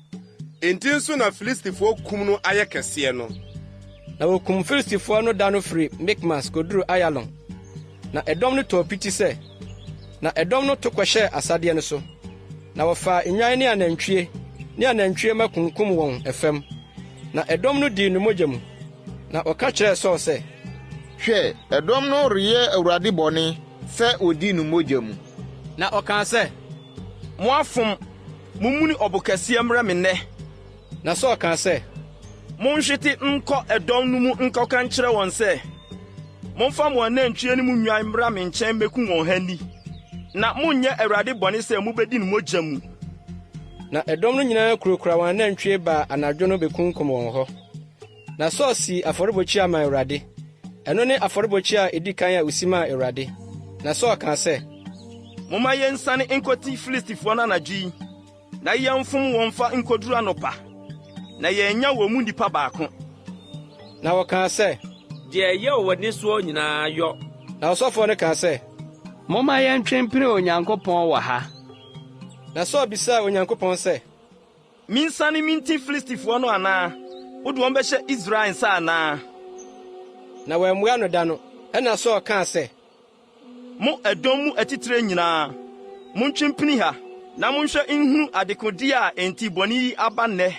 Enti nso na Filistifoɔ kum no ayɛ kɛseɛ no. Na wɔkum Filistifoɔ no da no firi Mikmas kɔduruu Ayalon. Na ɛdɔm no tɔɔ piti sɛ. Na ɛdɔm no to kɔhyɛɛ asadeɛ no so, na wɔfaa nnwan ne anantwie ne anantwie mma kunkum wɔn ɛfam. Na ɛdɔm no dii no mogya mu. Na wɔka kyerɛɛ Saul sɛ. Hwɛ, ɛdɔm no reyɛ Awurade bɔne sɛ wɔdi no mogya mu. Na ɔkaa sɛ, Moafom! Mommuni ɔbo kɛseɛ mmrɛ me nnɛ. Na Saul kaa sɛ, Monhwete nkɔ ɛdɔm no mu nkɔka nkyerɛ wɔn sɛ, 'Momfa mo anantwie ne mo nnwan mmra me nkyɛn mmekum wɔn ha nni, na monnyɛ Awurade bɔne sɛ mubedi no mogya mu. Na ɛdɔm no nyinaa kurakura wɔn anantwie baa anadwo no bekunkum wɔn hɔ. Na Saul sii afɔrebukyia maa Awurade. Ɛno ne afɔrebukyia a edi kan a osi maa Awurade. Na Saul kaa sɛ, Momma yensiane nkoti Filistifoɔ no anadwo yi, na yɛmfom wɔn mfa nkoduru anɔpa, na yɛannya wɔn mu nipa baako. Na wɔkaa sɛ, Deɛ ɛyɛ wɔ w'ani soɔ nyinaa yɔ. Na ɔsɔfoɔ no kaa sɛ, Momma yɛntwe mpini Onyankopɔn wɔ ha. Na Saul bisaa Onyankopɔn sɛ, Mensiane minti Filistifoɔ no anaa? Wode wɔn bɛhyɛ Israel nsa anaa? Na wammua no da no. Ɛnna Saul kaa sɛ, Mo ɛdɔm mu atitire nyinaa, montwe mpini ha, na monhwɛ nhunu adekodeɛ a enti bɔne yi aba nnɛ.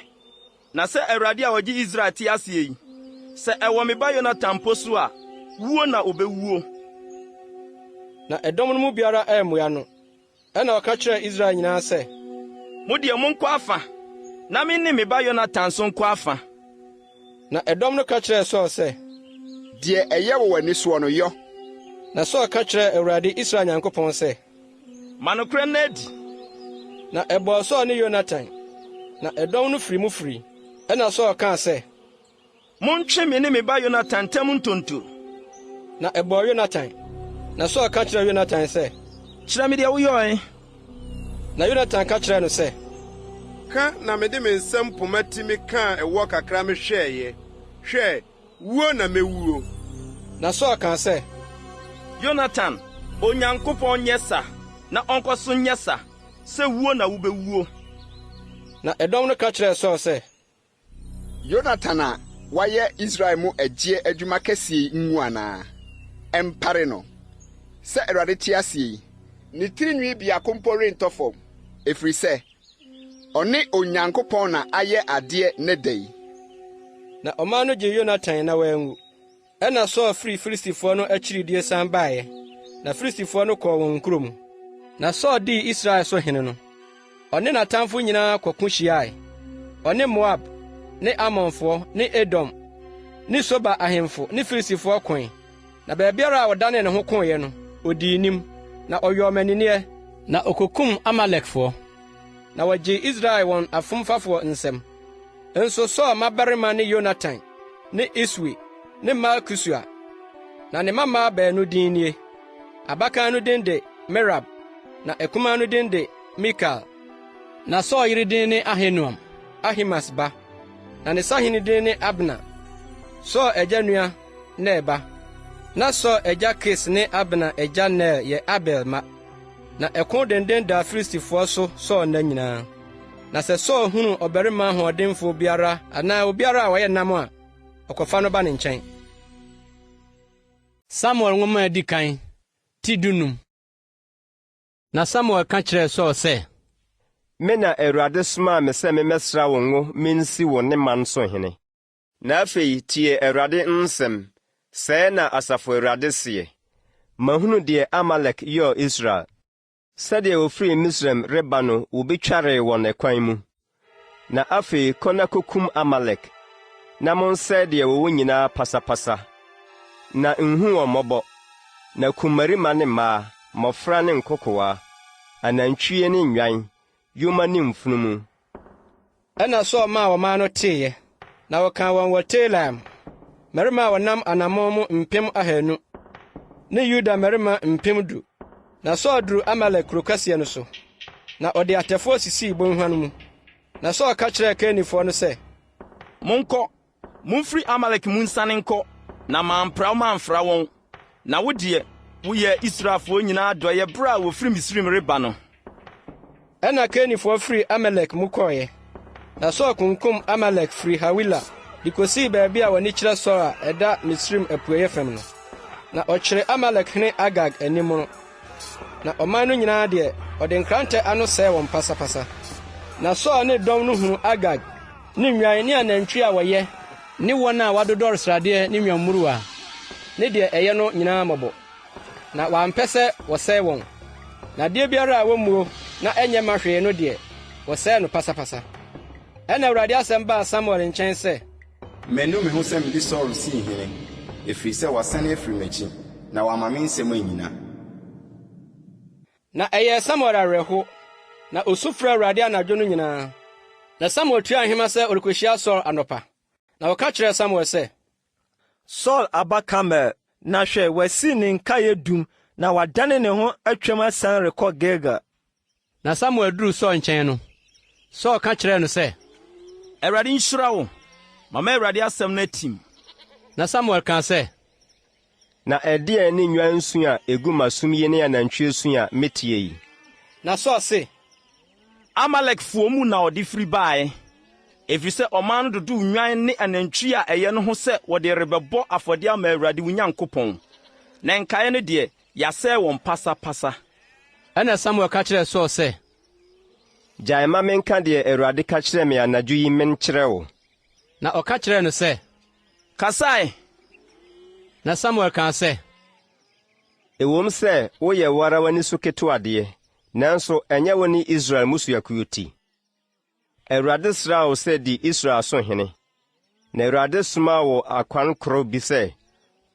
Na sɛ Awurade a ɔgye Israel te aseɛ yi, sɛ ɛwɔ me ba Yonatan mpo so a, wuo na ɔbɛwuo. Na ɛdɔm no mu biara ammua no. Ɛnna ɔka kyerɛɛ Israel nyinaa sɛ, Mo deɛ, monkɔ afa, na me ne me ba Yonatan nso nkɔ afa. Na ɛdɔm no ka kyerɛɛ Saul sɛ, Deɛ ɛyɛ wɔ w'ani soɔ no, yɔ. Na Saul ka kyerɛɛ Awurade, Israel Nyankopɔn sɛ, Ma nokorɛ nna adi. Na ɛbɔɔ Saul ne Yonatan, na ɛdɔm no firii mu firii. Ɛnna Saul kaa sɛ, Montwe me ne me ba Yonatan ntam ntonto. Na ɛbɔɔ Yonatan. Na Saul ka kyerɛɛ Yonatan sɛ, Kyerɛ me deɛ woyɔe. Na Yonatan ka kyerɛɛ no sɛ, Ka na mede me nsam poma ti mekaa ɛwoɔ kakra mehwɛeɛ, hwɛ, wuo na mɛwuo. Na Saul kaa sɛ, Yonatan, Onyankopɔn nyɛ sa, na ɔnkɔ so nyɛ sa, sɛ wuo na wobɛwuo. Na ɛdɔm no ka kyerɛɛ Saul sɛ, Yonatan a wayɛ Israel mu ɛgyeɛ adwuma kɛseɛ yi nwu anaa? Ɛmpare no! Sɛ Awurade te aseɛ yi, ne tirinwi biako mpo rentɔ fam, ɛfiri sɛ, ɔne Onyankopɔn na ayɛ adeɛ nnɛ da yi. Na ɔman no gyee Yonatan na wanwu. Ɛnna Saul firii Filistifoɔ no akyiridie san baeɛ, na Filistifoɔ no kɔɔ wɔn nkuro mu. Na Saul dii Israel so hene no, ɔne n'atamfo nyinaa kɔko hyiae, ɔne Moab ne Amonfoɔ ne Edom ne Soba ahemfo ne Filistifoɔ koe. Na baabiara a ɔdanee ne ho koeɛ no, odii nim, na ɔyɔɔ mmaninneɛ. Na okokum Amalekfoɔ, na wɔgyee Israel wɔn afomfafoɔ nsam. Nso Saul mmabarima ne Yonatan ne Iswi ne Malkisua. Na ne mmammaa baanu din nie: Abakan no din de Merab, na akumaa no din de Mikal. Na Saul yere din ne Ahinoam, Ahimaas ba. Na ne sahene din ne Abner, Saul agya nua Ner ba. Na Saul agya Kis ne Abner agya Ner yɛ Abiel mma. Na ɛko dennen daa Filistifoɔ so Saul nna nyinaa. Na sɛ Saul hunu ɔbarima hoɔdenfo biara anaa obiara a ɔyɛ nnam a, ɔkɔfa no ba ne nkyɛn. Samuel Nwoma a Edi Kan, ti dunum. Na Samuel ka kyerɛɛ Saul sɛ, Me na Awurade somaa me sɛ memmɛsra wo ngo minsi wo ne man so hene. Na afei tie Awurade nsɛm, Sɛɛ na Asafo Awurade seɛ, Mahunu deɛ Amalek yɔɔ Israel. Sɛdeɛ wɔfirii Misraim reba no wɔbɛtwaree wɔn ɛkwan mu. Na afei kɔ na kɔkum Amalek, na monsɛe deɛ wɔwɔ nyinaa pasapasa, na nhu wɔn mmɔbɔ, na kum mmarima ne mmaa, mmɔfra ne nkokoaa, anantwie ne nnwan, yoma ne mfunumu. Ɛnna Saul maa ɔman no teeɛ. Na wɔkan wɔn wɔ Telaim, mmarima a wɔnam anammɔn mu 200,000, ne Yuda mmarima 10,000. Na Saul duruu Amalek kurow kɛseɛ no so, na ɔde atɛfoɔ sisii bɔnhwa no mu. Na Saul ka kyerɛɛ Kenifoɔ no sɛ, Monkɔ, Momfiri Amalek mu nsiane nkɔ, na mampra wo mamfra wɔn. Na wo deɛ, woyɛɛ Israelfoɔ nyinaa adɔeɛ berɛ a wɔfiri Misraim reba no. Ɛnna Kenifoɔ firii Amalek mu kɔeɛ. Na Saul kunkum Amalek firi Hawila de kɔsii baabi a w'ani kyerɛ Sur a ɛda Misraim apueeɛ fam no. Na ɔkyeree Amalek hene Agag animono. Na ɔman no nyinaa deɛ, ɔde nkrantɛ ano sɛee wɔn pasapasa. Na Saul ne dɔm no hunuu Agag ne nnwan ne anantwi a wɔyɛ ne wɔn a wɔadodɔre sradeɛ ne nnwammuruwa ne deɛ ɛyɛ no nyinaa mmɔbɔ, na wɔampɛ sɛ wɔsɛe wɔn. Na adeɛ biara a wɔmmuo na ɛnyɛ mma hwee no deɛ, wɔsɛee no pasapasa. Ɛnna Awurade asɛm baa Samuel nkyɛn sɛ. Manu me ho sɛ mede Saulo sii hene, ɛfiri sɛ wasane afiri m'akyi, na wamma me nsɛm annyina. Na ɛyɛɛ Samuel awerɛhow, na osu frɛɛ Awurade anadwo no nyinaa. Na Samuel tuaa nhema sɛ ɔrekohyia Saul anɔpa. Na wɔka kyerɛɛ Samuel sɛ. Saul aba Karmel, na hwɛ, wasi ne nkaeɛ dum, na wadane ne ho atwam asiane rekɔ Gilgal. Na Samuel duruu Saul nkyɛn no, Saul ka kyerɛɛ no sɛ. Awurade nhyira wo. Mama Awurade asɛm no atim. Na Samuel kaa sɛ, Na ɛdeɛn ne nnwan su a ɛgu m'asom yi ne anantwie su a meteɛ yi? Na Saul se. Amalekfoɔ mu na ɔde firi baeɛ, ɛfiri sɛ ɔman no dodoo nnwan ne anantwie a ɛyɛ no ho sɛ wɔde rebɛbɔ afɔdeɛ ama Awurade wo Nyankopɔn, na nkaeɛ no deɛ, yɛasɛe wɔn pasapasa. Ɛnna Samuel ka kyerɛɛ Saul sɛ. Gyae ma menka deɛ Awurade ka kyerɛɛ me anadwo yi menkyerɛ wo. Na ɔka kyerɛɛ no sɛ. Kasa ɛ! Na Samuel kaa sɛ. Ɛwom sɛ woyɛ wo ara w'ani so ketewa deɛ, nanso ɛnyɛ wo ne Israel mmusuakuo ti. Awurade sraa wo sɛ di Israel so hene. Na Awurade somaa wo akwan koro bi sɛ,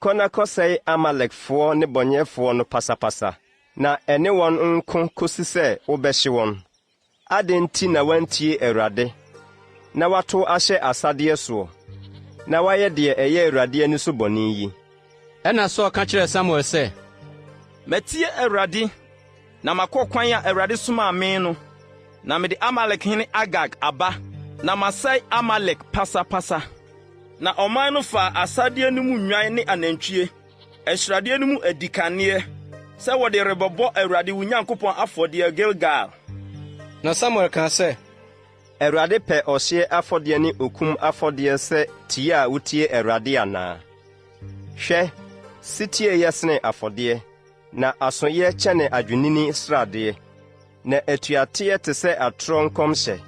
'Kɔ na kɔsɛe Amalekfoɔ nnebɔneyɛfoɔ no pasapasa, na ɛne wɔn nko kɔsi sɛ wobɛhye wɔn. Adɛn nti na woantie Awurade, na woatow ahyɛ asadeɛ soɔ, na woayɛ deɛ ɛyɛ Awurade ani so bɔne yi? Ɛnna Saul ka kyerɛɛ Samuel sɛ, Matie Awurade, na makɔ kwan a Awurade somaa me no, na mede Amalekhene Agag aba, na masɛe Amalek pasapasa. Na ɔman no faa asadeɛ no mu nnwan ne anantwie, ahyiradeɛ no mu adikanneɛ, sɛ wɔde rebɛbɔ Awurade wo Nyankopɔn afɔdeɛ Gilgal. Na Samuel kaa sɛ. Awurade pɛ ɔhyeɛ afɔdeɛ ne okum afɔdeɛ sɛ tie a wotie Awurade anaa? Hwɛ, setie yɛ sene afɔdeɛ, na asoyɛ kyɛne adwennini sradeɛ. Na atuateɛ te sɛ atorɔ nkɔmhyɛ,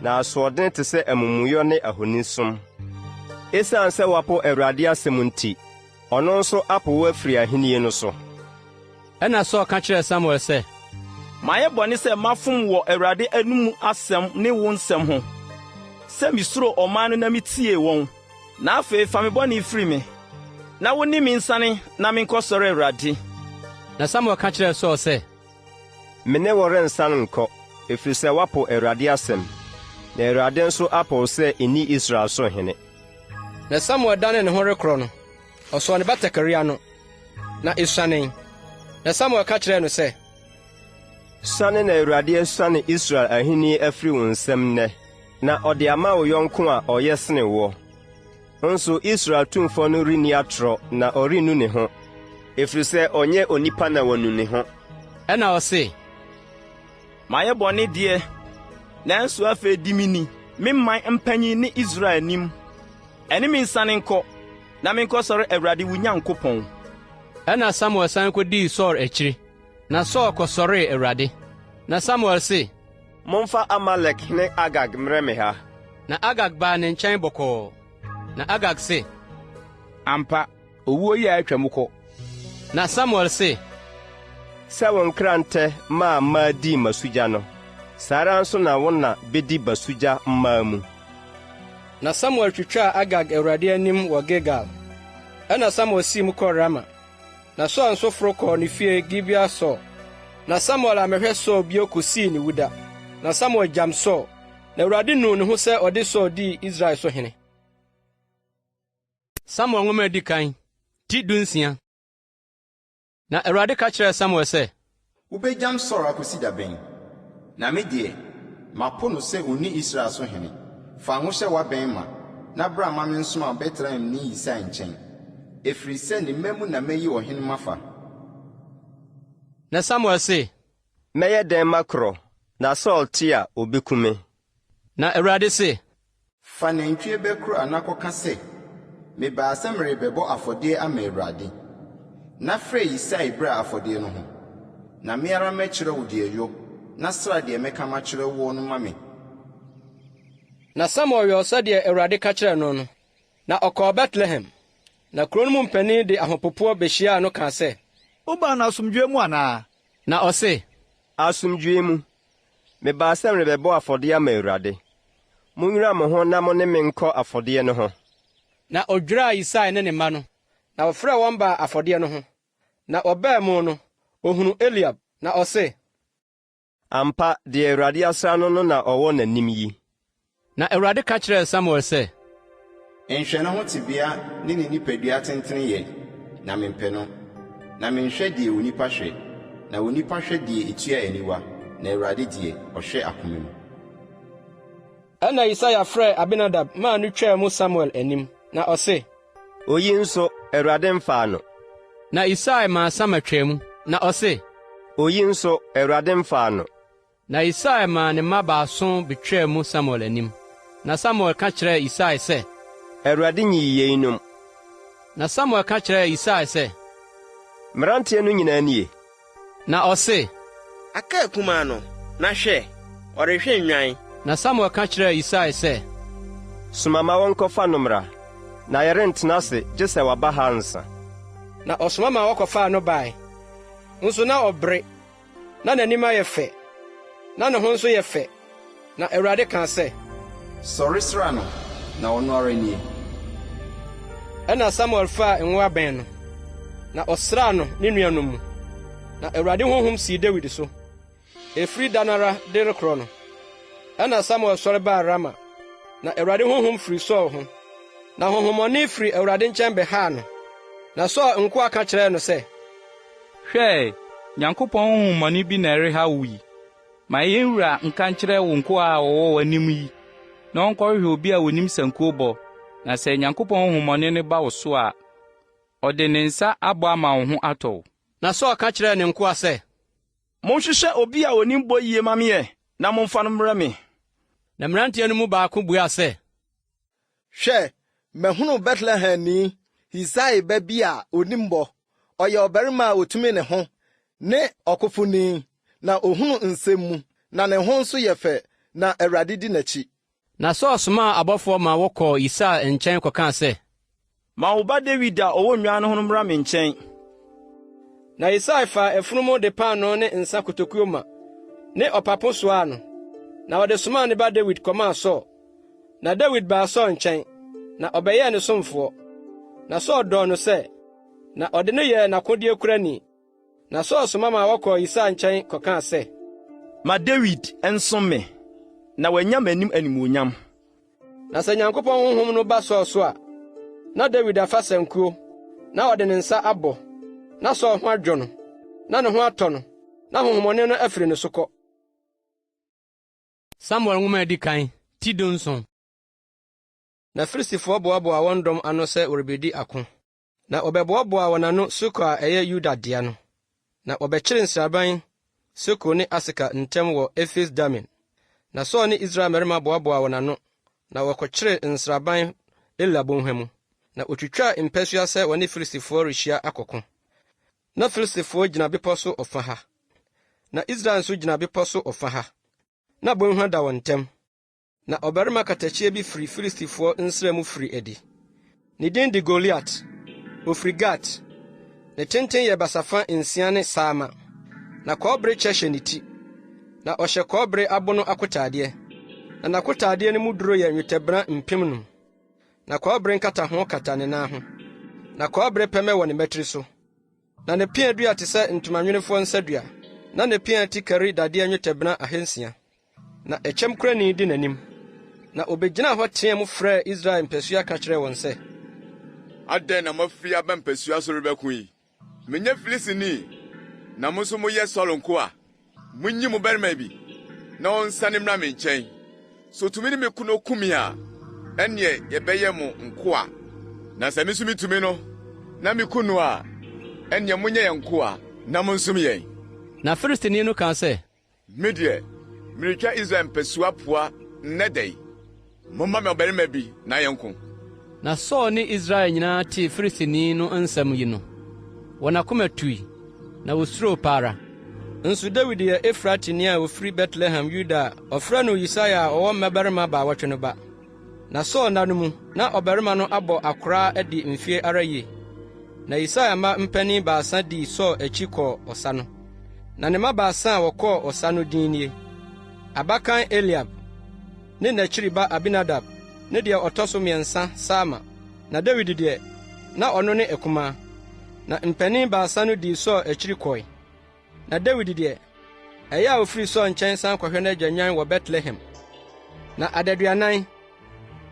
na asoɔden te sɛ amumuyɔ ne ahonisom. Esiane sɛ woapo Awurade asɛm nti, ɔno nso apo wo afiri ahenni no so. Ɛnna Saul ka kyerɛɛ Samuel sɛ, Mayɛ bɔne sɛ mafom wɔ Awurade anom asɛm ne wo nsɛm ho, sɛ misuroo ɔman no na mitiee wɔn. Na afei fa me bɔne firi me, na wo ne me nsiane na menkɔsɔre Awurade. Na Samuel ka kyerɛɛ Saul sɛ, Me ne wo rensan nkɔ, ɛfiri sɛ woapo Awurade asɛm, na Awurade nso apo wo sɛ nni Israel so hene. Na Samuel danee ne ho rekorɔ no, ɔsɔɔ ne batakari ano, na esuanee. Na Samuel ka kyerɛɛ no sɛ. Suane na Awurade asuane Israel ahenni afiri wo nsam nnɛ, na ɔde ama wo yɔnko a ɔyɛ sene woɔ. Nso Israel Tumfoɔ no renni atorɔ na ɔrennu ne ho, ɛfiri sɛ ɔnyɛ onipa na wanu ne ho. Ɛnna ɔse. Mayɛ bɔne deɛ, nanso afei di me ni, me man mpanyin ne Israel anim. Ɛne me nsiane nkɔ, na menkɔsɔre Awurade wo Nyankopɔn. Ɛnna Samuel san kodii Saul akyiri, na Saul kɔsɔree Awurade. Na Samuel se. Momfa Amalek hene Agag mmrɛ me ha. Na Agag baa ne nkyɛn bɔkɔɔ. Na Agag se. Ampa, owuo yi a atwam kɔ. Na Samuel se. Sɛ wo nkrantɛ maa mmaa dii mmasugya no, saa ara nso na wo na bedi basugya mmaa mu. Na Samuel twitwaa Agag Awurade anim wɔ Gilgal. Ɛnna Samuel sii mu kɔɔ Rama. Na Saul nso foro kɔɔ ne fie Gibea Saul. Na Samuel ammɛhwɛ Saul bio kosii ne wuda. Na Samuel gyam Saul. Na Awurade nuu ne ho sɛ ɔde Saul dii Israel so hene. Samuel nwoma a edi kan, ti dunsia. Na Awurade ka kyerɛɛ Samuel sɛ. Wobɛgyam Saul akosi da bɛn? Na me deɛ, mapo no sɛ ɔnni Israel so hene. Fa ngo hyɛ w'abɛn ma, na bra ma mensoma wo Betlehemni Yisai nkyɛn, ɛfiri sɛ ne mma mu na mayi ɔhene mafa. Na Samuel se. Mɛyɛ dɛn makorɔ, na Saul te a, ɔbɛku me? Na Awurade se. Fa nantwie ba kura na kɔka sɛ, 'Mebaa sɛ merebɛbɔ afɔdeɛ ama Awurade. Na frɛ Yisai bra afɔdeɛ no ho, na me ara mɛkyerɛ wo deɛ yɔ, na sra deɛ mɛka makyerɛ woɔ no ma me. Na Samuel yɔɔ sɛdeɛ Awurade ka kyerɛɛ no no, na ɔkɔɔ Betlehem. Na kuro no mu mpanin de ahopopoɔ bɛhyiaa no kaa sɛ. Wobaa no asomdwoeɛ mu anaa? Na ɔse. Asomdwoeɛ mu. Mebaa sɛ merebɛbɔ afɔdeɛ ama Awurade. Monnwira mo ho na mo ne me nkɔ afɔdeɛ no ho. Na ɔdwiraa Yisai ne ne mma no, na ɔfrɛɛ wɔn baa afɔdeɛ no ho. Na wɔbaa mu no, ɔhunuu Eliab, na ɔse. Ampa, deɛ Awurade asra no no na ɔwɔ n'anim yi. Na Awurade ka kyerɛɛ Samuel sɛ. Nhwɛ ne ho tebea ne ne nipadua tentenyɛ, na mempɛ no. Na menhwɛ deɛ onipa hwɛ, na onipa hwɛ deɛ ɛtua aniwa, na Awurade deɛ, ɔhwɛ akoma mu. Ɛnna Yesaia frɛɛ Abinadab maa no twaa mu Samuel anim, na ɔse. Oyi nso, Awurade mfaa no. Na Yisai maa Sama twaa mu, na ɔse. Oyi nso, Awurade mfaa no. Na Yisai maa ne mma baason betwaa mu Samuel anim. Na Samuel ka kyerɛɛ Yisai sɛ. Awurade nyii yeinom. Na Samuel ka kyerɛɛ Yisai sɛ. Mmeranteɛ no nyinaa nie? Na ɔse. Aka akumaa no, na hwɛ, ɔrehwɛ nnwan. Na Samuel ka kyerɛɛ Yisai sɛ. Soma ma wɔnkɔfa no mmra, na yɛrentena ase gye sɛ waba ha ansa. Na ɔsoma maa wɔkɔfaa no bae. Nso na ɔbere. Na n'anim ayɛ fɛ, na ne ho nso yɛ fɛ. Na Awurade kaa sɛ. Sɔre sra no, na ɔno ara nie. Ɛnna Samuel faa ngo abɛn no, na ɔsraa no ne nuanom mu. Na Awurade honhom sii Dawid so, ɛfiri da no ara de rekorɔ no. Ɛnna Samuel sɔre baa Rama, na Awurade honhom firii Saul ho. Na honhommɔne firi Awurade nkyɛn bɛhaa no. Na Saul nkoa ka kyerɛɛ no sɛ. Hwɛ ɛ, Nyankopɔn honhommɔne bi na ɛrehaw wo yi. Ma yɛn wura nka nkyerɛ wo nkoa a wɔwɔ w'anim yi, na wɔnkɔhwehwɛ obi a onim sankuo bɔ, na sɛ Nyankopɔn honhommɔne no ba wo so a, ɔde ne nsa abɔ ama wo ho atɔ wo. Na Saul ka kyerɛɛ ne nkoa sɛ. Monhwehwɛ obi a onim bɔ yiye mma me ɛ, na momfa no mmrɛ me. Na mmeranteɛ no mu baako buaa sɛ. Hwɛ, mahunu Betlehemni Yisai ba bi a onim bɔ. Ɔyɛ ɔbarima a otumi ne ho ne ɔkofoni, na ohunu nsɛm mu, na ne ho nso yɛ fɛ, na Awurade di n'akyi. Na Saul somaa abɔfoɔ maa wɔkɔɔ Yisai nkyɛn kɔkaa sɛ. Ma wo ba Dawid a ɔwɔ nnwan no ho no mmra me nkyɛn. Na Yisai faa afunumu de paanoo ne nsa kotokuo ma, ne ɔpapo soaa no, na ɔde somaa ne ba Dawid kɔmaa Saul. Na Dawid baa Saul nkyɛn, na ɔbɛyɛɛ ne somfoɔ. Na Saul dɔɔ no sɛ, na ɔde no yɛɛ n'akodeɛkurani. Na Saul soma maa wɔkɔɔ Yisai nkyɛn kɔkaa sɛ. Ma Dawid nsom me, na wanya m'anim animuonyam. Na sɛ Nyankopɔn honhom no ba Saul so a, na Dawid afa sankuo, na ɔde ne nsa abɔ, na Saul ho adwo no, na ne ho atɔ no, na honhommɔne no afiri ne so kɔ. Samuel nwoma a edi kan, ti dunson. Na Filistifoɔ boaboaa wɔn dɔm ano sɛ wɔrebedi ako. Na wɔbɛboaboaa wɔn ano Soko a ɛyɛ Yuda dea no, na wɔbɛkyeree nsraban Soko ne Aseka ntam wɔ Efes-Damin. Na Saul ne Israel mmarima boaboaa wɔn ano, na wɔkɔkyeree nsraban Ela bɔnhwa mu, na wotwitwaa mpasua sɛ wɔne Filistifoɔ rehyia akɔko. Na Filistifoɔ gyina bepɔ so ɔfã ha, na Israel nso gyina bepɔ so ɔfã ha, na bɔnhwa da wɔn ntam. Na ɔbarima katakyie bi firi Filistifoɔ nsra mu firi adi. Ne din de Goliat. Ɔfiri Gat. Ne tenten yɛ basafa nsia ne saama. Na kɔbere kyɛ hyɛ ne ti. Na ɔhyɛ kɔbere abono akotaadeɛ. Na n'akotaadeɛ no mu duro yɛ nnwetɛbena mpemnum. Na kɔbere nkataho kata ne nan ho. Na kɔbere pɛmɛ wɔ ne mmatiri so. Na ne pea dua te sɛ ntomanwemfoɔ nsadua, na ne pea ti kari dadeɛ nnwetɛbena ahansia. Na ɛkyɛm kurani di n'anim. Na obegyinaa hɔ teɛɛ mu frɛɛ Israel mpasua ka kyerɛɛ wɔn sɛ. Adɛn na moafiri aba mpasua so rebɛko yi? Menyɛ Filistini, na mo nso moyɛ Saulo nkoa? Munyi mo barima bi, na ɔnsiane mmra me nkyɛn. Sɛ otumi ne me ko na okum me a, ɛnneɛ yɛbɛyɛ mo nkoa. Na sɛ me nso mitumi no, na miku no a, ɛnneɛ monyɛ yɛn nkoa na monsom yɛn. Na Filistini no kaa sɛ, Me deɛ, meretwa Israel mpasua poa nnɛ da yi. Momma me ɔbarima bi na yɛnko. Na Saul ne Israel nyinaa tee Filistini no nsɛm yi no, wɔn akoma tui, na wosuroo pa ara. Nso Dawid yɛ Efratini a ofiri Betlehem Yuda a wɔfrɛ no Yisai a ɔwɔ mmabarima baawɔtwe no ba. Na Saul nna no mu, na ɔbarima no abɔ akora adi mfe ara yie. Na Yisai mma mpanin baasa dii Saul akyi kɔɔ ɔsa no. Na ne mma baasa a wɔkɔɔ ɔsa no din nie: Abakan Eliab, ne n'akyiri ba Abinadab ne deɛ ɔtɔ so mmiɛnsa Sama. Na Dawid deɛ, na ɔno ne akumaa. Na mpanin baasa no dii Saul akyiri kɔe. Na Dawid deɛ, ɛyɛ a ofiri Saul nkyɛn san kɔhwɛ n'agya nnwan wɔ Betlehem. Na adaduanan,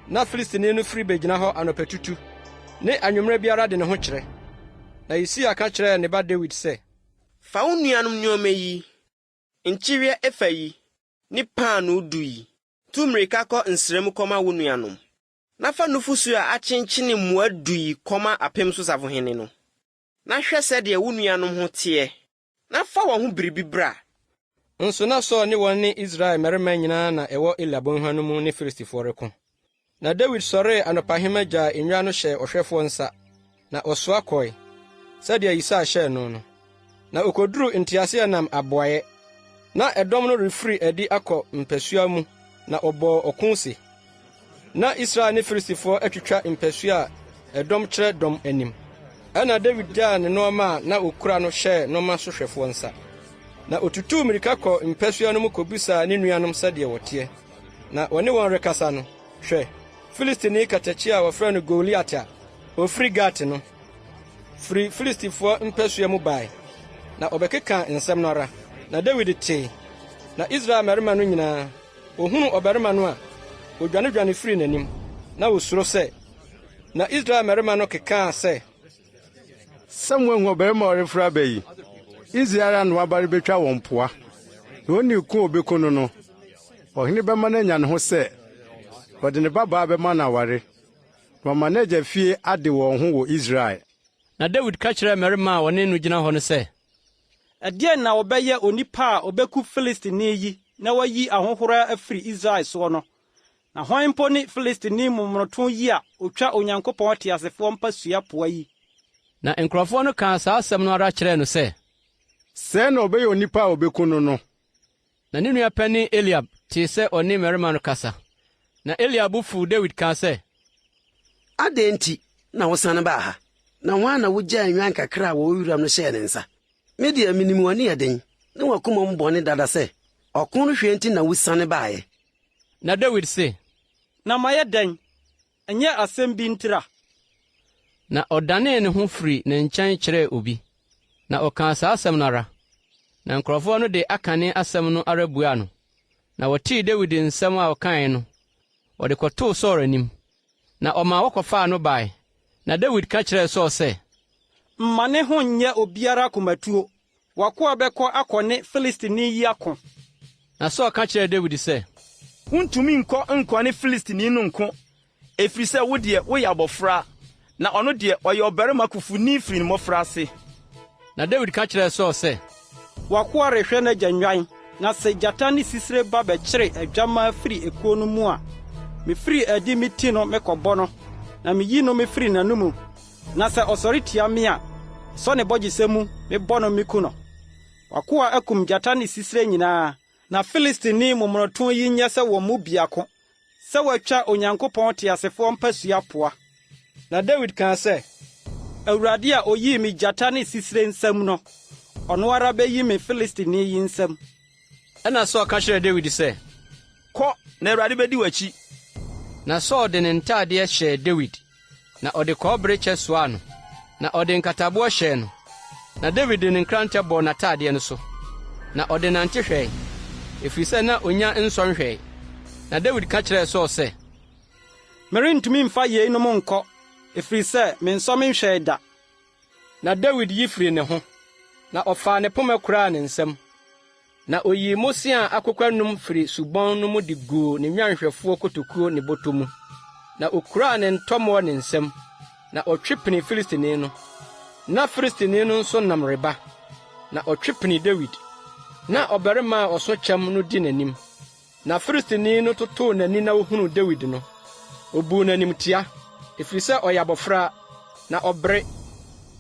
na Filistini no firi begyina hɔ anɔpatutu ne anwummerɛ biara de ne ho kyerɛ. Na Yisia ka kyerɛɛ ne ba Dawid sɛ, Fa wo nuanom nneɛma yi, nkyeweɛ efa yi ne paanoo du yi, tu mmirika kɔ nsra mu kɔma wo nuanom. Na fa nufusu a akyenkyene mua du yi kɔma apem so safohene no. Na hwɛ sɛdeɛ wo nuanom ho teɛ, na fa wɔn ho biribi bra. Nso na Saul ne wɔn ne Israel mmarima nyinaa na ɛwɔ Ela bɔnhwa no mu ne Filistifoɔ reko. Na Dawid sɔree anɔpahema gyaa nnwan no hyɛɛ ɔhwɛfoɔ nsa, na ɔsoa kɔe, sɛdeɛ Yisai hyɛɛ no no. Na okoduruu nteaseɛnam aboaeɛ. Na ɛdɔm no refiri adi akɔ mpasua mu na ɔbɔɔ ɔko se. Na Israel ne Filistifoɔ atwitwa mpasua a ɛdɔm kyerɛ dɔm anim. Ɛnna Dawid gyaa ne nnoɔma a na ɔkura no hyɛɛ nnoɔma sohwɛfoɔ nsa, na ɔtutuu mmirika kɔɔ mpasua no mu kɔbisaa ne nuanom sɛdeɛ wɔteɛ. Na ɔne wɔn rekasa no, hwɛ, Filistini katakyi a wɔfrɛ no Goliat a ofiri Gat no, firi Filistifoɔ mpasua mu bae, na ɔbɛkekaa nsɛm no ara. Na Dawid tee. Na Israel mmarima no nyinaa, wɔhunuu ɔbarima no a, wɔdwanedwane firii n'anim, na wɔsuro sɛ. Na Israel mmarima no kekaa sɛ, Sɛ moahu ɔbarima a ɔreforo aba yi, Israel ara na waba rebetwa wɔn poa. Na onii ko a obeku no no, ɔhene bɛma no anya ne ho sɛ, ɔde ne babaa bɛma no aware, na wama n'agya fie ade wɔn ho wɔ Israel. Na Dawid ka kyerɛɛ mmarima a wɔne no gyina hɔ no sɛ, Ɛdeɛn na wɔbɛyɛ onipa a ɔbɛku Filistini yi na wayi ahohora afiri Israel soɔ no? Na hwan mpo ne Filistini momonoto yi a otwa Onyankopɔn teasefoɔ mpasua poa yi? Na nkurɔfoɔ no kaa saa asɛm no ara kyerɛɛ no sɛ. Sɛɛ na ɔbɛyɛ onipa a obeku no no. Na ne nua panin Eliab tee sɛ ɔne mmarima no kasa. Na Eliab bo fuw Dawid kaa sɛ. Adɛn nti na wosane baa ha? Na hwan na wugyaa nnwan kakra a wɔwɔ wiram no hyɛɛ ne nsa? Me deɛ, minim w'ani yɛ den ne w'akoma mu bɔne dada sɛ ɔko no hwɛ nti na wusiane baeɛ. Na Dawid se. Na mayɛ dɛn? Ɛnyɛ asɛm bi ntira? Na ɔdanee ne ho firii ne nkyɛn kyerɛɛ obi, na ɔkaa saa asɛm no ara. Na nkurɔfoɔ no de akane asɛm no ara buaa no. Na wɔtee Dawid nsɛm a ɔkaeɛ no, wɔde kɔtoo Saul anim. Na ɔmaa wɔkɔfaa no bae. Na Dawid ka kyerɛɛ Saul sɛ. Mma ne ho nnyɛ obiara akomatuo, W'akoa bɛkɔ akɔne Filistini yi ako. Na Saul ka kyerɛɛ Dawid sɛ. Wuntumi nkɔ nkɔne Filistini no nko, efiri sɛ wo deɛ, woyɛ abɔfra, na ɔno deɛ, ɔyɛ ɔbarima kofoni firi ne mmɔfraase. Na Dawid ka kyerɛɛ Saul sɛ. W'akoa rehwɛ n'agya nnwan, na sɛ gyata ne sisire ba bɛkyere adwammaa firi ekuo no mu a, mefiri adi meti no mekɔbɔ no, na meyi no mefiri n'anomu. Na sɛ ɔsɔre tia me a, mesɔ ne bɔgyesɛ mu mebɔ no miku no. W'akoa akum gyata ne sisire nyinaa, na Filistini momonoto yi nyɛ sɛ wɔn mu biako, sɛ watwa Onyankopɔn teasefoɔ mpasua poa. Na Dawid kaa sɛ, Awurade a oyii me gyata ne sisire nsam no, ɔno ara beyi me Filistini yi nsam. Ɛnna Saul ka kyerɛɛ Dawid sɛ, Kɔ, na Awurade bedi w'akyi. Na Saul de ne ntadeɛ hyɛɛ Dawid, na ɔde kɔbere kyɛ soaa no, na ɔde nkataboɔ hyɛɛ no. Na Dawid de ne nkrantɛ bɔɔ n'atadeɛ no so, na ɔde nante hwɛe, ɛfiri sɛ na ɔnnya nsɔ nhwɛe. Na Dawid ka kyerɛɛ Saul sɛ, Merentumi mfa yeinom nkɔ, Ɛfiri sɛ mensɔ menhwɛe da. Na Dawid yi firii ne ho, na ɔfaa ne poma kuraa ne nsam. Na oyii mmosea a akokwa num firii subɔn no mu de guu ne nnwanhwɛfoɔ kotokuo ne bɔtɔ mu. Na okuraa ne ntɔmmoɔ ne nsam, na ɔtwe pinii Filistini no. Na Filistini no nso nam reba, na ɔtwe pinii Dawid. Na ɔbarima a ɔso kyɛm no di n'anim. Na Filistini no totoo n'ani na ohunuu Dawid no, obuu no animtia, efiri sɛ ɔyɛ abofra, na ɔbere,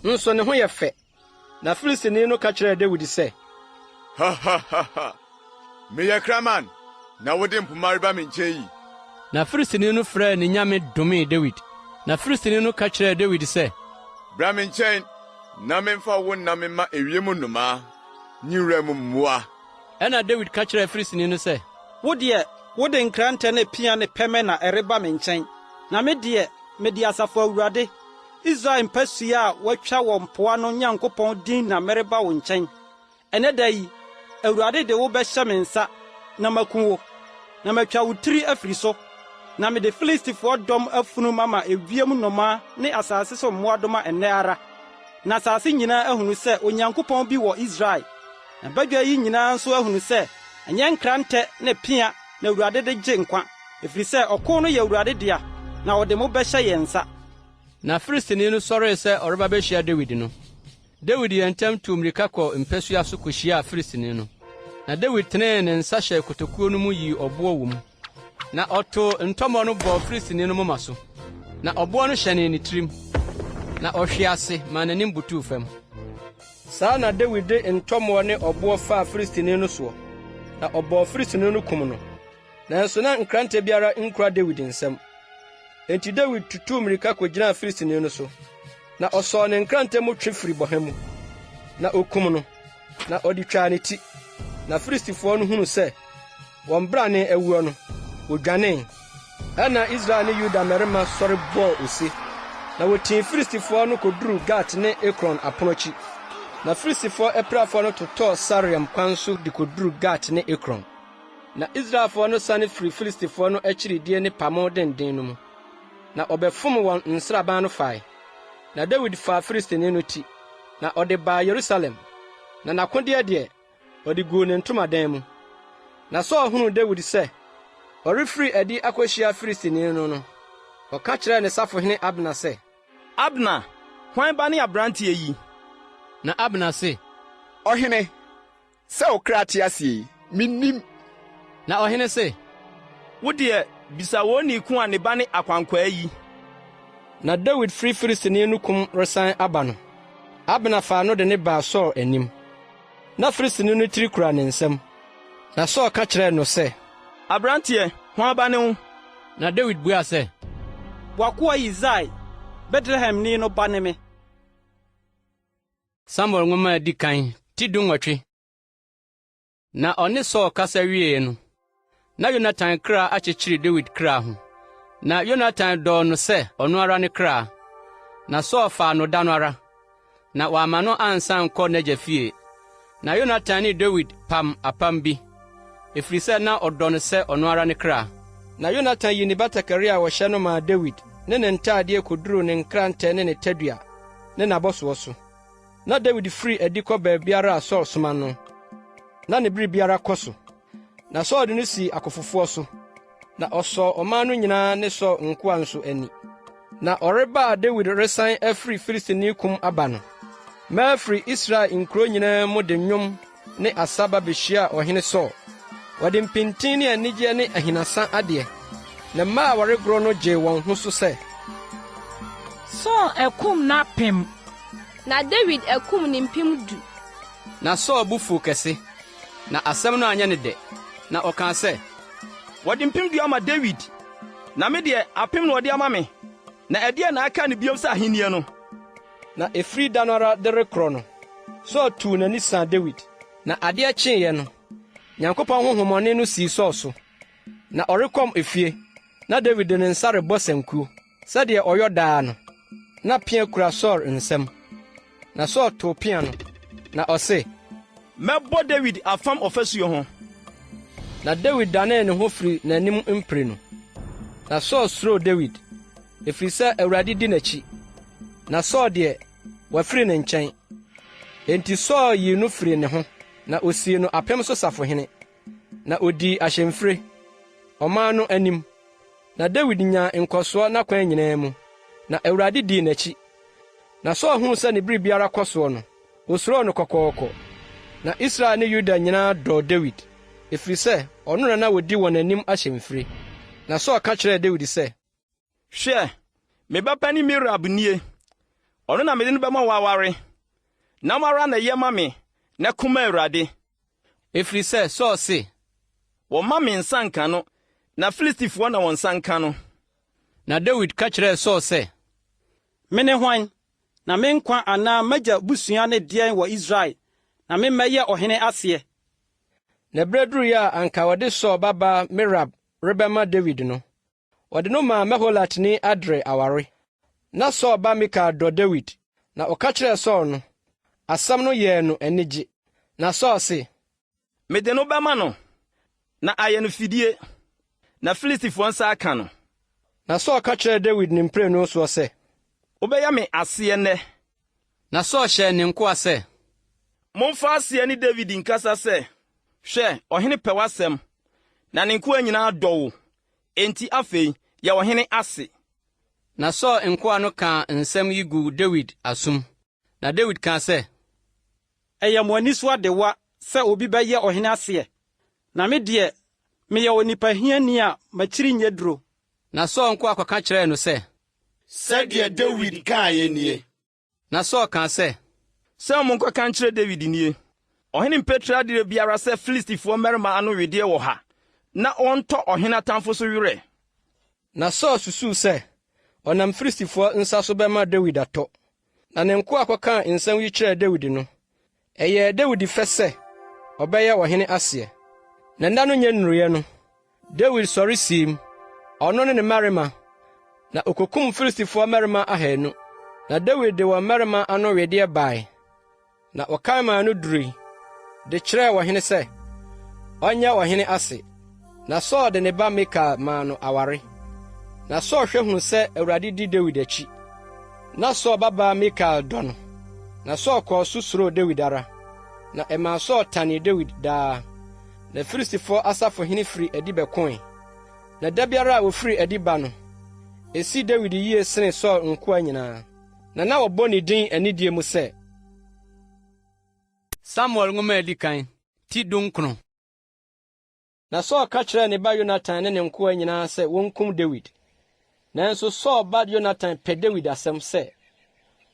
nso ne ho yɛ fɛ. Na Filistini no ka kyerɛɛ Dawid sɛ, Ha ha ha ha! Meyɛ kraman na wode mpoma reba me nkyɛn yi? Na Filistini no frɛɛ ne nyame domee Dawid. Na Filistini no ka kyerɛɛ Dawid sɛ, Bra me nkyɛn na memfa wo nna memma ewiem nnomaa ne wuram mmoa. Ɛnna Dawid ka kyerɛɛ Filistini no sɛ, Wo deɛ, wode nkrantɛ ne pea ne pɛmɛ na ɛreba me nkyɛn, na me deɛ, mede Asafo Awurade, Israel mpasua a wɔatwa wɔn poa no Nyankopɔn din na mereba wo nkyɛn. Ɛnnɛ da yi, Awurade de wo bɛhyɛ me nsa na maku wo, na matwa wo tiri afiri so, na mede Filistifoɔ dɔm afunu mama ewiem nnomaa ne asase so mmoadoma ɛnnɛ ara, na asase nyinaa ahunu sɛ Onyankopɔn bi wɔ Israel. Na badwa yi nyinaa nso ahunu sɛ ɛnyɛ nkrantɛ ne pea na Awurade de gye nkwa, ɛfiri sɛ ɔko no yɛ Awurade dea, na ɔde mo bɛhyɛ yɛn nsa. Na Filistini no sɔree sɛ ɔreba abehyia Dawid no, Dawid yɛɛ ntɛm tuu mmirika kɔɔ mpasua so kohyiaa Filistini no. Na Dawid tenee ne nsa hyɛɛ kotokuo no mu yii ɔboɔ wɔ mu, na ɔtoo ntɔmmɔ no bɔɔ Filistini no moma so, na ɔboɔ no hyɛnee ne tirim, na ɔhwee ase maa n'anim butuw fam. Saa na Dawid de ntɔmmoɔ ne ɔboɔ faa Filistini no soɔ, na ɔbɔɔ Filistini no kum no. Nanso na nkrante biara nkura Dawid nsam. Enti Dawid tutuu mmirika kogyinaa Filistini no so, na ɔsɔɔ ne nkrante mu twe firi bɔha mu, na okum no, na ɔde twaa ne ti. Na Filistifoɔ no hunu sɛ wɔn brane awuo no, wodwanee. Ɛnna Israel ne Yuda mmarima sɔre bɔɔ ose, na wotii Filistifoɔ no koduruu Gat ne Ekron apono akyi. Na Filistifoɔ apirafoɔ no totɔɔ Saaraim kwan so de koduruu Gat ne Ekron. Na Israelfoɔ no sane firii Filistifoɔ no akyiridie ne pamo denden no mu, na wɔbɛfom wɔn nsraban no fae. Na Dawid faa Filistini no ti, na ɔde baa Yerusalem, na n'akodeɛ deɛ, ɔde guu ne ntomadan mu. Na Saul hunuu Dawid sɛ ɔrefiri adi akohyia Filistini no no, ɔka kyerɛɛ ne safohene Abner sɛ, Abner, hwan ba ne aberanteɛ yi? Na Abner se, Ɔhene, sɛ wo kra te ase yi, minnim. Na ɔhene se, Wo deɛ, bisa onii ko a ne ba ne akwankwaa yi. Na Dawid firi Filistini no kum resan aba no, Abner faa no de no baa Saul anim. Na Filistini no tiri kura ne nsam. Na Saul ka kyerɛɛ no sɛ, Aberanteɛ, hwan ba ne wo? Na Dawid buaa sɛ, W'akoa Yisai, Betlehemni no ba ne me. Samuel Nwoma a Edi Kan, ti dunwɔtwe. Na ɔne Saul kasa wiee no, na Yonatan kra akyekyere Dawid kra ho. Na Yonatan dɔɔ no sɛ ɔno ara ne kra. Na Saul faa no da no ara, na wamma no ansan nkɔ n'agya fie. Na Yonatan ne Dawid pam apam bi, efiri sɛ na ɔdɔ no sɛ ɔno ara ne kra. Na Yonatan yii ne batakari a ɔhyɛ no maa Dawid ne ne ntadeɛ koduruu ne nkrantɛ ne ne tadua ne n'abɔsoɔ so. Na Dawid firi adi kɔ baabiara a Saul soma no, na ne biribiara kɔ so. Na Saul de no sii akofofoɔ so, na ɔsɔɔ ɔman no nyinaa ne Saul nkoa nso ani. Na ɔreba a Dawid resan afiri Filistini kum aba no, mmaa firi Israel nkuro nyinaa mu de nnwom ne asa ba behyiaa ɔhene Saul. Wɔde mpintin ne anigyeɛ ne ahinasa adeɛ, na mmaa a wɔregoro no gyee wɔn ho so sɛ. Saul akum n'apem. Na Dawid akum ne mpem du. Na Saul bo fuw kɛse, na asɛm no anyɛ no dɛ, na ɔkaa sɛ. Wɔde mpemdu ama Dawid, na me deɛ, apem na wɔde ama me, na ɛdeɛn na aka no bio sɛ ahennie no? Na ɛfiri da no ara de rekorɔ no, Saul tuu n'ani saa Dawid. Na adeɛ kyeeɛ no, Nyankopɔn honhommɔne no sii Saul so. Na ɔrekɔm efie, na Dawid de ne nsa rebɔ sankuo, sɛdeɛ ɔyɔ daa no. Na pea kura Saul nsam. Na Saul too pea no, na ɔse, Mɛbɔ Dawid afam ɔfasuo ho. Na Dawid danee ne ho firii n'anim mprenu. Na Saul suroo Dawid. ɛfiri sɛ Awurade di n'akyi. Na Saul deɛ, wafiri ne nkyɛn. Enti Saul yii no firii ne ho, na osii no apem so safohene, na odii ahyɛmfire, ɔman no anim. Na Dawid nyaa nkɔsoɔ n'akwan nyinaa mu, na Awurade dii n'akyi. Na Saul huu sɛ ne biribiara kɔ soɔ no, osuroo no kɔkɔɔkɔ. Na Israel ne Yuda nyinaa dɔɔ Dawid, ɛfiri sɛ ɔno na na ɔdi wɔn anim ahyɛmfire. Na Saul ka kyerɛɛ Dawid sɛ, Hwɛ, me ba panin Merab nie. Ɔno na mede no bɛma wo aware. Na wo ara na yɛ ma me, na ko ma Awurade. Ɛfiri sɛ Saul se, Wɔmma me nsa nka no, na Filistifoɔ na wɔn nsa nka no. Na Dawid ka kyerɛɛ Saul sɛ, Mene hwan, na me nkwa anaa m'agya busua ne deɛn wɔ Israel, na memmɛyɛ ɔhene aseɛ? Na berɛ duruiɛ a anka wɔde Saul babaa Merab rebɛma Dawid no, Wɔde no maa Meholatni Adriel aware. Ná Saul ba Mikal dɔ Dawid, na ɔka kyerɛɛ Saul no, asɛm no yɛɛ no anigye. Na Saul se, Mede no bɛma no, na ayɛ no fidie, na Filistifoɔ nsa aka no. Na Saul ka kyerɛɛ Dawid ne mprenu soɔ sɛ, Wobɛyɛ me aseɛ nnɛ. Na Saul hyɛɛ ne nkoa sɛ, Momfa aseɛ ne Dawid nkasa sɛ, 'Hwɛ, ɔhene pɛ w'asɛm, na ne nkoa nyinaa dɔ wo, Enti afei, yɛ ɔhene ase. Na Saul nkoa no kaa nsɛm yi guu Dawid asom. Na Dawid kaa sɛ. Ɛyɛ mo ani so adewa sɛ obi bɛyɛ ɔhene aseɛ? Na me deɛ, meyɛ onipa hiani a m'akyiri nyɛ duro. Na Saul nkoa kɔka kyerɛɛ no sɛ. Sɛdeɛ Dawid kaeɛ nie. Na Saul kaa sɛ, Sɛ monkɔka nkyerɛ Dawid nie, 'Ɔhene mpɛ tiriadeɛ biara sɛ Filistifoɔ mmarima ano wedeɛ wɔ ha, na wɔntɔ ɔhene atamfo so werɛ. Na Saul susuu sɛ ɔnam Filistifoɔ nsa so bɛma Dawid atɔ. Na ne nkoa kɔkaa nsɛm yi kyerɛɛ Dawid no, ɛyɛɛ Dawid fɛ sɛ ɔbɛyɛ ɔhene aseɛ. Na nna no nnya nnuruiɛ no, Dawid sɔre siim, ɔno ne ne mmarima, na okokum Filistifoɔ mmarima ahannu. Na Dawid de wɔn mmarima ano wedeɛ bae, na ɔkan maa no durui de kyerɛɛ ɔhene sɛ ɔnyɛ ɔhene ase. Na Saul de ne ba Mikal maa no aware. Na Saul hwɛ huu sɛ Awurade di Dawid akyi. Na Saul babaa Mikal dɔ no, na Saul kɔɔ so suroo Dawid ara, na ɛmaa Saul tanee Dawid daa. Na Filistifoɔ asafohene firii adi bɛkoe. Na da biara a wɔfiri adi ba no, ɛsii Dawid yie sene Saul nkoa nyinaa. Na na wɔbɔ ne din anidie mu sɛ. Samuel Nwoma a Edi Kan, ti dunkron. Na Saul ka kyerɛɛ ne ba Yonatan ne ne nkoa nyinaa sɛ wonkum Dawid. Nanso Saul ba Yonatan pɛ Dawid asɛm sɛ.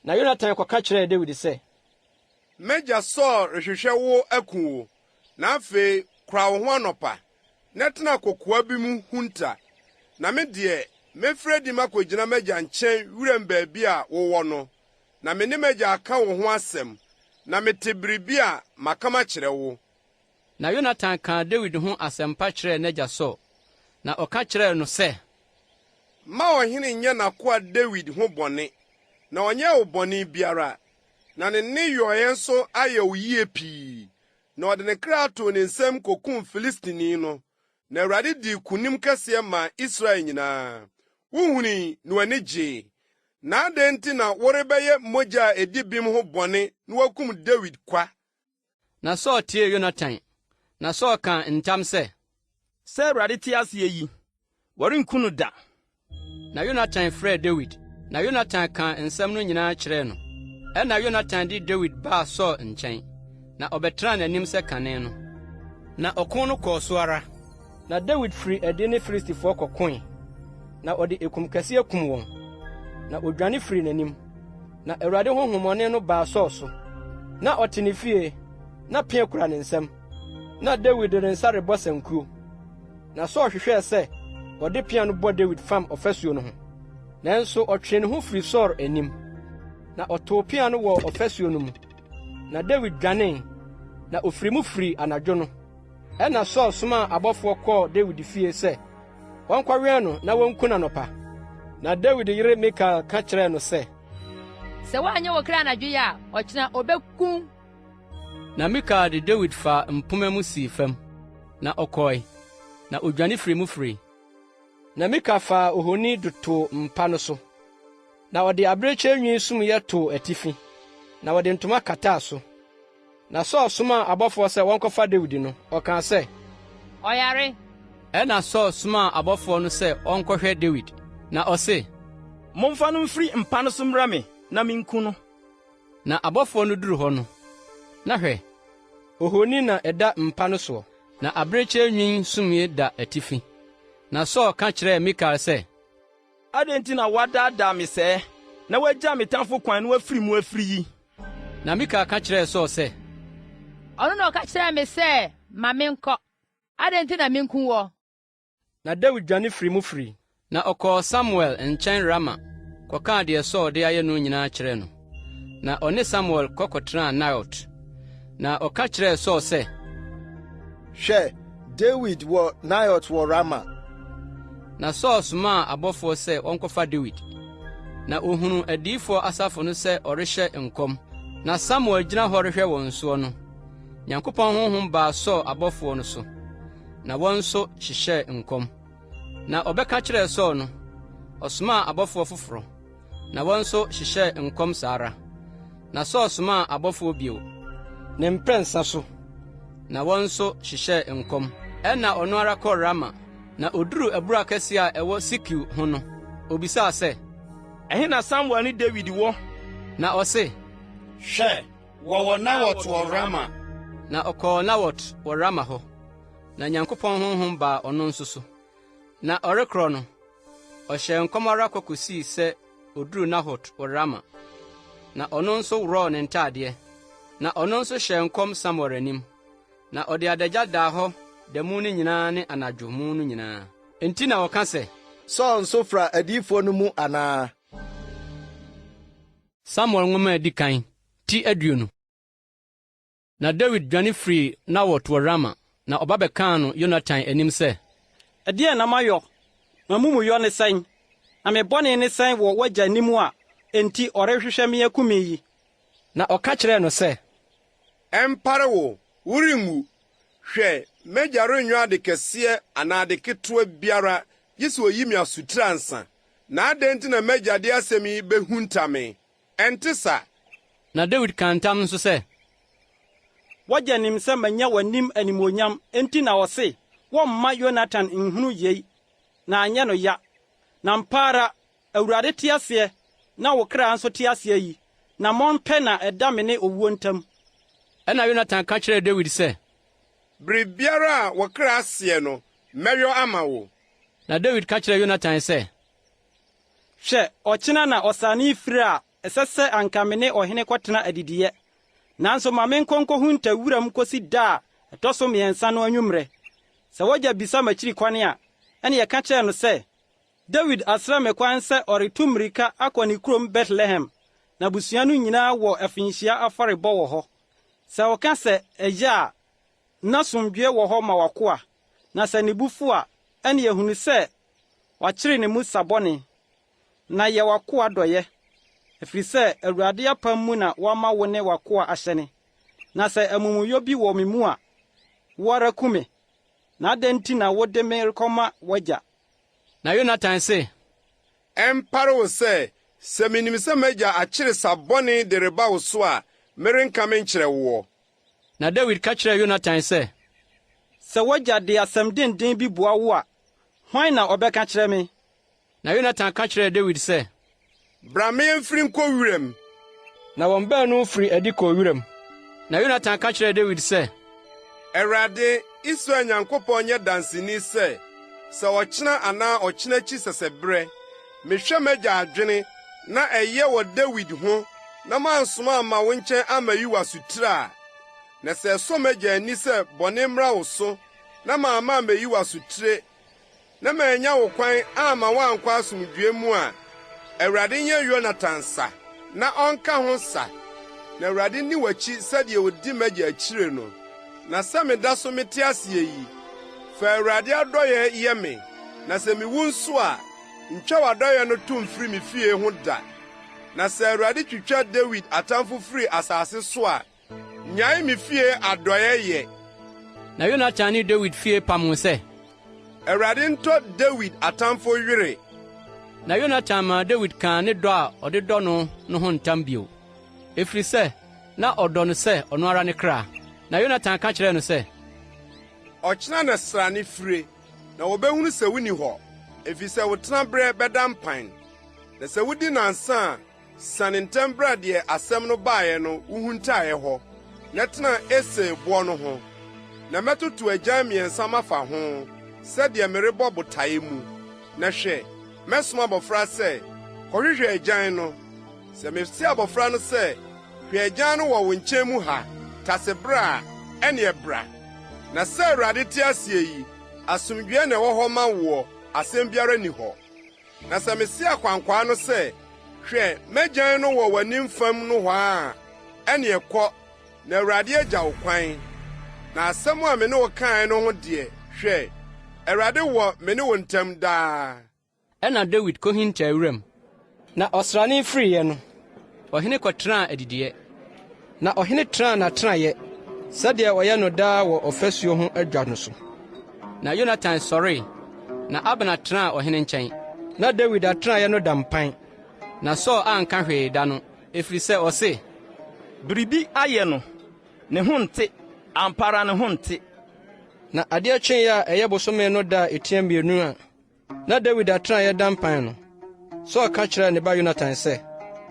Na Yonatan kɔka kyerɛɛ Dawid sɛ. M'agya Saul rehwehwɛ wo aku wo, na afei kora wo ho anɔpa, na tena kokoa bi mu hunta. Na me deɛ, mɛfiri adi makɔgyina m'agya nkyɛn wiram baabi a wowɔ no, na me ne m'agya aka wo ho asɛm, na mete biribi a, maka makyerɛ wo. Na Yonatan kaa Dawid ho asɛmpa kyerɛɛ n'agya Saul, na ɔka kyerɛɛ no sɛ. Mma ɔhene nnyɛ n'akoa Dawid ho bɔne, na ɔnyɛɛ wo bɔne biara, na ne nneyɔeɛ nso ayɛ wo yie pii, na ɔde ne kra too ne nsam kɔkum Filistini no, na Awurade dii nkonim kɛseɛ maa Israel nyinaa. Wohunui, na w'ani gyee. Na adɛn nti na worebɛyɛ mogya a ɛdi bem ho bɔne na woakum Dawid kwa? Na Saul tiee Yonatan, na Saul kaa ntam sɛ. Sɛ Awurade te aseɛ yi, wɔrenku no da. Na Yonatan frɛɛ Dawid, na Yonatan kaa nsɛm no nyinaa kyerɛɛ no. Ɛnna Yonatan de Dawid baa Saul nkyɛn, na ɔbɛtenaa n'anim sɛ kane no. Na ɔko no kɔɔ so ara. Na Dawid firii adi ne Filistifoɔ kɔkoe, na ɔde ekumkɛseɛ kum wɔn, na wɔdwane firii n'anim. Na Awurade honhommɔne no baa Saul so. Na ɔte ne fie, na pea kura ne nsam. Na Dawid de ne nsa rebɔ sankuo. Na Saul hwehwɛɛ sɛ ɔde pea no bɔ Dawid fam ɔfasuo no ho. Nanso ɔtwee ne ho firii Saul anim, na ɔtow pea no wɔɔ ɔfasuo no mu. Na Dawid dwanee, na ofiri mu firii anadwo no. Ɛnna Saul somaa abɔfoɔ kɔɔ Dawid fie sɛ wɔnkɔwɛn no na wonku no anɔpa. Na Dawid yere Mikal ka kyerɛɛ no sɛ, Sɛ woannye wo kra anadwo yi a, ɔkyena obeku wo. Na Mikal de Dawid faa mpomma mu sii fam, na ɔkɔe, na odwane firii mu firii. Na Mikal faa ohoni de too mpa no so, na ɔde abirekyie nwi sumiiɛ too atifi, na wɔde ntoma kataa so. Na Saul somaa abɔfoɔ sɛ wɔnkɔfa Dawid no, ɔkaa sɛ, Ɔyare. Ɛnna Saul somaa abɔfoɔ no sɛ wɔnkɔhwɛ Dawid, na ɔse, Momfa no mfiri mpa no so mmrɛ me na minku no. Na abɔfoɔ no duruu hɔ no, na hwɛ, ohoni na ɛda mpa no soɔ, na abirekyie nwi sumiiɛ da atifi. Na Saul ka kyerɛɛ Mikal sɛ, Adɛn nti na woadaadaa me sɛɛ, na woagya me tamfo kwan na wafiri mu afiri yi? Na Mikal ka kyerɛɛ Saul sɛ, Ɔno na ɔka kyerɛɛ me sɛ, 'Ma menkɔ. Adɛn nti na minkum woɔ? Na Dawid dwane firii mu firii. Na ɔkɔɔ Samuel nkyɛn Rama kɔkaa deɛ Saul de ayɛ no nyinaa kyerɛɛ no. Na ɔne Samuel kɔ kɔtenaa Naiot. Na ɔka kyerɛɛ Saul sɛ, Hwɛ, Dawid wɔ Naiot wɔ Rama. Na Saul somaa abɔfoɔ sɛ wɔnkɔfa Dawid. Na ɔhunuu adiyifoɔ asafo no sɛ wɔrehyɛ nkɔm, na Samuel gyina hɔ rehwɛ wɔn soɔ no, Nyankopɔn honhom baa Saul abɔfoɔ no so, na wɔn nso hyehyɛɛ nkɔm. Na ɔbɛka kyerɛɛ Saul no, ɔsomaa abɔfoɔ foforɔ. Na wɔn nso hyehyɛɛ nkɔm saa ara. Na Saul somaa abɔfoɔ bio, ne mprɛnsa so, na wɔn nso hyehyɛɛ nkɔm. Ɛnna ɔno ara kɔɔ Rama, na oduruu abura kɛse a ɛwɔ Seku ho no, obisaa sɛ, Ɛhe na Samuel ne Dawid wɔ? Na ɔse, Hwɛ, wɔwɔ Nawɔt wɔ Rama. Na ɔkɔɔ Nawɔt wɔ Rama hɔ, na Nyankopɔn honhom baa ɔno nso so. Na ɔrekorɔ no, ɔhyɛɛ nkɔm ara kɔ kosii sɛ oduruu Nahot wɔ Rama. Na ɔno nso worɔɔ ne ntadeɛ, na ɔno nso hyɛɛ nkɔm Samuel anim. Na ɔde adagya daa hɔ da mu no nyinaa ne anadwo mu no nyinaa. Enti na wɔka sɛ. Saul nso fra adiyifoɔ no mu anaa? Samuel Nwoma a Edi Kan, ti 20. Na Dawid dwane firii Nawot wɔ Rama, na ɔba bɛkaa no Yonatan anim sɛ. Ɛdeɛn na mayɔ? M'amumuyɔ ne sɛn? Na me bɔne ne sɛn wɔ w'agya anim a enti ɔrehwehwɛ me aku me yi? Na ɔka kyerɛɛ no sɛ. Ɛmpare wo, worenwu. Hwɛ, m'agya renyɔ ade kɛseɛ anaa ade ketewa biara gye sɛ ɔyi me asotire ansa. Na adɛn nti na m'agya de asɛm yi bɛhunta me? Ɛnte sa! Na Dawid kaa ntam nso sɛ. W'agya nim sɛ manya w'anim animuonyam enti na ɔse, 'Wɔmma Yonatan nhunu yei na anyɛ no ya. Na ampa ara, Awurade te aseɛ na wo kra nso te aseɛ yi, nammɔn pɛ na ɛda me ne owuo ntam. Ɛnna Yonatan ka kyerɛɛ Dawid sɛ. Biribiara a wo kra seɛ no, mɛyɔ ama wo. Na Dawid ka kyerɛɛ Yonatan sɛ. Hwɛ, ɔkyena na ɔsrane refiri a ɛsɛ sɛ anka me ne ɔhene kɔtena adidiiɛ. Nanso ma menkɔ nkɔhunta wuram kosi da a ɛtɔ so mmiɛnsa no anwummerɛ. Sɛ w'agya bisa m'akyiri kwan a, ɛnneɛ ka kyerɛ no sɛ, 'Dawid asrɛ me kwan sɛ ɔretu mmirika akɔ ne kurom Betlehem, na abusua no nyinaa wɔ afirinhyia afɔrebɔ wɔ hɔ. Sɛ ɔka sɛ, Ɛyɛ a, na asomdwoeɛ wɔ hɔ ma w'akoa, na sɛ ne bo fu a, ɛnneɛ hunu sɛ Wakyere ne mu sa bɔne, na yɛ w'akoa dɔeɛ, ɛfiri sɛ Awurade apam mu na woama wo ne w'akoa ahyɛne. Na sɛ amumuyɔ bi wɔ me mu a, wo ara ku me, na adɛn nti na wode me rekɔma w'agya? Na Yonatan se. Ɛmpare wo sɛ, sɛ minim sɛ m'agya akyere sa bɔne de reba wo so a, merenka menkyerɛ woɔ. Na Dawid ka kyerɛɛ Yonatan sɛ. Sɛ w'agya de asɛm denden bi bua wo a, hwan na ɔbɛka kyerɛ me? Na Yonatan ka kyerɛɛ Dawid sɛ. Bra ma yɛmfiri nkɔ wiram. Na wɔn baanu firii adi kɔɔ wiram. Na Yonatan ka kyerɛɛ Dawid sɛ. Awurade, Israel Nyankopɔn nyɛ danseni sɛ, sɛ ɔkyena anaa ɔkyena akyi sɛsɛberɛ, mehwɛ m'agya adwene na ɛyɛ wɔ Dawid ho na mansoma amma wo nkyɛn ammayi wo asotiri a, na sɛ ɛsɔ m'agya ani sɛ bɔne mmra wo so na mamma ammeyi wo asotire, na mannya wo kwan amma woankɔ asomdwoe mu a, Awurade nyɛ Yonatan sa, na ɔnka ho sa, na Awurade nni w'akyi sɛdeɛ ɔdi m'agya akyire no. Na sɛ meda so mete aseɛ yi, fa Awurade adɔeɛ yɛ me, na sɛ mewu nso a, ntwa w'adɔeɛ no to mfiri me fie ho da. Na sɛ Awurade twitwa Dawid atamfo firi asase so a, Nnyae me fie adɔe yɛ. Na Yonatan ne Dawid fie pamee sɛ. Awurade ntɔ Dawid atamfo were. Na Yonatan maa Dawid kaa ne dɔ a ɔde dɔ no no ho ntam bio, ɛfiri sɛ na ɔdɔ no sɛ ɔno ara ne kra. Na Yonatan ka kyerɛɛ no sɛ, Ɔkyena na srane fire, na wɔbɛhunu sɛ wonni hɔ, efisɛ wo tenaberɛ bɛda mpan. Na sɛ wodi nnansa a, Siane ntɛm bra deɛ asɛm no baeɛ no wohuntaeɛ hɔ, na tena Esel boɔ no ho. Na mɛtoto agyan mmiɛnsa mafa ho, sɛdeɛ merebɔ botaeɛ mu. Na hwɛ, mɛsoma abɔfra sɛ, 'Kɔhwehwɛ agyan no. Sɛ mese abɔfra no sɛ, 'Hwɛ agyan no wɔ wo nkyɛn mu ha, tase bra' a, ɛnneɛ bra. Na sɛ Awurade te aseɛ yi, asomdwoeɛ na ɛwɔ hɔ ma woɔ, asɛm biara nni hɔ. Na sɛ mise akwankwaa no sɛ, 'Hwɛ, m'agyan no wɔ w'anim fam nohoa' a, ɛnneɛ kɔ, na Awurade agya wo kwan. Na asɛm a me ne wo kae no ho deɛ, hwɛ, Awurade wɔ me ne wo ntam daa. Ɛnna Dawid kohintaa wuram. Na ɔsrane firiiɛ no, ɔhene kɔtenaa adidiiɛ. Na ɔhene tenaa n'atenaeɛ sɛdeɛ ɔyɛ no daa wɔ ɔfasuo ho adwa no so. Na Yonatan sɔree, na Abner tenaa ɔhene nkyɛn. Na Dawid atenaeɛ no da mpan. Na Saul anka hwee da no, ɛfiri sɛ ɔse, Biribi ayɛ no, ne ho nte, ampa ara ne ho nte. Na adeɛ kyeeɛ a ɛyɛ bosome no da a ɛtia mmienu a Na Dawid atenaeɛ da mpan no, Saul ka kyerɛɛ ne ba Yonatan sɛ,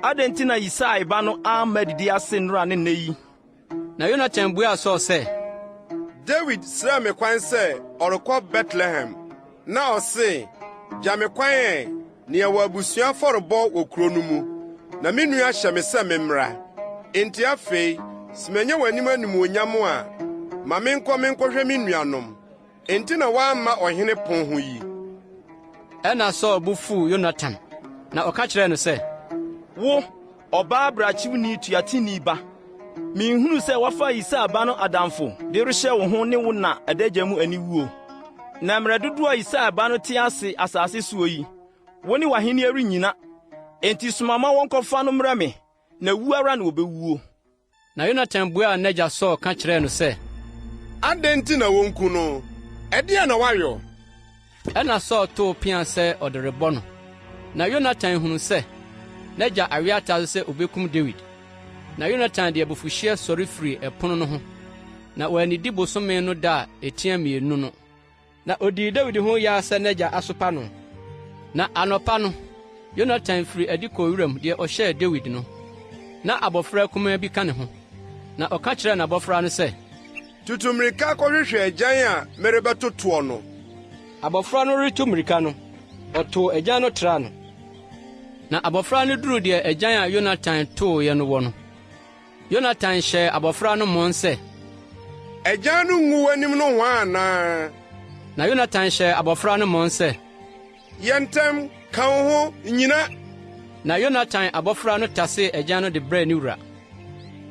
Adɛn nti na Yisai ba no amma adidi ase nnora ne nnɛ yi? Na Yonatan buaa Saul sɛ, Dawid srɛɛ me kwan sɛ ɔrekɔ Betlehem, na ɔse, 'Gya me kwan ɛ, na yɛwɔ abusua afɔrebɔ wɔ kurow no mu, na me nua hyɛ me sɛ memmra. Enti afei, sɛ manya w'anim animuonyam a, ma menkɔ menkɔhwɛ me nuanom. Enti na wamma ɔhene pon ho yi. Ɛnna Saul bo fuw Yonatan, na ɔka kyerɛɛ no sɛ, Wo, ɔbaa brakyewni tuateni ba, minhunuu sɛ woafa Yisai ba no adamfo de rehyɛ wo ho ne wo na adagya mu aniwuo? Na mmerɛ dodoɔ a Yisai ba no te ase asase soɔ yi, wo ne w'ahennie rennyina. Enti soma ma wɔnkɔfa no mmrɛ me, na wu ara na ɔbɛwuo. Na Yonatan buaa n'agya Saul ka kyerɛɛ no sɛ, Adɛn nti na wonku no? Ɛdeɛn na wayɔ? Ɛnna Saul too pea sɛ ɔde rebɔ no. Na Yonatan hunuu sɛ n'agya awe ataa so sɛ obekum Dawid. Na Yonatan de abufuhyeɛ sɔre firii ɛpono no ho, na wannidi bosome no da a etia mmienu no. Na odii Dawid ho yaw sɛ n'agya asopa no. Na anɔpa no, Yonatan firii adi kɔɔ wuram deɛ ɔhyɛɛ Dawid no. Na abofra kumaa bi ka ne ho. Na ɔka kyerɛɛ n'abɔfra no sɛ, Tutu mmirika kɔhwehwɛ agyan a merebɛtotoɔ no. Abofra no retu mmirika no, ɔtow agyan no traa no. Na abofra no duruu deɛ agyan a Yonatan toeɛ no wɔ no, Yonatan hyɛɛ abofra no mmɔn sɛ, Agyan no ngu w'anim nohoa anaa? Na Yonatan hyɛɛ abofra no mmɔn sɛ, Yɛ ntɛm, ka wo ho, nnyina! Na Yonatan abofra no tasee agyan no de brɛɛ ne wura.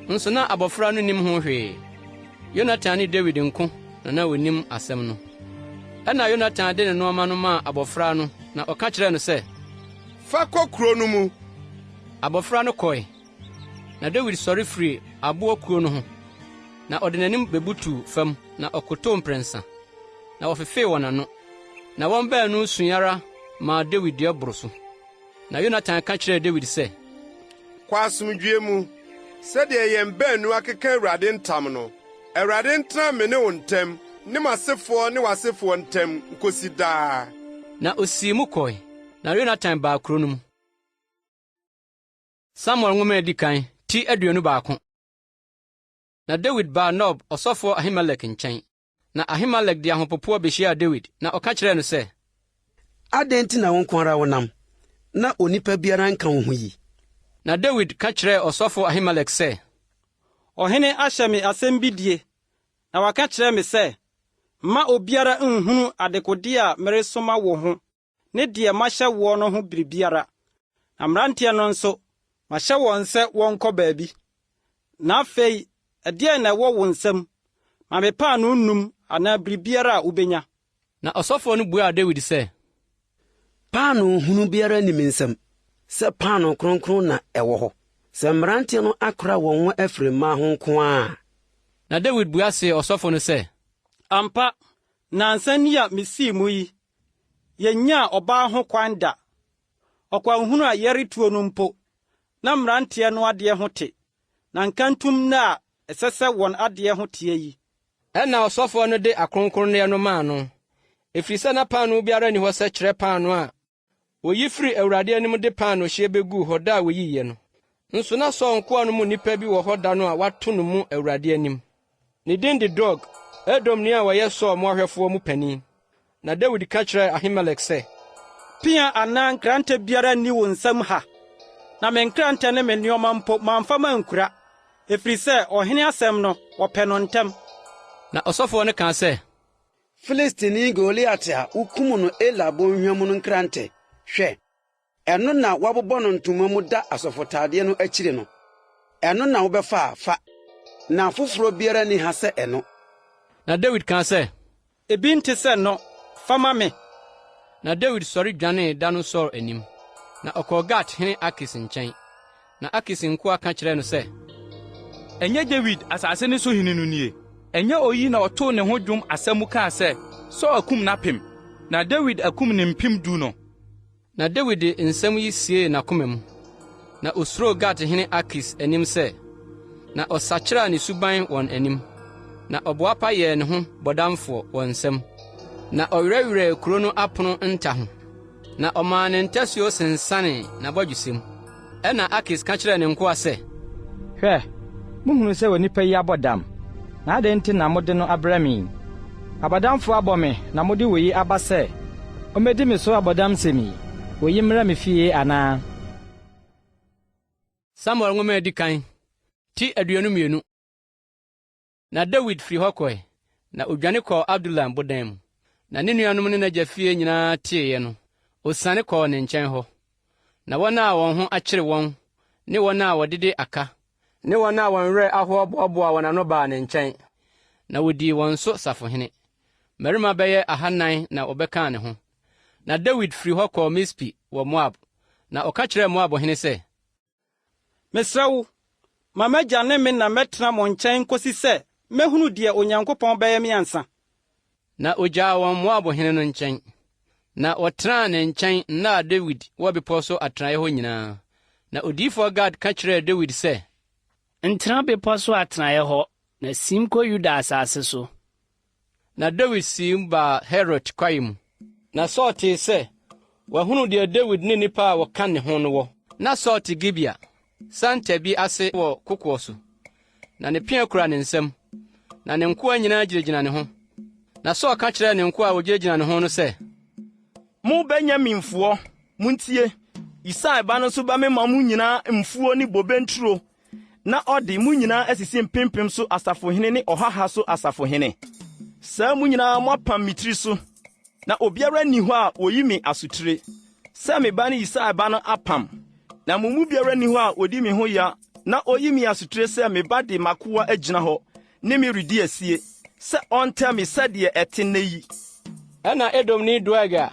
Nso na abofra no nnim ho hwee. Yonatan ne Dawid nko na na wonim asɛm no. Ɛnna Yonatan de ne nneɛma no maa abofra no na ɔka kyerɛɛ no sɛ, Fa kɔ kurow no mu. Abofra no kɔe. Na Dawid sɔre firii aboɔ kuo no ho, na ɔde n'anim bebutuu fam na ɔkotow mprɛnsa, na wɔfefee wɔn ano. Na wɔn baanu sui ara maa Dawid deɛ boro so. Na Yonatan ka kyerɛɛ Dawid sɛ, Kɔ asomdwoe mu, sɛdeɛ yɛn baanu akeka Awurade ntam no. Awurade ntena me ne wo ntam, ne m'asefoɔ ne w'asefoɔ ntam nkosi daa. Na osii mu kɔe, na Yonatan baa kurow no mu. Samuel Nwoma a edi kan, ti 21. Na Dawid baa Nob ɔsɔfoɔ Ahimelek nkyɛn. Na Ahimelek de ahopopoɔ behyiaa Dawid, na ɔka kyerɛɛ no sɛ. Adɛn nti na wo nko ara wonam, na onipa biara nka wo ho yi? Na Dawid ka kyerɛɛ ɔsɔfo Ahimelek sɛ. Ɔhene ahyɛ me asɛm bi die, na waka kyerɛ me sɛ, 'Mma obiara nnhunu adekodeɛ a meresoma wo ho ne deɛ mahyɛ woɔ no ho biribiara, na mmeranteɛ no nso, mahyɛ wɔn sɛ wɔnkɔ baabi. Na afei ɛdeɛn na ɛwɔ wo nsam? Ma me paanoo nnum anaa biribiara a wobɛnya. Na ɔsɔfoɔ no buaa Dawid sɛ. Paanoo hunu biara nni me nsam, sɛ paanoo kronkron na ɛwɔ hɔ, sɛ mmeranteɛ no akora wɔn ho afiri mmaa ho nko ara a. Na Dawid bua see ɔsɔfo no sɛ. Ampa, nnansa ni a misii mu yi, Yennyaa ɔbaa ho kwan da. Ɔkwanhunu a yɛretuo no mpo, na mmeranteɛ no adeɛ ho te, na nkantom nnɛ a ɛsɛ sɛ wɔn adeɛ ho teɛ yi. Ɛnna ɔsɔfoɔ no de akronkronneɛ no maa no, ɛfiri sɛ na paanoo biara nni hɔ sɛ kyerɛ paanoo a Woyi firii Awurade anim de paanoohyeɛ beguu hɔ da a woyiiɛ no. Nso na Saul nkoa no mu nipa bi wɔ hɔ da no a wɔato no mu Awurade anim. Ne din de Doeg, Edomni a ɔyɛ Saul mmoahwɛfoɔ mu panin. Na Dawid ka kyerɛɛ Ahimelek sɛ, Pea anaa nkrantɛ biara nni wo nsam ha, na me nkrantɛ ne me nneɛma mpo mamfa mankura, ɛfiri sɛ ɔhene asɛm no, wɔpɛ no ntɛm. Na ɔsɔfoɔ no kaa sɛ, Filistini Goliat a wukum no Ela bɔnhwa mu no nkrante, hwɛ, ɛno na wɔabobɔ no ntoma mu da asɔfotaadeɛ no akyiri no. Ɛno na wobɛfa a, fa, na foforɔ biara nni ha sɛ ɛno. Na Dawid kaa sɛ, Ebi nte sɛ no, fa ma me. Na Dawid sɔre dwanee da no Saul anim, na ɔkɔɔ Gat hene Akis nkyɛn. Na Akis nkoa ka kyerɛɛ no sɛ, Ɛnyɛ Dawid, asase no so hene no nie? Ɛnyɛ oyi na ɔtoo ne ho dwom asa mu kaa sɛ, 'Saul akum n'apem, na Dawid akum ne mpem du' no? Na Dawid de nsɛm yi siee n'akoma mu, na osuroo Gat hene Akis anim sɛ, na ɔsakyeraa ne suban wɔn anim, na ɔboapa yɛɛ ne ho bɔdamfoɔ wɔn nsam, na ɔwerɛwerɛɛ kuro no apono nta ho, na ɔmaa ne ntasuo sensanee n'abɔdwesɛ mu. Ɛnna Akis ka kyerɛɛ ne nkoa sɛ, Hwɛ, muhunu sɛ onipa yi abɔ dam, na adɛn nti na mode no abrɛ me yi? Abɔdamfo abɔ me na mode oyi aba sɛ ommedi me so abɔdamsɛm yi? Oyi mmra me fie anaa? Samuel Nwoma a Edi Kan, ti 22. Na Dawid firi hɔ kɔe, na odwane kɔɔ Adulam bodan mu. Na ne nuanom ne n'agya fie nyinaa teeɛ no, osiane kɔɔ ne nkyɛn hɔ. Na wɔn a wɔn ho akyere wɔn ne wɔn a wɔdede aka ne wɔn a wɔn werɛ ahoɔ boaboaa wɔn ano baa ne nkyɛn, na wodii wɔn so safohene. Mmarima bɛyɛ ahannan na wɔbɛkaa ne ho. Na Dawid firi hɔ kɔɔ Mispe wɔ Moab, na ɔka kyerɛɛ Moab hene sɛ, Mesrɛ wo, ma m'agya ne me na mmɛtena mo nkyɛn nkosi sɛ mɛhunu deɛ Onyankopɔn bɛyɛ me ansa. Na ogyaa wɔn Moab hene no nkyɛn, na wɔtenaa ne nkyɛn nna a Dawid wɔ bepɔw so atenae hɔ nyinaa. Na odiyifoɔ Gad ka kyerɛɛ Dawid sɛ. Ntena bepɔ so atenaeɛ hɔ, na siim kɔ Yuda asase so. Na Dawid siim baa Herot kwae mu. Na Saul tee sɛ wɔahunu deɛ Dawid ne nnipa a wɔka ne ho no wɔ. Na Saul te Gibea, santa bi ase wɔ kokoɔ so, na ne pea kura ne nsam, na ne nkoa nyinaa gyinagyina ne ho. Na Saul ka kyerɛɛ ne nkoa a wɔgyinagyina ne ho no sɛ, Mo Benyaminfoɔ, montie! Yisai ba no nso bɛmema mo nyinaa mfuo ne bobe nturo na ɔde mo nyinaa asisi mpempem so asafohene ne ɔha ha so asafohene. Saa mo nyinaa moapam me tiri so, na obiara nni hɔ a oyi me asotire, sɛ me ba ne Yisai ba no apam. Na mo mu biara nni hɔ a odi me ho ya na oyi me asotire sɛ me ba de m'akoa agyina hɔ ne me redi asie, sɛ ɔntɛ me sɛdeɛ ɛte nnɛ yi. Ɛnna Edomni Doeg a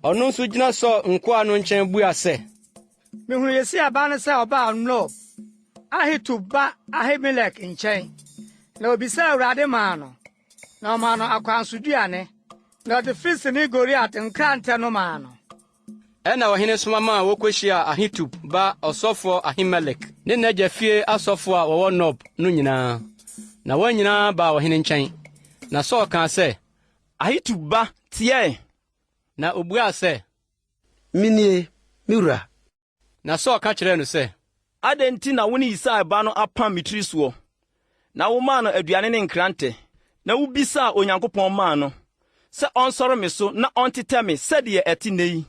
ɔno nso gyina Saul nkoa no nkyɛn bua sɛ, Mihunuu Yesaia ba no sɛ ɔbaa Nob, Ahitub ba Ahimelek nkyɛn, na obisaa Awurade maa no, na ɔmaa no akwansoduane, na ɔde Filistini Goliat nkrantɛ no maa no. Ɛnna ɔhene soma maa wokohyiaa Ahitub ba ɔsɔfoɔ Ahimelek ne n'agya fie asɔfoɔ a wɔwɔ Nob no nyinaa, na wɔn nyinaa baa ɔhene nkyɛn. Na Saul kaa sɛ, Ahitub ba, tie ɛ! Na obuaa sɛ, Menie, me wura. Na Saul ka kyerɛɛ no sɛ. Adɛn nti na wo ne Yisai ba no apam me tiri soɔ, na womaa no aduane ne nkrantɛ, na wobisaa Onyankopɔn maa no, sɛ ɔnsɔre me so na ɔntetɛ me sɛdeɛ ɛte nnɛ yi?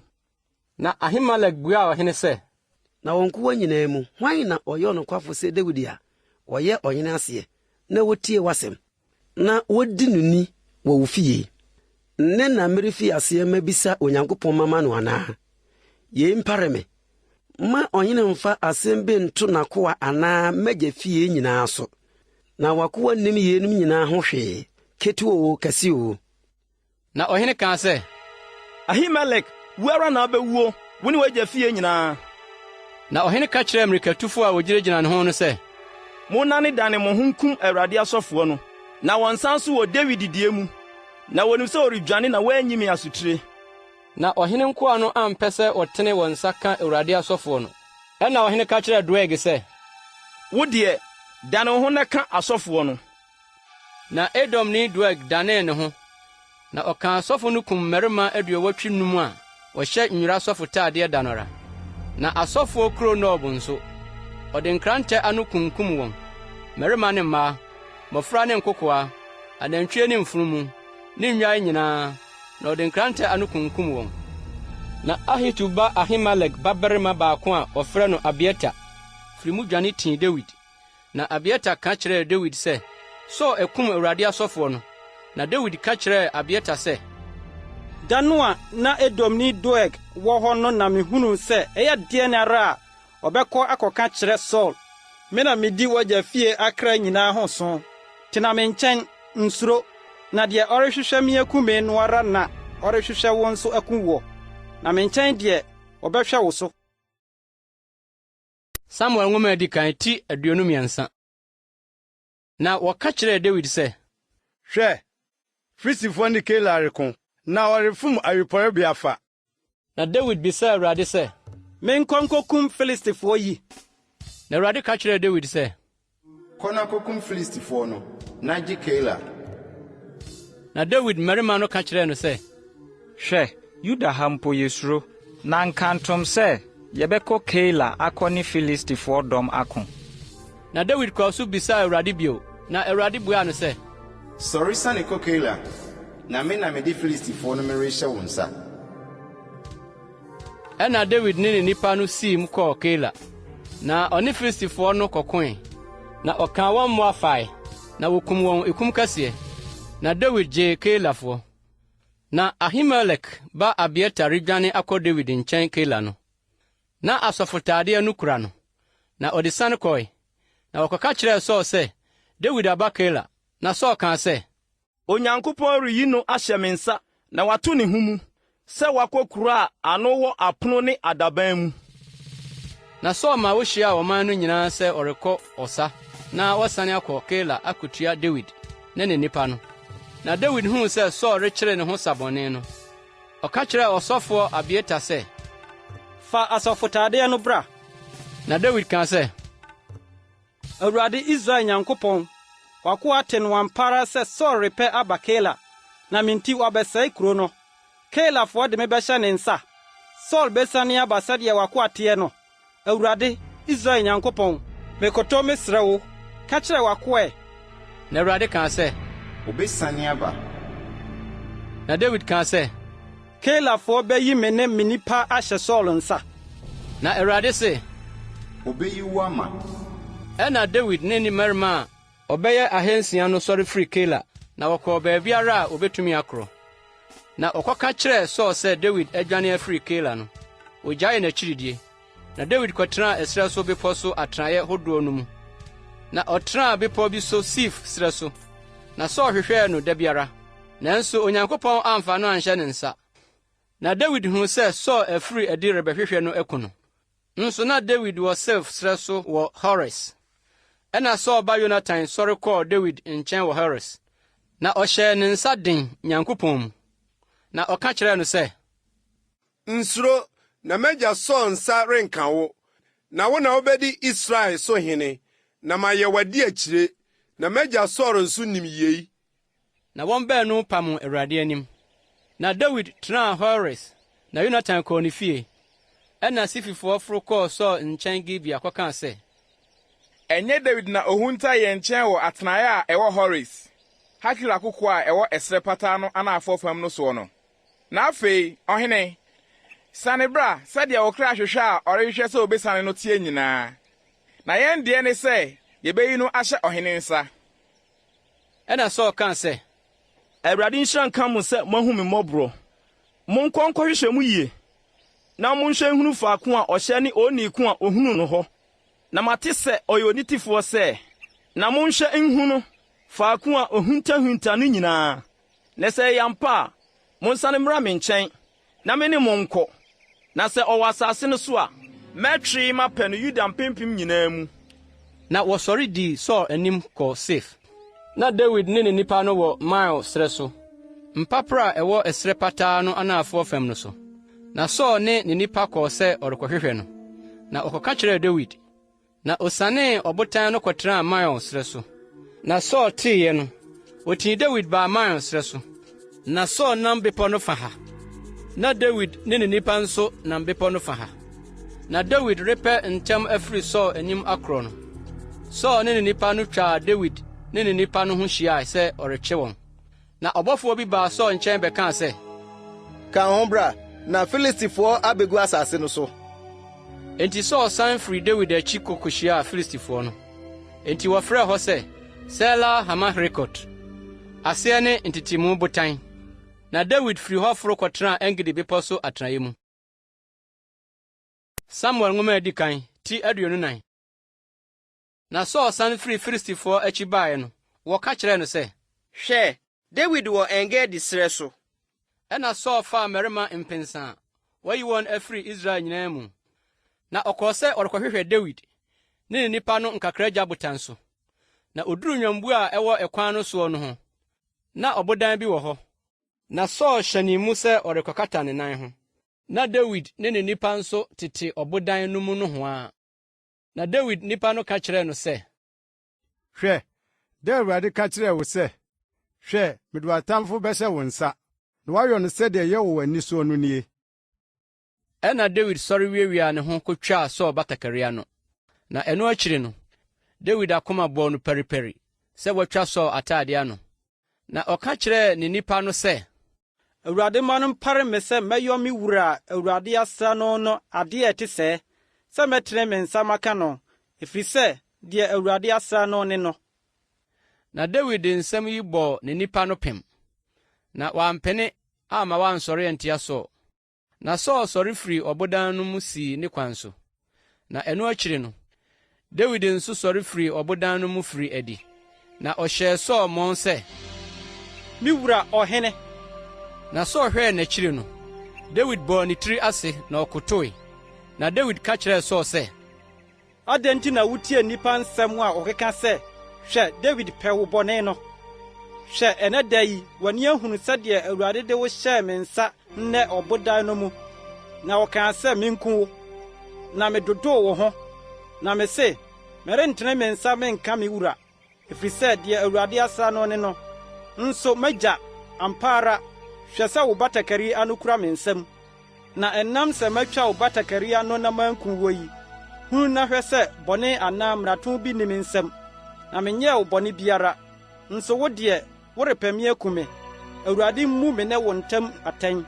Na Ahimelek buaa ɔhene sɛ. Na wo nkoa nyinaa mu, hwan na ɔyɛ ɔnokwafo sɛ Dawid a ɔyɛ ɔhene aseɛ na otie w'asɛm? na wodi no ni wɔ wo fie. Nnɛ na merefi aseɛ mabisa Onyankopɔn mama no anaa? Yei mpare me. Mma ɔhene mfa asɛm bi nto n'akoa anaa m'agya fie nyinaa so. Na w'akoa nnim yeinom nyinaa ho hwee, ketewa oo, kɛse oo. Na ɔhene kaa sɛ, Ahimelek, wu ara na wobɛwuo, wo ne w'agya fie nyinaa. Na ɔhene ka kyerɛɛ mmirikatufo a wogyinagyina ne ho no sɛ, Monnanedane mo ho nkum Awurade asɔfoɔ no, na wɔnsan nso wɔ Dawid deɛ mu, na wɔnim sɛ ɔredwane na wɔanyi me asotire. Na ɔhene nkoa no ampɛ sɛ wɔtene wɔn nsa ka Awurade asɔfoɔ no. Ɛnna ɔhene ka kyerɛɛ Doeg sɛ, Wo deɛ, dane wo ho na ka asɔfoɔ no. Na Edomni Doeg danee ne ho, na ɔkaa asɔfo no kum mmarima aduɔwɔtwe num a wɔhyɛ nwera asɔfotadeɛ da no ara. Na asɔfoɔ kuro Nob nso, ɔde nkrantɛ ano kunkum wɔn, mmarima ne mmaa, mmɔfra ne nkokoaa, anantwie ne mfunumu, ne nnwan nyinaa, na ɔde nkrantɛ ano kunkum wɔn. Na Ahitub ba Ahimelek babarima baako a wɔfrɛ no Abiatar firi mu dwane tii Dawid. Na Abiatar ka kyerɛɛ Dawid sɛ, Saul akum Awurade asɔfoɔ no. Na Dawid ka kyerɛɛ Abiatar sɛ, Da no a na Edomni Doeg wɔ hɔ no na mihunuu sɛ ɛyɛ deɛn ara a ɔbɛkɔ akɔka akyerɛ Saul. Me na medi w'agya fie akra nyinaa ho so. Tena me nkyɛn, nsuro, na deɛ ɔrehwehwɛ me aku me no ara na ɔrehwehwɛ wo nso aku woɔ, na me nkyɛn deɛ, wɔbɛhwɛ wo so. Samuel Nwoma a Edi Kan, ti 23. Na wɔka kyerɛɛ Dawid sɛ. Hwɛ! Filistifoɔ ne Keila reko, na wɔrefom ayuporebea fa. Na Dawid bisaa Awurade sɛ. Menkɔ nkokum Filistifoɔ yi? Na Awurade ka kyerɛɛ Dawid sɛ. Kɔ na kokum Filistifoɔ no, na gye Keila. Na Dawid mmarima no ka kyerɛɛ no sɛ. Hwɛ, Yuda ha mpo yesuro, na nkantom sɛ yɛbɛkɔ Keila akɔ ne Filistifoɔ dɔm ako. Na Dawid kɔɔ so bisaa Awurade bio, na Awurade buaa no sɛ. Sɔre siane kɔ Keila, na me na mede Filistifoɔ no merehyɛ wo nsa. Ɛnna Dawid ne ne nnipa no siim kɔɔ Keila, na ɔne Filistifoɔ no kɔkoe. Na ɔkaa wɔn mmoa fae, na wokum wɔn ekum kɛseɛ. Na Dawid gyee Keilafoɔ. Na Ahimelek ba Abiatar redwane akɔ Dawid nkyɛn Keila no, na asɔfotadeɛ no kura no, na ɔde siane kɔe. Na wɔkɔka kyerɛɛ Saul sɛ, Dawid aba Keila. Na Saul kaa sɛ, Onyankopɔn reyi no ahyɛ me nsa na wato ne ho mu sɛ wakɔ kuro a ano wɔ apono ne adaban mu. Na Saul ma wohyiaa ɔman no nyinaa sɛ ɔrekɔ ɔsa na wɔasiane akɔ Keila akotua Dawid ne ne nnipa no. Na Dawid huu sɛ Saul rekyere ne ho sa bɔne no, ɔka kyerɛɛ ɔsɔfoɔ Abiatar sɛ, Fa asɔfotadeɛ no bra. Na Dawid kaa sɛ, Awurade Israel Nyankopɔn, w'akoa ate no ampa ara sɛ Saul repɛ aba Keila, na me nti wabɛsɛe kuro no. Keilafoɔ de me bɛhyɛ ne nsa? Saul bɛsiane aba sɛdeɛ w'akoa teɛ no? Awurade, Israel Nyankopɔn, mekoto mesrɛ wo, ka kyerɛ w'akoa ɛ! Na Awurade kaa sɛ, Ɔbɛsiane aba. Na Dawid kaa sɛ, Keilafoɔ bɛyi me ne me nnipa ahyɛ Saul nsa? Na Awurade se, Ɔbɛyi wo ama. Ɛnna Dawid ne ne mmarima a wɔbɛyɛ ahansia no sɔre firii Keila, na wɔkɔɔ baabiara a wɔbɛtumi akorɔ. Na wɔkɔka kyerɛɛ Saul sɛ Dawid adwane afiri Keila no, wɔgyaee n'akyiridie. Na Dawid kɔtenaa ɛserɛ so bepɔ so atenaeɛ hodoɔ no mu. Na ɔtenaa bepɔ bi so Sif serɛ so. Na Saul hwehwɛɛ no da biara, nanso Onyankopɔn amfa no anhyɛ ne nsa. Na Dawid huu sɛ Saul afiri adi rebɛhwehwɛ no aku no. Nso na Dawid wɔ Sif serɛ so wɔ Hores. Ɛnna Saul ba Yonatan sɔre kɔɔ Dawid nkyɛn wɔ Hores, na ɔhyɛɛ ne nsa den Nyankopɔn mu. Na ɔka kyerɛɛ no sɛ, Nsuro, na m'agya Saul nsa renka wo, na wo na wobedi Israel so hene, na mayɛ w'adiakyire, na m'agya Saul nso nim yei. Na wɔn baanu pamoo Awurade anim. Na Dawid tenaa Hores, na Yonatan kɔɔ ne fie. Ɛnna Sififoɔ foro kɔɔ Saul nkyɛn Gibea kɔkaa sɛ. Ɛnyɛ Dawid na ohuntaa yɛn nkyɛn wɔ atenaeɛ a ɛwɔ Hores, Hakila kokoɔ a ɛwɔ ɛserɛ pataa no anafoɔ fam no soɔ no? Na afei, ɔhene, siane bra sɛdeɛ wo kra hwehwɛ a ɔrehwehwɛ sɛ obesiane no teɛ nyinaa, na yɛn deɛ ne sɛ yɛbɛyi no ahyɛ ɔhene nsa. Ɛnna Saul kaa sɛ, Awurade nhyira nka mo sɛ moahu me mmɔborɔ. Monkɔ nkɔhwehwɛ mu yie, na monhwɛ nhunu faako a ɔhyɛ ne onii ko a ɔhunuu no hɔ, na mate sɛ ɔyɛ onitefoɔ sɛ, na monhwɛ nhunu faako a ɔhuntahunta no nyinaa. Na sɛ ɛyɛ ampa a, monsane mmra me nkyɛn, na me ne mo nkɔ. Na sɛ ɔwɔ asase no so a, mɛtwee mapɛ no Yuda mpempem nyinaa mu. Na wɔsɔre dii Saul anim kɔɔ Sif. Na Dawid ne ne nnipa no wɔ Maon serɛ so, mpaperɛ a ɛwɔ ɛserɛ pataa no anafoɔ fam no so. Na Saul ne ne nnipa kɔɔ sɛ ɔrekɔhwehwɛ no, na wɔkɔka kyerɛɛ Dawid. Na osianee ɔbotan no kɔtenaa Maon serɛ so. Na Saul teeɛ no, otii Dawid baa Maon serɛ so. Na Saul nam bepɔ no fa ha, na Dawid ne ne nnipa nso nam bepɔ no fa ha. Na Dawid repɛ ntɛm afiri Saul anim akorɔ no, Saul ne ne nnipa no twaa Dawid ne ne nnipa no ho hyiae sɛ ɔrekye wɔn. Na ɔbɔfoɔ bi baa Saul nkyɛn bɛkaa sɛ, Ka wo ho bra, na Filistifoɔ abegu asase no so. Enti Saul san firii Dawid akyi kɔ kohyiaa Filistifoɔ no. Enti wɔfrɛɛ hɔ sɛ Sela Hamahrekot, aseɛ ne Ntetemu Botan. Na Dawid firi hɔ foro kɔtenaa Engedi bepɔ so atenaeɛ mu. Samuel Nwoma a Edi Kan, ti 24. Na Saul san firii Filistifoɔ akyi baeɛ no, wɔka kyerɛɛ no sɛ. Hwɛ, Dawid wɔ En-Gedi serɛ so. Ɛnna Saul faa mmarima mpensa a wɔayi wɔn afiri Israel nyinaa mu, na ɔkɔɔ sɛ ɔrekɔhwehwɛ Dawid ne ne nnipa no nkakragya botan so. Na oduruu nnwammuo a ɛwɔ ɛkwan no soɔ no ho, na ɔbodan bi wɔ hɔ. Na Saul hyɛnee mu sɛ ɔrekɔkata ne nan ho. Na Dawid ne ne nnipa nso tete ɔbodan no mu nohoa. Na Dawid nnipa no ka kyerɛɛ no sɛ. Hwɛ, da a Awurade ka kyerɛɛ wo sɛ, 'Hwɛ, mede w'atamfo bɛhyɛ wo nsa, na woayɔ no sɛdeɛ ɛyɛ wɔ w'ani soɔ no nie. Ɛnna Dawid sɔre wiawiaa ne ho kotwaa Saul batakari ano. Na ɛno akyiri no, Dawid akoma bɔɔ no paripari sɛ watwa Saul atade ano. Na ɔka kyerɛɛ ne nnipa no sɛ. Awurade mma no mpare me sɛ mɛyɔ me wura a Awurade asra no no adeɛ a ɛte sɛɛ, sɛ mɛtene me nsa maka no, ɛfiri sɛ deɛ Awurade asra no ne no. Na Dawid de nsɛm yi bɔɔ ne nnipa no pem, na wampene amma wɔansɔre antia Saul. Na Saul sɔre firii ɔbodan no mu sii ne kwan so. Na ɛno akyiri no, Dawid nso sɔre firii ɔbodan no mu firii adi, na ɔhyɛɛ Saul mmɔn sɛ, Me wura ɔhene! Na Saul hwɛɛ n'akyiri no, Dawid bɔɔ ne tiri ase na ɔkotoe. Na Dawid ka kyerɛɛ Saul sɛ. Adɛn nti na wutie nnipa nsɛm a wɔkeka sɛ, 'Hwɛ, Dawid pɛ wo bɔne' no? Hwɛ, ɛnnɛ da yi, w'ani ahunu sɛdeɛ Awurade de wo hyɛɛ me nsa nnɛ ɔbodan no mu, na ɔkaa sɛ minku wo, na medodoo wo ho, na mise, 'Merentene me nsa menka me wura, Ɛfiri sɛ deɛ Awurade asra no ne no. Nso, m'agya, ampa ara, hwɛ sɛ wo batakari ano kura me nsam. Na ɛnam sɛ matwa wo batakari ano na manku woɔ yi, hunu na hwɛ sɛ bɔne anaa mmarato bi nni me nsam, na menyɛɛ wo bɔne biara. Nso wo deɛ, worepɛ me aku me. Awurade mmu me ne wo ntam atɛn,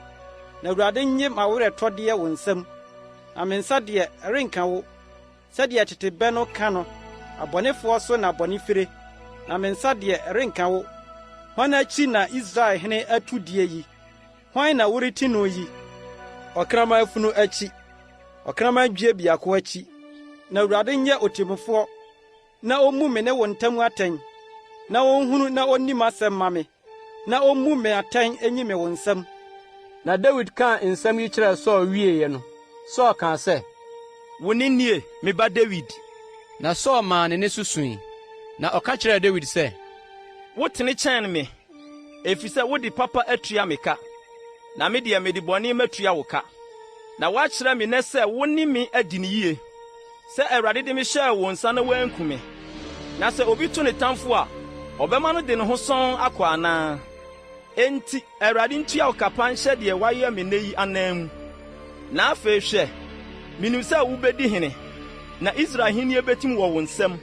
na Awurade nnye m'aweretɔdeɛ wo nsam, na me nsa deɛ, ɛrenka wo. Sɛdeɛ tete bɛ no ka no, Abɔnefoɔ so na bɔne fire, na me nsa deɛ, ɛrenka wo. Hwan akyi na Israel hene atu die yi? Hwan na woreti no yi? Ɔkraman funu akyi, ɔkraman dwie biako akyi. Na Awurade nyɛ otemmufoɔ, na ɔmmu me ne wo ntam atɛn, na ɔnhunu na ɔnni m'asɛm mma me. na ommu me atɛn nyi me wo nsam. Na Dawid kaa nsɛm yi kyerɛɛ Saul wieeɛ no, Saul kaa sɛ. Wo nne nie, me ba Dawid? Na Saul maa ne nne so sui, na ɔka kyerɛɛ Dawid sɛ. Wotene kyɛn me, ɛfiri sɛ wode papa atua me ka, na me deɛ, mede bɔne matua wo ka. Na woakyerɛ me nnɛ sɛ wo ne me adi no yie. Sɛ Awurade de me hyɛɛ wo nsa na woanku me. Na sɛ obi to ne tamfo a, ɔbɛma no de ne ho sɔnn akɔ anaa? Enti Awurade ntua wo ka pa nhyɛ deɛ woayɛ me nnɛ yi ananmu. Na afei hwɛ, minim sɛ wubedi hene, na Israel ahenni betim wɔ wo nsam.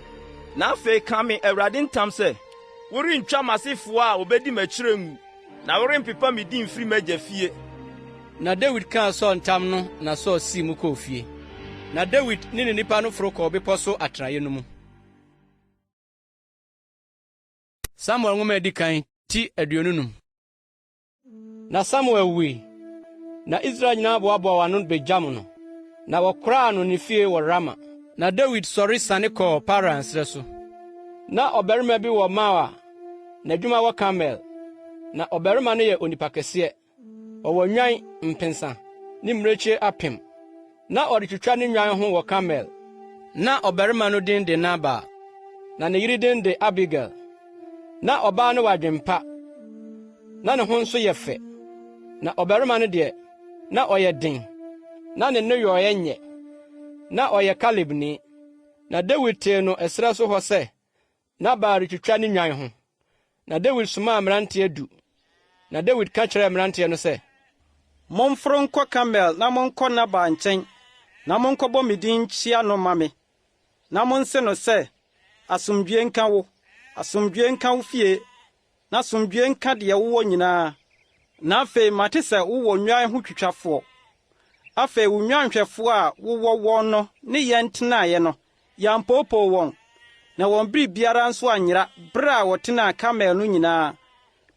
Na afei ka me Awurade ntam sɛ, worentwa m'asefoɔ a wɔbedi m'akyire ngu. Na worempepa me din mfiri m'agya fie. Na Dawid kaa Saul ntam no na Saul sii mu kɔɔ fie. Na Dawid ne ne nnipa no foro kɔɔ bepɔ so atenaeɛ no mu. Samuel Nwoma a Edi Kan, ti 25. Na Samuel wui, na Israel nyinaa boaboaa wɔn ano begyam no, na wɔkoraa no ne fie wɔ Rama. Na Dawid sɔre siane kɔɔ Paran serɛ so. Na ɔbarima bi wɔ Maon a N'adwuma wɔ Karmel. Na ɔbarima no yɛ onipa kɛseɛ. Ɔwɔ nnwan mpensa ne mmirekyie apem. Na ɔde twitwa ne nnwan ho wɔ Karmel. Na ɔbarima no din de Nabal, na ne yere din de Abigail. Na ɔbaa no wɔ adwempa, na ne ho nso yɛ fɛ. Na ɔbarima no deɛ, na ɔyɛ den. Na ne nneyɔe nyɛ. Na ɔyɛ Kalebni. Na Dawid tee no ɛserɛ so hɔ sɛ Nabal retwitwa ne nnwan ho. Na Dawid somaa mmeranteɛ du. Na Dawid ka kyerɛɛ mmeranteɛ no sɛ, Momforo nkɔ Karmel na monkɔ Nabal nkyɛn, na monkɔbɔ me din nkyia no mma me. Na monse no sɛ, 'Asomdwoe nka wo, asomdwoe nka wo fie, na asomdwoe nka deɛ wowɔ nyinaa. Na afei mate sɛ wowɔ nnwan ho twitwafoɔ. Afei wo nnwanhwɛfoɔ a wowɔ wɔn no ne yɛn tenaeɛ no, yɛampoopoo wɔn, na wɔn biribiara nso anyera bere a wɔtenaa Karmel no nyinaa.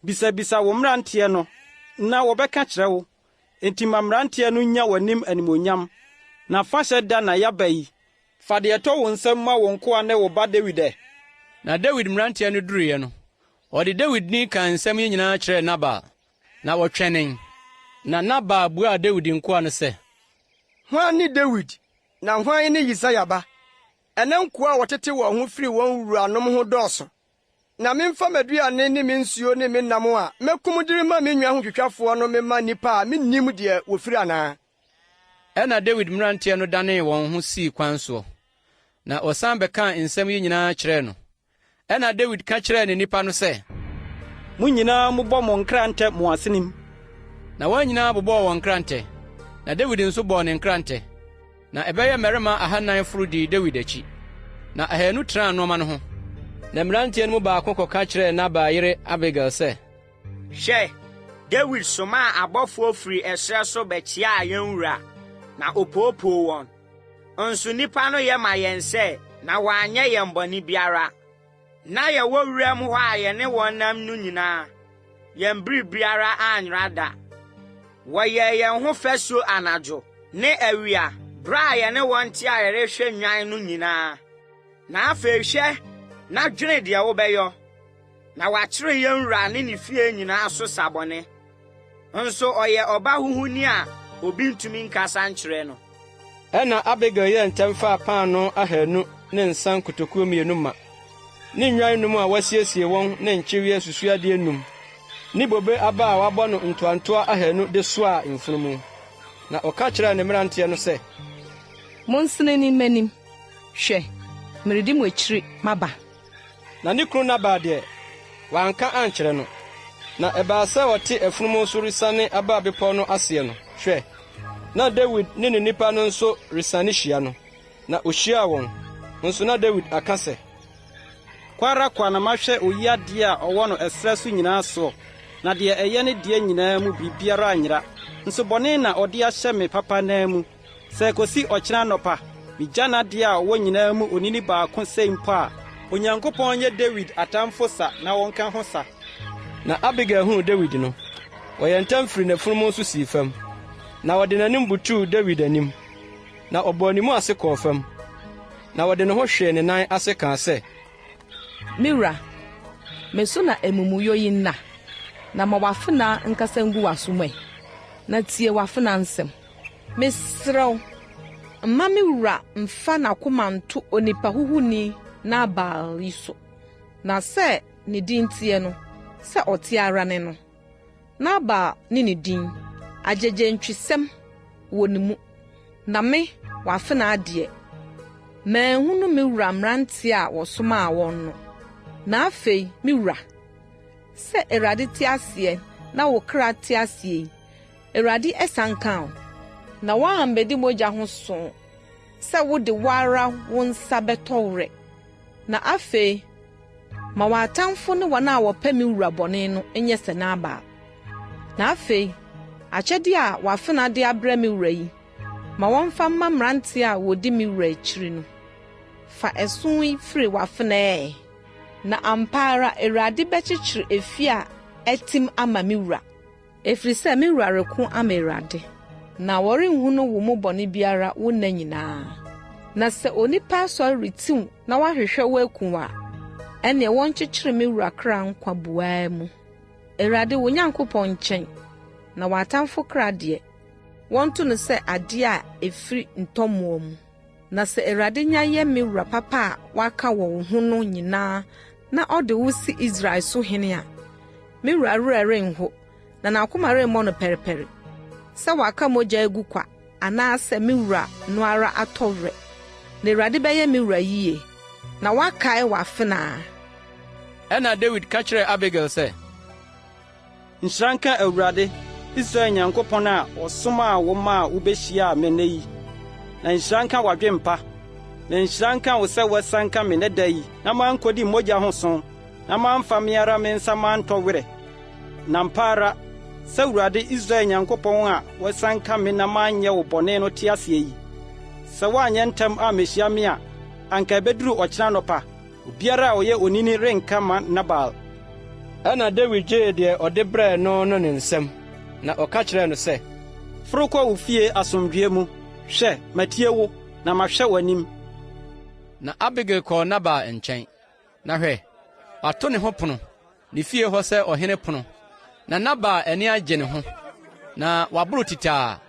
Bisabisa wo mmeranteɛ no, na wɔbɛka kyerɛ wo. Enti ma mmeranteɛ no nnya w'anim animuonyam. Na afahyɛ da na yɛaba yi. Fa deɛ ɛtɔ wo nsam ma wo nkoa ne wo ba Dawid ɛ. Na Dawid mmeranteɛ no duruiɛ no, wɔde Dawid din kaa nsɛm yi nyinaa kyerɛɛ Nabal, na wɔtwɛnee. Na Nabal buaa Dawid nkoa no sɛ. Hwan ne Dawid, na hwan ne Yisai ba? Ɛnnɛ nkoa a wɔtete wɔn ho firi wɔn wuranom ho dɔɔso. Na memfa m'aduane ne me nsuo ne me nam a mɛkum de rema me nnwan ho twitwafoɔ no mema nnipa a mennim deɛ wɔfiri anaa? Ɛnna Dawid mmeranteɛ no danee wɔn ho sii kwan soɔ, na wɔsan bɛkaa nsɛm yi nyinaa kyerɛɛ no. Ɛnna Dawid ka kyerɛɛ ne nnipa no sɛ. Mo nyinaa mmobɔ mo nkrantɛ mo asenem. Na wɔn nyinaa bobɔɔ wɔn nkrantɛ, na Dawid nso bɔɔ ne nkrantɛ. Na ɛbɛyɛ mmarima ahannan foro dii Dawid akyi, na ahanu tenaa nnoɔma no ho. Na mmeranteɛ no mu baako kɔka kyerɛɛ Nabal yere Abigail sɛ. Hwɛ, Dawid somaa abɔfoɔ firi ɛserɛ so bɛkyeaa yɛn wura, na ɔpoopoo wɔn. Nso nnipa no yɛ ma yɛn sɛ, na wɔanyɛ yɛn bɔne biara. Ná yɛwɔ wuram hɔ a yɛne wɔn nam no nyinaa, yɛn biribiara anyera da. Wɔyɛɛ yɛn ho fasuo anadwo ne awia bere a yɛne wɔn te a yɛrehwɛ nnwan no nyinaa. Na afei hwɛ na dwene deɛ wobɛyɔ, na wɔakyere yɛn wura ne ne fie nyinaa so sa bɔne. Nso ɔyɛ ɔba huhuni a obi ntumi nkasa nkyerɛ no. Ɛnna Abigail yɛɛ ntɛm faa paanoo ahanu ne nsã nkotokuo mmienu ma, ne nnwan nnum a wɔasiesie wɔn ne nkyeweɛ susuoadeɛ nnum, ne bobe aba a wɔabɔ no ntoantoa ahanu de soaa mfunumu. Na ɔka kyerɛɛ ne mmeranteɛ no sɛ. Monsene nni m'anim. Hwɛ, meredi mo akyiri maba. Na ne kunu Nabal deɛ, wanka ankyerɛ no. Na ɛbaa sɛ ɔte afunumu so resiane aba bepɔw no aseɛ no, hwɛ, na Dawid ne ne nnipa no nso resiane hyia no, na ohyiaa wɔn. Nso na Dawid aka sɛ. Kwa ara kwa na mahwɛ oyi adeɛ a ɔwɔ no ɛserɛ so nyinaa soɔ, na deɛ ɛyɛ ne deɛ nyinaa mu biribiara anyera, nso bɔne na ɔde ahyɛ me papa ananmu. Sɛ ekosi ɔkyena anɔpa, migya n'ade a ɔwɔ nyinaa mu onini baako sei mpo a. Onyankopɔn nyɛ Dawid atamfo sa na wɔnka ho sa. Na Abigail huu Dawid no, ɔyɛɛ ntɛm firii n'afunumu so sii fam, na ɔde n'anim butuw Dawid anim, na ɔbɔɔ ne mu ase kɔɔ fam, na ɔde ne ho hwee ne nan ase kaa sɛ. Me wura, me so na amumuyɔ yi nna, na ma w'afenaa nkasa ngu w'asom ɛ, na tie w'afenaa nsɛm. Mesrɛ wo, mma me wura mmfa n'akoma nnto onipa huhuni Nabal yi so, na sɛ ne din teɛ no, sɛ ɔte ara ne no. Nabal ne ne din, agyegyentwisɛm wɔ ne mu, na me, w'afenaa deɛ, manhunu me wura mmeranteɛ a wɔsomaa wɔn no. Na afei, me wura, sɛ Awurade te aseɛ na wo kra te aseɛ yi, Awurade asianka wo, na woammedi mogya ho so sɛ wode wo ara wo nsa bɛtɔ werɛ. Na afei ma w'atamfo ne wɔn a wɔpɛ me wura bɔne no nyɛ sɛ Nabal. Na afei akyɛde a w'afenaa de abrɛ me wura yi, ma wɔmfa mma mmerante a wɔdi me wura akyiri no. Fa ɛso yi firi w'afenaa ɛ, na ampa ara Awurade bɛkyekyere efie a atim ama me wura. Ɛfiri sɛ me wura reko ama Awurade, na wɔrenhunu wo mu bɔne biara wo nna nyinaa. Na sɛ onipa asɔre reti wo na wahwehwɛ wo aku wo a, ɛnneɛ wɔnkyekyere me wura kra nkwa buaa mu, Awurade wo Nyankopɔn nkyɛn, na w'atamfo kra deɛ, wɔnto no sɛ adeɛ a ɛfiri ntɔmmoɔ mu. Na sɛ Awurade nya yɛ me wura papa a waka wɔ wo ho no nyinaa na ɔde wo si Israel so hene a, me wura werɛ renho na n'akoma remmɔ no pɛrepɛre sɛ waka mogya agu kwa. anaasɛ me wura no ara atɔ werɛ. Na Awurade bɛyɛ me wura yiye, na woakae w'afenaa. Ɛnna Dawid ka kyerɛɛ Abigail sɛ. Nhyira nka Awurade, Israel Nyankopɔn a ɔsomaa wo maa wubehyiaa me nnɛ yi. Na nhyira nka w'adwempa, na nhyira nka wo sɛ woasianka me nnɛ da yi na mankodi mogya ho so, na mamfa me ara me nsa mantɔ werɛ. Na ampa ara, sɛ Awurade, Israel Nyankopɔn a woasianka me na manyɛ wo bɔne no te ase yi, sɛ woanyɛ ntɛm ammehyia me a, anka ebeduru ɔkyena anɔpa, Obiara a ɔyɛ onini renka mma Nabal. Ɛnna Dawid gyee deɛ ɔde brɛɛ no no ne nsam, na ɔka kyerɛɛ no sɛ. Foro kɔ wo fie asomdwoeɛ mu. Hwɛ, matie wo, na mahwɛ w'anim. Na Abigail kɔɔ Nabal nkyɛn, na hwɛ, wato ne ho pono, ne fie hɔ sɛ ɔhene pono, na Nabal ani agye ne ho, na waboro titaa,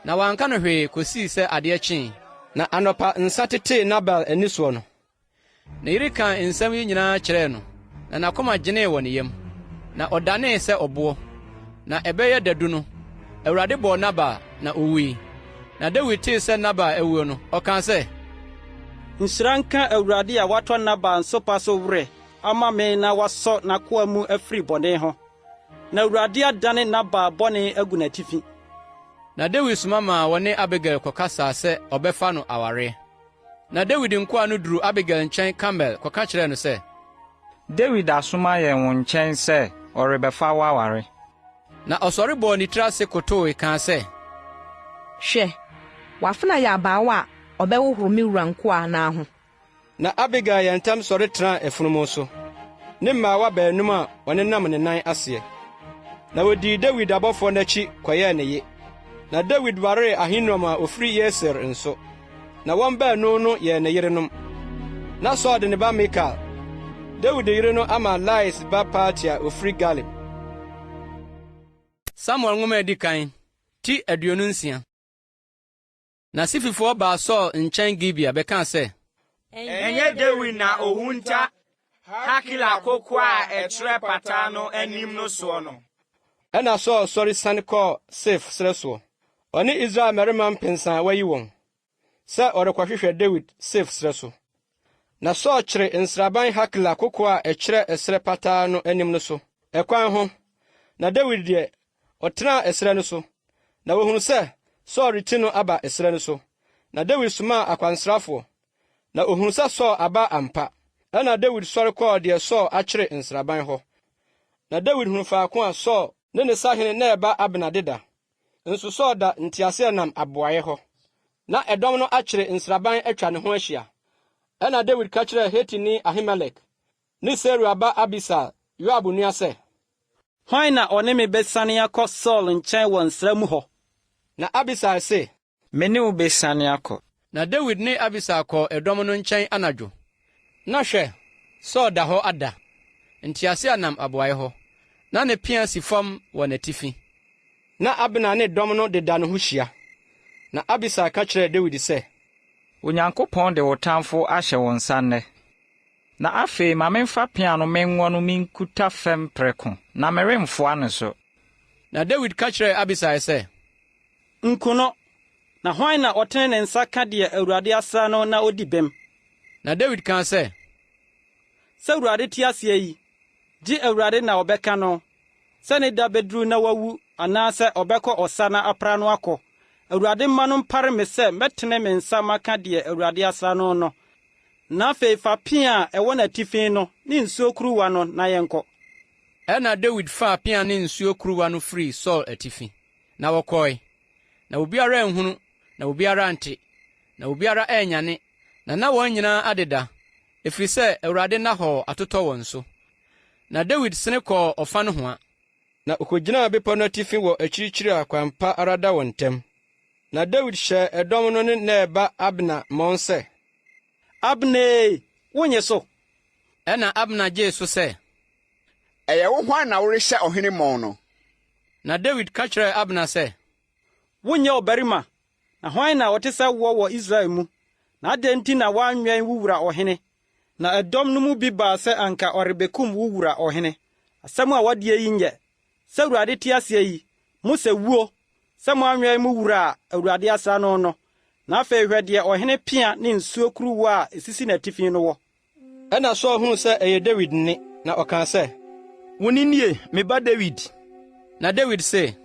na wanka no hwee kosii sɛ adeɛ kyee. Na anɔpa nsa tetee Nabal ani soɔ no, Ne yere kaa nsɛm yi nyinaa kyerɛɛ no, na n'akoma gyenee wɔ ne yam, na ɔdanee sɛ ɔboɔ. Na ɛbɛyɛ dadu no, Awurade bɔɔ Nabal, na owui. Na Dawid tee sɛ Nabal awuo no, ɔkaa sɛ. Nhyira nka Awurade a watɔ Nabal nsopa so werɛ ama me na wasɔ n'akoa mu afiri bɔne ho. Na Awurade adane Nabal bɔne agu n'atifi. Na Dawid soma maa wɔne Abigail kɔkasaa sɛ ɔbɛfa no awareɛ. Na Dawid nkoa no duruu Abigail nkyɛn Karmel kɔka kyerɛɛ no sɛ. Dawid asoma yɛn wo nkyɛn sɛ ɔrebɛfa wo aware. Na ɔsɔre bɔɔ ne tiri ase kotowee kaa sɛ. Hwɛ, w'afenaa yɛ abaawa a ɔbɛhohoro me wura nkoa nan ho. Na Abigail yɛɛ ntɛm sɔre tenaa afunumu so, ne mmaawa baanum a wɔnenam ne nan aseɛ. Na wɔdii Dawid abɔfoɔ no akyi kɔyɛɛ ne ye. Na Dawid waree Ahinoam a ofiri Yesreel nso. Na wɔn baanu no yɛɛ ne yerenom. Na Saul de ne ba Mikal, Dawid yere no ama Lais ba Palti a ofiri Galim. Samuel Nwoma a Edi Kan, ti 26. Na Sififoɔ baa Saul nkyɛn Gibea bɛkaa sɛ. Ɛnyɛ Dawid na ohunta Hakila koko a ɛkyerɛ pata no anim no soɔ no? Ɛnna Saul sɔre siane kɔɔ Sif serɛ soɔ, ɔne Israel mmarima mpensa a wayi wɔn, sɛ ɔrekɔhwehwɛ Dawid Sif serɛ so. Na Saul kyere nsraban Hakila koko a ɛkyerɛ ɛserɛ pataa no anim no so, ɛkwan ho, na Dawid deɛ, ɔtenaa ɛserɛ no so. Na wɔhunu sɛ Saul reti no aba ɛserɛ no so. Na Dawid somaa akwansrafoɔ, na ohuu sɛ Saul aba ampa. Ɛnna Dawid sɔre kɔɔ deɛ Saul akyere nsraban hɔ. Na Dawid hunu faako a Saul ne ne sahene Ner ba Abner deda. Nso Saul da nteaseɛnam aboaeɛ hɔ. Na ɛdɔm no akyere nsraban atwa ne ho ahyia. Ɛnna Dawid ka kyerɛɛ Hetini Ahimelek ne Seruia ba Abisai, Yoab nua sɛ. Hwan na ɔne me bɛsiane akɔ Saul nkyɛn wɔ nsra mu hɔ? Na Abisai se, Me ne wo besiane akɔ. Na Dawid ne Abisai kɔɔ ɛdɔm no nkyɛn anadwo, na hwɛ, Saul da hɔ ada, nteaseɛnam aboae hɔ, na ne pea si fam wɔ n'atifi. Na Abner ne dɔm no deda ne ho hyia. Na Abisai ka kyerɛɛ Dawid sɛ. Onyankopɔn de wo tamfo ahyɛ wo nsa nnɛ. Na afei ma memfa pea no menwɔ no minkuta fam prɛko, na meremfoa ne so. Na Dawid ka kyerɛɛ Abisai sɛ. Nku no, na hwan na ɔtene ne nsa ka deɛ Awurade asra no na ɔdi bem? Na Dawid kaa sɛ. Sɛ Awurade te aseɛ yi, gye Awurade na ɔbɛka no, sɛ ne da bɛduru na wawu anaasɛ ɔbɛkɔ ɔsa na apra no akɔ. Awurade mma no mpare me sɛ mɛtene me nsa maka deɛ Awurade asra no no. Na afei fa pea a ɛwɔ n'atifi no ne nsuo kuruwa no na yɛnkɔ. Ɛnna Dawid faa pea ne nsuo kuruwa no firii Saul atifi. Na wɔkɔe, na obiara anhunu, na obiara ante, na obiara annyane, na na wɔn nyinaa adeda, ɛfiri sɛ Awurade nnahɔɔ atotɔ wɔn so. Na Dawid sene kɔɔ ɔfa nohoa. Na okogyinaa bepɔ no atifi wɔ akyirikyiri a kwan pa ara da wɔn ntam. Na Dawid hyɛɛ ɛdɔm no ne Ner ba Abner mmɔn sɛ. Abner ei, wonnye so? Ɛnna Abner gyee so sɛ. Ɛyɛ wo hwan na worehyɛ ɔhene mmɔn no? Na Dawid ka kyerɛɛ Abner sɛ. Wonyɛ ɔbarima, na hwan na ɔte sɛ woɔ wɔ Israel mu? Na adɛn nti na woanwɛn wo wura ɔhene? Na ɛdɔm no mu bi baa sɛ anka ɔrebekum wo wura ɔhene. Asɛm a woadie yi nyɛ. Sɛ Awurade te aseɛ yi, mosɛ wuo! sɛ moanwɛn mo wura a Awurade asra no no. Na afei hwɛ deɛ ɔhene pea ne nsuo kuruwa a esisi n'atifi no wɔ. Ɛnna Saul huu sɛ ɛyɛ Dawid nne, na ɔkaa sɛ, Wo nne nie, me ba Dawid? Na Dawid se,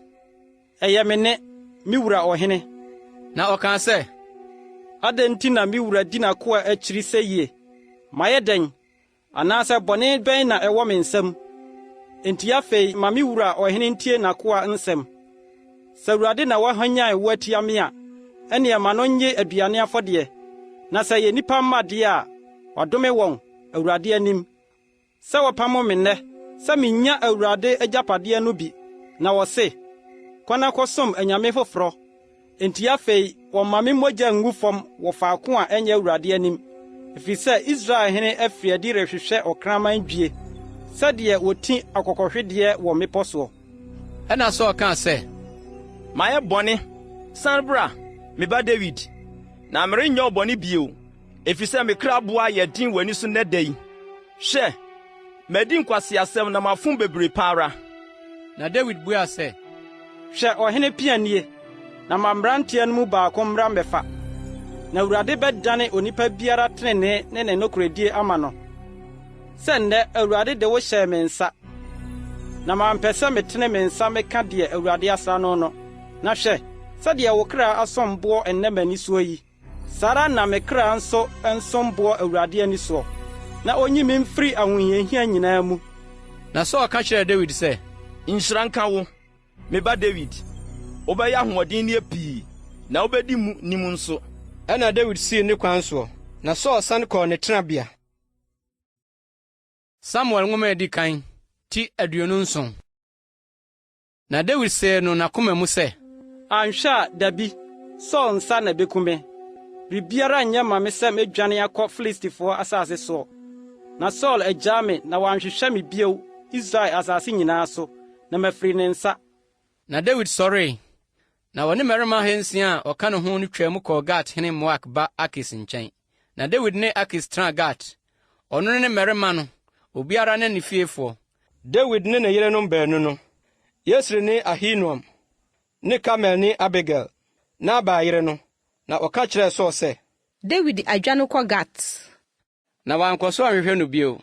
Ɛyɛ me nne, me wura ɔhene. Na ɔkaa sɛ, Adɛn nti na me wura di n'akoa akyiri seyie? Mayɛ dɛn? Anaasɛ bɔne bɛn na ɛwɔ me nsam? Enti afei ma me wura ɔhene ntie n'akoa nsɛm. Sɛ Awurade na wahwanyan wo atia me a, ɛnneɛ ma no nnye aduane afɔdeɛ, na sɛ ɛyɛ nnipa mma deɛ a, wadome wɔn, Awurade anim. Sɛ wɔpamo me nnɛ sɛ minnya Awurade agyapadeɛ no bi, na wɔse, 'Kɔ na kɔsom anyame foforɔ. Enti afei wɔmma me mogya ngu fam wɔ faako a ɛnyɛ Awurade anim, ɛfiri sɛ Israel hene afiri adi rehwehwɛ ɔkraman dwie, sɛdeɛ wɔti akokɔhwedeɛ wɔ mmepɔ soɔ. Ɛnna Saul kaa sɛ, Mayɛ bɔne. San bra, me ba Dawid, na merenyɛ wo bɔne bio. Efisɛ me kra bo ayɛ den w'ani so nnɛ da yi. Hwɛ, madi nkwaseasɛm na mafom bebree pa ara. Na Dawid buaa sɛ, Hwɛ, ɔhene pea nie, na ma mmeranteɛ no mu baako mmra mmɛfa. Na Awurade bɛdane onipa biara trenee ne ne nokorɛdie ama no, sɛ nnɛ Awurade de wo hyɛɛ me nsa, na mampɛ sɛ metene me nsa meka deɛ Awurade asra no no. Na hwɛ, sɛdeɛ wo kra asom boɔ nnɛ m'ani soɔ yi, Saa ara na me kra nso nsom boɔ Awurade ani soɔ, na ɔnyi me mfiri ahohiahia nyinaa mu. Na Saul ka kyerɛɛ Dawid sɛ. Nhyira nka wo, me ba Dawid. Wobɛyɛ ahoɔdenneɛ pii, na wobɛdi mu nim nso. Ɛnna Dawid sii ne kwan soɔ, na Saul sane kɔɔ ne tenabea. Samuel Nwoma a Edi Kan, ti 27. Na Dawid see no n'akoma mu sɛ. Anhwɛ a, da bi, Saul nsa na ebeku me. Biribiara nyɛ mma me sɛ medwane akɔ Filistifoɔ asase soɔ. Na Saul agyaa me na wanhwehwɛ me bio Israel asase nyinaa so, na mafiri ne nsa. Na Dawid sɔree, na ɔne mmarima ahansia a wɔka ne ho no twaa mu kɔɔ Gat hene Maok ba Akis nkyɛn. Na Dawid ne Akis tenaa Gat, ɔno ne ne mmarima no, obiara ne ne fiefoɔ. Dawid ne ne yerenom baanu no, Yesreelni Ahinoam ne Karmelni Abigail, Nabal yere no, na wɔka kyerɛɛ Saul sɛ. Dawid adwane kɔ Gat. Na wankɔ so anhwehwɛ no bio.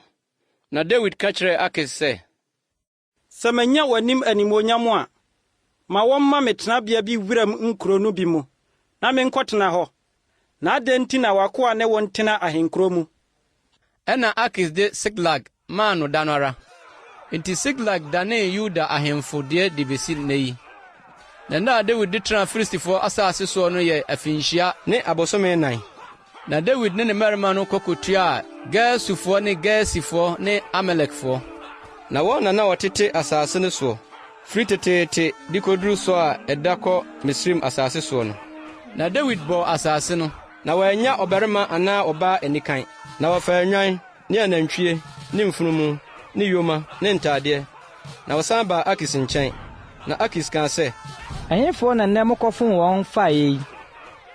Na Dawid ka kyerɛɛ Akis sɛ. Sɛ manya w'anim animuonyam a, ma wɔmma me tenabea bi wiram nkuro no bi mu na menkɔtena hɔ, na adɛn nti na w'akoa ne wo ntena ahenkuro mu? Ɛnna Akis de Siklag maa no da no ara. Enti Siklag danee Yuda ahemfo deɛ de besi nnɛ yi. Na nna a Dawid de tenaa Filistifoɔ asase soɔ no yɛ afirinhyia ne abosome nnan. Na Dawid ne ne mmarima no kɔ kotuaa Gesurfoɔ ne Girsifoɔ ne Amalekfoɔ. Na wɔn na na wɔtete asase no soɔ firi teteete de kɔduru Sur a ɛda kɔ Misraim asase soɔ no. Na Dawid bɔɔ asase no, na wannya ɔbarima anaa ɔbaa anikan. Na wɔfaa nnwan ne anantwie ne mfunumu ne yoma ne ntadeɛ, na wɔsan baa Akis nkyɛn. Na Akis kaa sɛ. Ɛhefoɔ na nnɛ mokɔfom wɔn faeɛ yi?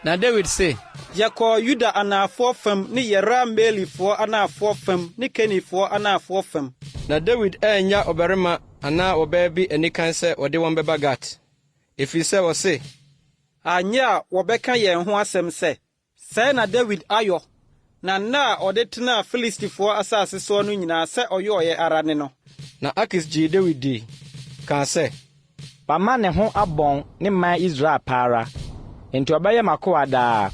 Na Dawid se. Yɛkɔɔ Yuda anaafoɔ fam ne Yerahmeelifoɔ anaafoɔ fam ne Kenifoɔ anaafoɔ fam. Na Dawid annya ɔbarima anaa ɔbaa bi anikan sɛ ɔde wɔn bɛba Gat, ɛfiri sɛ ɔse. Anyɛ a wɔbɛka yɛn ho asɛm sɛ, 'Sɛɛ na Dawid ayɔ, na nna a ɔde tenaa Filistifoɔ asase soɔ no nyinaa sɛ ɔyɔeɛ ara ne no. Na Akis gyee Dawid dii, kaa sɛ. Wama ne ho abɔn ne man Israel paara, enti ɔbɛyɛ m'akoa daa.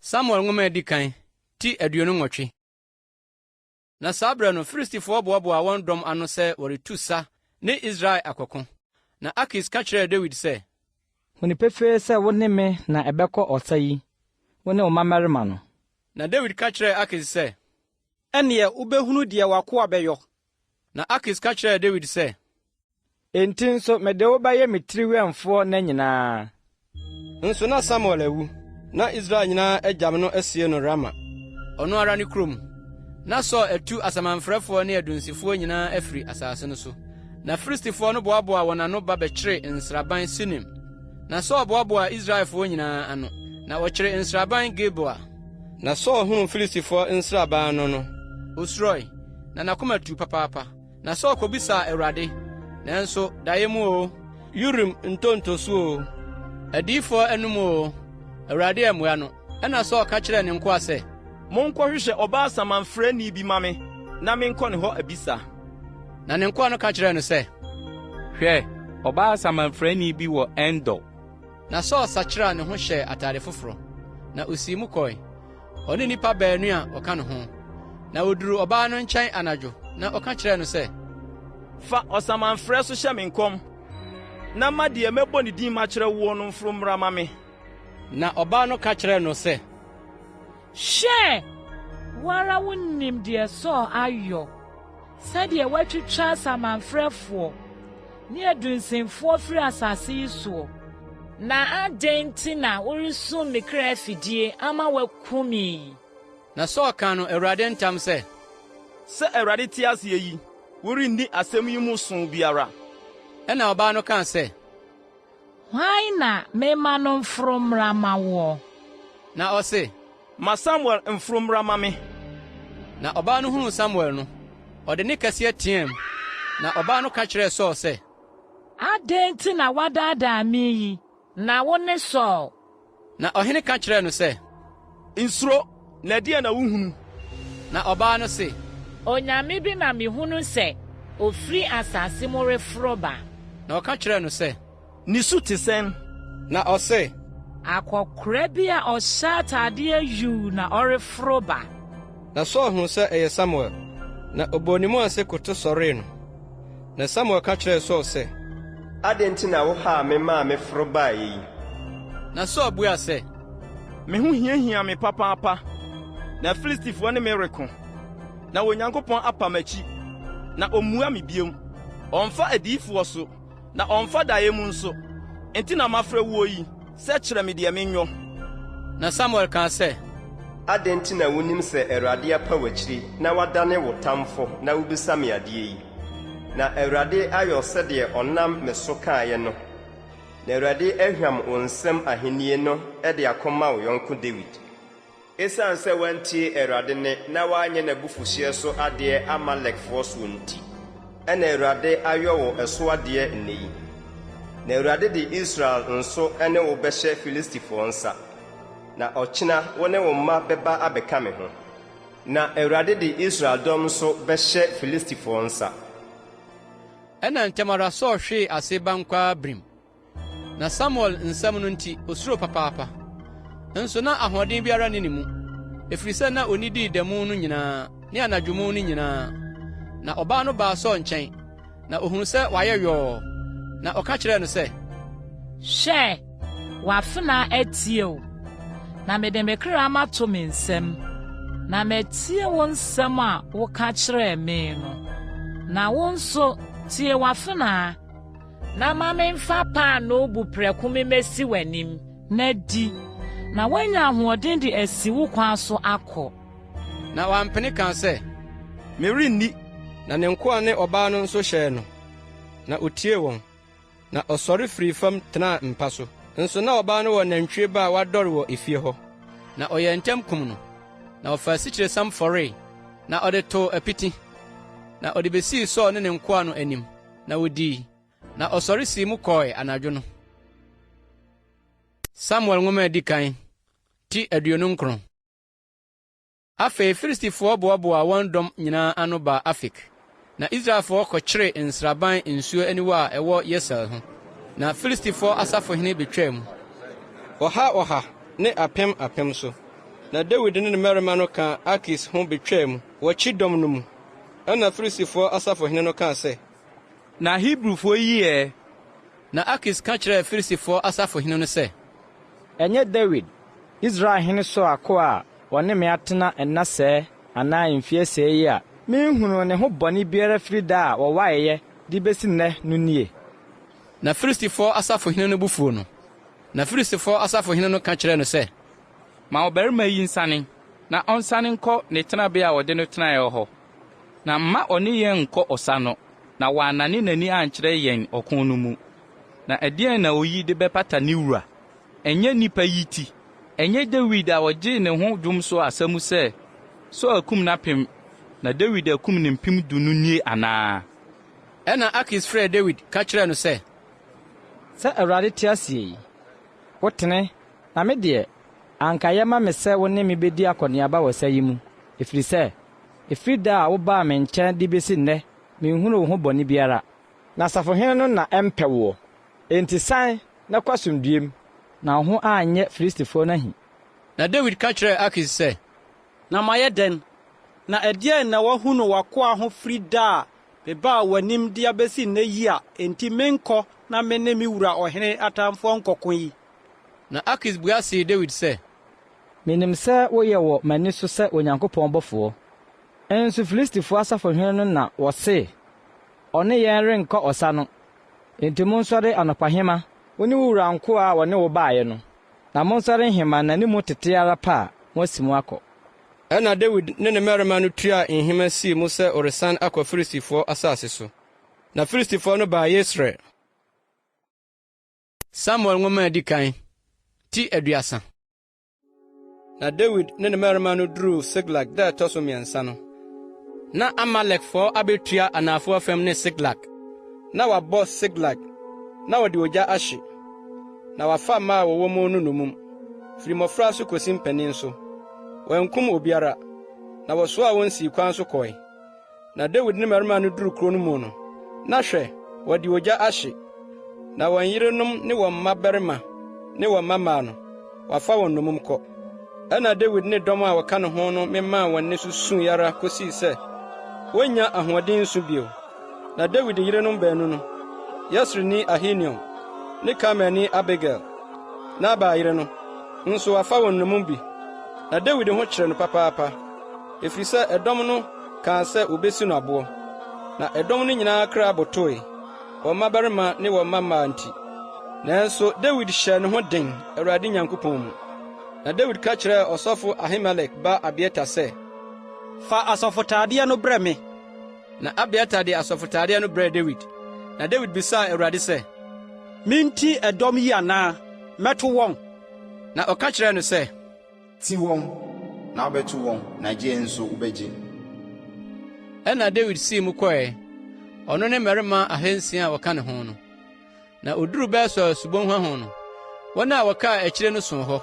Samuel Nwoma a Edi Kan, ti 28. Na saa berɛ no, Filistifoɔ boaboaa wɔn dɔm ano sɛ wɔretu sa ne Israel akɔko. Na Akis ka kyerɛɛ Dawid sɛ. Hu no pefee sɛ wo ne me na ɛbɛkɔ ɔsa yi, wo ne wo mmammarima no. Na Dawid ka kyerɛɛ Akis sɛ. Ɛnneɛ wobɛhunu deɛ w'akoa bɛyɔ. Na Akis ka kyerɛɛ Dawid sɛ. Enti nso mede wo bɛyɛ me tiri wɛmfoɔ nna nyinaa. Nso na Samuel awu, na Israel nyinaa agyam no asie no Rama, ɔno ara ne kurom. Na Saul atu asamanfrɛfoɔ ne adunsifoɔ nyinaa afiri asase no so. Na Filistifoɔ no boaboaa wɔn ano ba bɛkyeree nsraban Sunem. Na Saul boaboaa Israelfoɔ nyinaa ano, na wɔkyeree nsraban Gilboa. Na Saul hunuu Filistifoɔ nsraban no no, osuroe, na n'akoma tuu papaapa. Na Saul kobisaa Awurade, nanso daeɛ mu oo! Urim ntonto so oo, adiyifoɔ anom oo, Awurade ammua no. Ɛnna Saul ka kyerɛɛ ne nkoa sɛ, Monkɔhwehwɛ ɔbaa samanfrɛni bi mma me na menkɔ ne hɔ abisa. Na ne nkoa no ka kyerɛɛ no sɛ, Hwɛ, ɔbaa samanfrɛni bi wɔ En-Dor. Na Saul sakyeraa ne ho hyɛɛ atade foforo, na osii mu kɔe, ɔne nnipa baanu a wɔka ne ho. Na woduruu ɔbaa no nkyɛn anadwo, na ɔka kyerɛɛ no sɛ, Fa ɔsamanfrɛ so hyɛ me nkɔm, na ma deɛ mɛbɔ ne din makyerɛ woɔ no mforo mmra mma me. Na ɔbaa no ka kyerɛɛ no sɛ, Hwɛ! Wo ara wunim deɛ Saul ayɔ, sɛdeɛ watwitwa asamanfrɛfoɔ ne adunsinfoɔ firi asase yi soɔ. Na adɛn nti na woresum me kra afidie ama wɔaku me yi? Na Saul kaa no Awurade ntam sɛ, Sɛ Awurade te aseɛ yi, worenni asɛm yi mu so biara. Ɛnna ɔbaa no kaa sɛ, Hwan na memma no mforo mmra mma woɔ? Na ɔse, Ma Samuel mforo mmra mma me. Na ɔbaa no hunuu Samuel no, ɔde nne kɛseɛ teaam. Na ɔbaa no ka kyerɛɛ Saul sɛ. Adɛn nti na woadaadaa me yi, na wo ne Saul? Na ɔhene ka kyerɛɛ no sɛ, Nsuro, na ɛdeɛn na wohunu? Na ɔbaa no se, Onyame bi na mehunu sɛ ofiri asase mu reforo ba. Na ɔka kyerɛɛ no sɛ, Ne su te sɛn? Na ɔse, Akɔkoraa bi a ɔhyɛ atadeɛ yuu na ɔreforo ba. Na Saul huu sɛ ɛyɛ Samuel, na ɔbɔɔ ne mu ase koto sɔree no. Na Samuel ka kyerɛɛ Saul sɛ, Adɛn nti na wohaa me maa meforo baeɛ yi? Na Saul buaa sɛ, Me ho hiahia me papaapa, na Filistifoɔ ne me reko, na Onyankopɔn apa m'akyi, na ɔmmua me bio. Ɔmfa adiyifoɔ so, na ɔmfa daeɛ mu nso. Enti na mafrɛ woɔ yi, sɛ kyerɛ me deɛ menyɔ. Na Samuel kaa sɛ, Adɛn nti na wunim sɛ Awurade apa w'akyiri na wadane wo tamfo na wubisa me adeɛ yi? Na Awurade ayɔ sɛdeɛ ɔnam me so kaeɛ no, na Awurade ahwam wo nsam ahennie no de akɔma wo yɔnko Dawid. Esiane sɛ woantie Awurade nne na woanyɛ n'abufuhyeɛ so adeɛ Amalekfoɔ soɔ nti, ɛnna Awurade ayɔ wo ɛso adeɛ nnɛ yi. Na Awurade de Israel nso ne wo bɛhyɛ Filistifoɔ nsa, na ɔkyena wo ne wo mma bɛba abɛka me ho. Na Awurade de Israel dɔm nso bɛhyɛ Filistifoɔ nsa. Ɛnna ntɛm ara Saul hwee ase bankwaa birim. Na Samuel nsɛm no nti, osuroo papaapa. Nso na ahoɔden biara nni ne mu, ɛfiri sɛ na onnidii da mu no nyinaa ne anadwo mu no nyinaa. Na ɔbaa no baa Saul nkyɛn, na ohuu sɛ wayɛ yɔɔ, na ɔka kyerɛɛ no sɛ, Hwɛ, w'afenaa atie wo, na mede me kra mato me nsam, na matie wo nsɛm a woka kyerɛɛ me no. Na wo nso, tie w'afenaa. Na ma memfa paanoo bu prɛko mimmesi w'anim, na di, na woanya ahoɔden de asi wo kwan so akɔ. Na wampene kaa sɛ, Merenni. Na ne nkoa ne ɔbaa no nso hyɛɛ no, na otiee wɔn. Na ɔsɔre firii fam tenaa mpa so. Nso na ɔbaa no wɔ nantwie ba a wadɔre wɔ efie hɔ. Na ɔyɛɛ ntɛm kum no, na ɔfaa asikyiresiam fɔree, na ɔde too apiti, na ɔde besii Saul ne ne nkoa no anim. Na wodii, na ɔsɔre sii mu kɔe anadwo no. Samuel Nwoma a Edi Kan, ti 29. Afei Filistifoɔ boaboaa wɔn dɔm nyinaa ano baa Afek, na Israelfoɔ kɔkyeree nsraban nsuo aniwa a ɛwɔ Yesreel ho. Na Filistifoɔ asafohene betwaa mu. Ɔha ɔha ne apem apem so. Na Dawid ne ne mmarima no kaa Akis ho betwaa mu wɔ kyidɔm no mu. Ɛnna Filistifoɔ asafohene no kaa sɛ. Na Hebrifoɔ yi ɛ? Na Akis ka kyerɛɛ Filistifoɔ asafohene no sɛ, Ɛnyɛ Dawid, Israel hene Saul akoa a ɔne me atena nna sɛɛ anaa mfeɛ sɛɛ yi a menhunuu ne ho bɔne biara firi da a wɔwaeɛ de bɛsi nnɛ no nie? Na Filistifoɔ asafohene no bo fuu no. Na Filistifoɔ asafohene no ka kyerɛɛ no sɛ. Ma ɔbarima yi nsane, na ɔnsane nkɔ ne tenabea a wɔde no tenaeɛ hɔ, na mma ɔne yɛn nnkɔ ɔsa no, na wannane n'ani ankyerɛ yɛn ɔko no mu. Na ɛdeɛn na oyi de bɛpata ne wura? Ɛnyɛ nnipa yi ti? Ɛnyɛ Dawid a ɔgyee ne ho dwom so asa mu sɛ, 'Saul akum n'apem, na Dawid akum ne mpem du no nie anaa? Ɛnna Akis frɛɛ Dawid ka kyerɛɛ no sɛ. Sɛ Awurade te aseɛ yi, wotene, na me deɛ, anka ɛyɛ ma me sɛ wo ne me bɛdi akɔneaba wɔ sa yi mu, ɛfiri sɛ, ɛfiri da a wobaa me nkyɛn de bɛsi nnɛ menhunuu wo ho bɔne biara. Na asafohene no na ɛmpɛ woɔ. Enti san na kɔ asomdwoeɛ mu, na wo ho anyɛ Filistifoɔ no ahi. Na Dawid ka kyerɛɛ Akis sɛ, Na mayɛ dɛn? Na ɛdeɛn na woahu no w'akoa ho firi da a mebaa w'anim de abɛsi nnɛ yi a enti menkɔ na me ne me wura ɔhene atamfoɔ nkɔko yi? Na Akis bua see Dawid sɛ. Minim sɛ woyɛ wɔ m'ani so sɛ Onyankopɔn bɔfoɔ. Nso Filistifoɔ asafohene no na wɔse, 'Ɔne yɛn renkɔ ɔsa no. Enti monsɔre anɔpahema, wo ne wo wura nkoa a wɔne wo baeɛ no, na monsɔre nhema na ne mu tete ara pɛ a, moasi mu akɔ. Ɛnna Dawid ne ne mmarima no tuaa nhema sii mu sɛ ɔresan akɔ Filistifoɔ asase so. Na Filistifoɔ no baa Yesreel. Samuel Nwoma a Edi Kan, ti 30. Na Dawid ne ne mmarima no duruu Siklag da a ɛtɔ so mmiɛnsa no, na Amalekfo abetua anafoɔ fam ne Siklag. Na wɔabɔ Siklag, na wɔde ogya ahye, na wɔafa mmaa a wɔwɔ mu no nnommum, firi mmofra so kosi mpanyin so. Wɔankum obiara, na wɔsoaa wɔn sii kwan so kɔe. Na Dawid ne mmarima no duruu kurow no mu no, na hwɛ, wɔde ogya ahye, na wɔn yerenom ne wɔn mmabarima ne wɔn mmammaa no, wɔafa wɔn nnommum kɔ. Ɛnna Dawid ne dɔm a wɔka ne ho no memaa wɔn nne so sui ara kosii sɛ wonnya ahoɔden nsu bio. Na Dawid yerenom baanu no, Yesreelni Ahinoam ne Karmelni Abigail, Nabal yere no, nso wɔafa wɔn nnommum bi. Na Dawid ho kyeree no papaapa, efisɛ ɛdɔm no kaa sɛ wobesi no aboɔ. Na ɛdɔm no nyinaa kra botoe, wɔn mmabarima ne wɔn mmammaa nti. Nanso Dawid hyɛɛ ne ho den Awurade Nyankopɔn mu. Na Dawid ka kyerɛɛ ɔsɔfo Ahimelek ba Abiatar sɛ, Fa asɔfotadeɛ no brɛ me. Na Abiatar de asɔfotadeɛ no brɛɛ Dawid. Na Dawid bisaa Awurade sɛ, Minti ɛdɔm yi anaa? Mɛto wɔn? Na ɔka kyerɛɛ no sɛ, Ti wɔn, na wobɛto wɔn, na gye nso wobɛgye. Ɛnna Dawid sii mu kɔe, ɔno ne mmarima ahansia a wɔka ne ho no. Na oduruu Besor subonhwa ho no, wɔn a wɔkaa akyire no soo hɔ.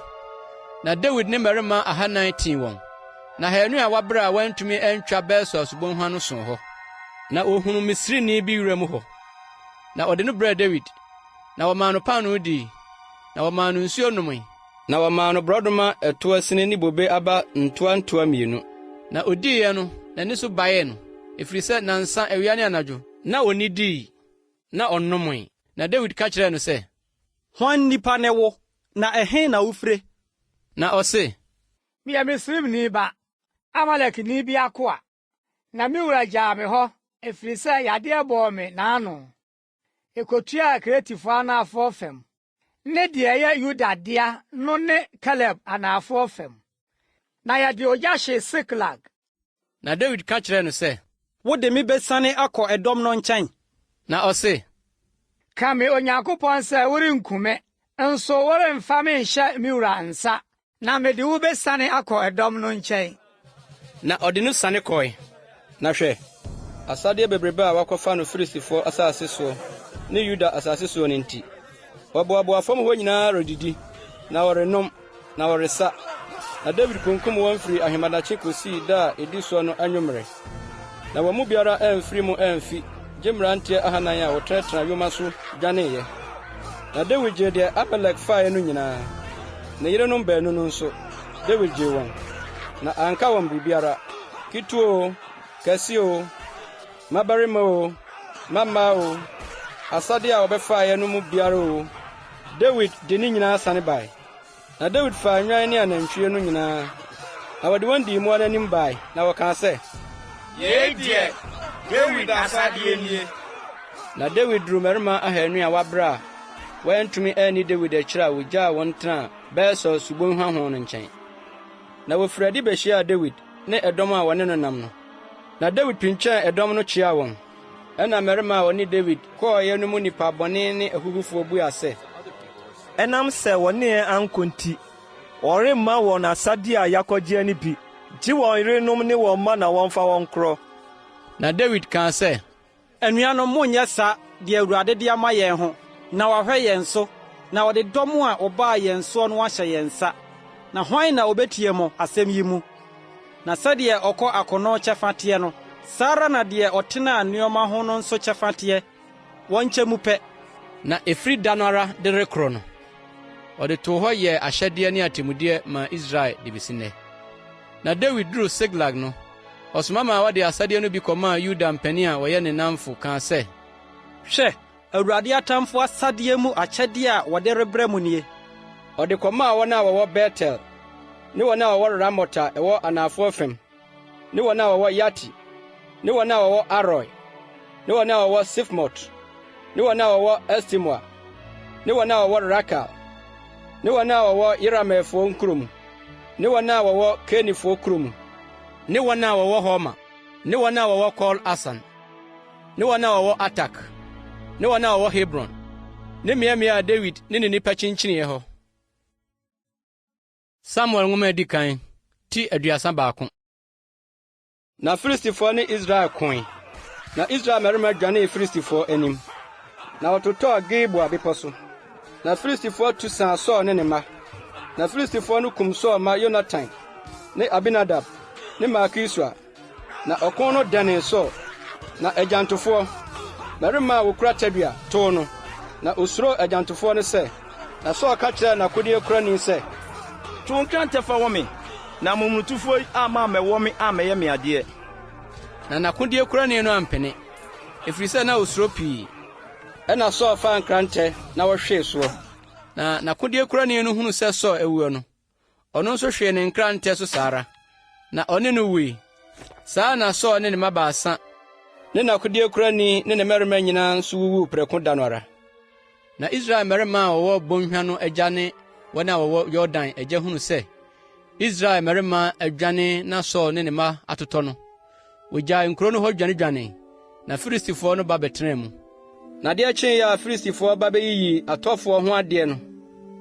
Na Dawid ne mmarima ahannan tii wɔn, na haanu a wɔabrɛ a wɔantumi antwa Besor subonhwa no soo hɔ. Na ohunuu Misrini bi wiram hɔ, na ɔde no brɛɛ Dawid, na wɔmaa no paanoo dii, na wɔmaa no nsuo nomee. Na wɔmaa no borɔdɔma ɛtoɔ sini ne bobe aba ntoa ntoa mmienu. Na odiiɛ no, n'ani so baee no, ɛfiri sɛ nnansa, awia ne anadwo, na ɔnnidii, na ɔnnomee. Na Dawid ka kyerɛɛ no sɛ. Hwan nipa ne wo, na ɛhe na wofire? Na ɔse. Meyɛ Misraimni ba, Amalekni bi akoa, na me wura gyaa me hɔ, ɛfiri sɛ yadeɛ bɔɔ me n'ano. Ekotuaa Keretifo anafoɔ fam, ne deɛ ɛyɛ Yuda dea no ne Kaleb anafoɔ fam. Na yɛde ogya hyee Siklag. Na Dawid ka kyerɛɛ no sɛ. Wode me besiane akɔ ɛdɔm no nkyɛn? Na ɔse. Ka me Onyankopɔn sɛ worenku me, nso woremfa me nhyɛ me wura nsa, Na mede wo besiane akɔ ɛdɔm no nkyɛn. Na ɔde no siane kɔe. Na hwɛ, asadeɛ bebrebe a wɔakɔfa no Filistifoɔ asase soɔ ne Yuda asase soɔ no nti, wɔboaboa fam hɔ nyinaa redidi, na wɔrenom, na wɔresa. Na Dawid kunkum wɔn firii ahemadakye kɔsii da a ɛdi soɔ no anwummerɛ. Na wɔn mu biara amfiri mu amfi, gye mmeranteɛ ahanan a wɔtenatena yoma so dwaneeɛ. Na Dawid gyee deɛ Amalek faeɛ no nyinaa. Ne yerenom baanu no nso, Dawid gyee wɔn, na anka wɔn biribiara, ketewa oo, kɛse oo, mmabarima oo, mmammaa oo, asadeɛ a wɔbɛfaeɛ no mu biara oo, Dawid de ne nyinaa sane bae. Na Dawid faa nnwan ne anantwie no nyinaa, na wɔde wɔn dii mmoa no anim bae, na wɔkaa sɛ, Yei deɛ, Dawid asadeɛ nie. Na Dawid duruu mmarima ahanu a wɔabrɛ a wɔantumi anni Dawid akyiri a wogyaa wɔn tenaa Besor subonhwa ho no nkyɛn. Na wofii adi behyiaa Dawid ne ɛdɔm a wɔne no nam no. Na Dawid pintwɛn ɛdɔm no kyiaa wɔn. Ɛnna mmarima a wɔne Dawid kɔeɛ no mu nnipa bɔne ne ahuhufoɔ buaa sɛ. Ɛnam sɛ wɔne yɛn ankɔ nti, wɔremma wɔn asadeɛ a yɛakɔgyeɛ no bi, gye wɔn yerenom ne wɔn mma na wɔmfa wɔn nkorɔ. Na Dawid kaa sɛ. Anuanom, monnyɛ saa, deɛ Awurade de ama yɛn ho. Na wahwɛ yɛn so, na ɔde dɔm a wɔbaa yɛn soɔ no ahyɛ yɛn nsa. Na hwan na ɔbɛtie mo, asɛm yi mu? Na sɛdeɛ ɔkɔ akono kyɛfa teɛ no, saa ara na deɛ ɔtenaa nneɛma ho no nso kyɛfa teɛ. Wɔnkyɛ mu pɛ. Na ɛfiri da no ara de rekorɔ no, ɔde too hɔ yɛɛ ahyɛdeɛ ne atemmudeɛ maa Israel de bɛsi nnɛ. Na Dawid duruu Siklag no, ɔsoma maa wɔde asadeɛ no bi kɔmaa Yuda mpanin a wɔyɛ ne nnamfo kaa sɛ, Hwɛ, Awurade atamfo asadeɛ mu akyɛdeɛ a wɔde rebrɛ mo nie. Ɔde kɔmaa wɔn a wɔwɔ Betel ne wɔn a wɔwɔ Ramot a ɛwɔ anafoɔ fam ne wɔn a wɔwɔ Yati ne wɔn a wɔwɔ Aroer ne wɔn a wɔwɔ Sifmot ne wɔn a wɔwɔ Estemoa ne wɔn a wɔwɔ Rakal ne wɔn a wɔwɔ Yerahmeelfoɔ nkuro mu ne wɔn a wɔwɔ Kenifoɔ kuro mu ne wɔn a wɔwɔ Horma ne wɔn a wɔwɔ Kor Asan ne wɔn a wɔwɔ Atak ne wɔn a wɔwɔ Hebron ne mmeammea a Dawid ne ne nnipa kyinkyiniiɛ hɔ. Samuel Nwoma a Edi Kan, ti 31. Na Filistifoɔ ne Israel koe, na Israel mmarima dwanee Filistifoɔ anim, na wɔtotɔɔ Gilboa bepɔ so. Na Filistifoɔ tu saa Saul ne ne mma. Na Filistifoɔ no kum Saul mma Yonatan ne Abinadab ne Malkisua. Na ɔko no dɛnee Saul, na agyantofoɔ, mmarima a wɔkura tadua, too no, na osuroo agyantofoɔ no sɛ. Na Saul ka kyerɛɛ n'akodeɛkurani sɛ, To wo nkrantɛ fa wɔ me, na momonotofoɔ yi amma ammɛwɔ me ammɛyɛ me adeɛ. Na n'akodeɛkurani no ampene, ɛfiri sɛ na ɔsuro pii. Ɛnna Saul faa nkrantɛ na ɔhwee soɔ. Na n'akodeɛkurani no hunuu sɛ Saul awuo no, Ɔno nso hwee ne nkrantɛ so saa ara, na ɔne no wui. Saa ara na Saul ne ne mma baasa ne n'akodeɛkurani ne ne mmarima nyinaa nso wuwuu prɛko da no ara. Na Israel mmarima a wɔwɔ bɔnhwa no agya ne wɔn a wɔwɔ Yordan agya hunu sɛ Israel mmarima adwane na Saul ne ne mma atotɔ no, Wogyae nkurow no hɔ dwanedwanee, na Filistifoɔ no ba bɛtenaa mu. Na adeɛ kyeeɛ a Filistifoɔ ba bɛyiyii atɔfoɔ ho adeɛ no,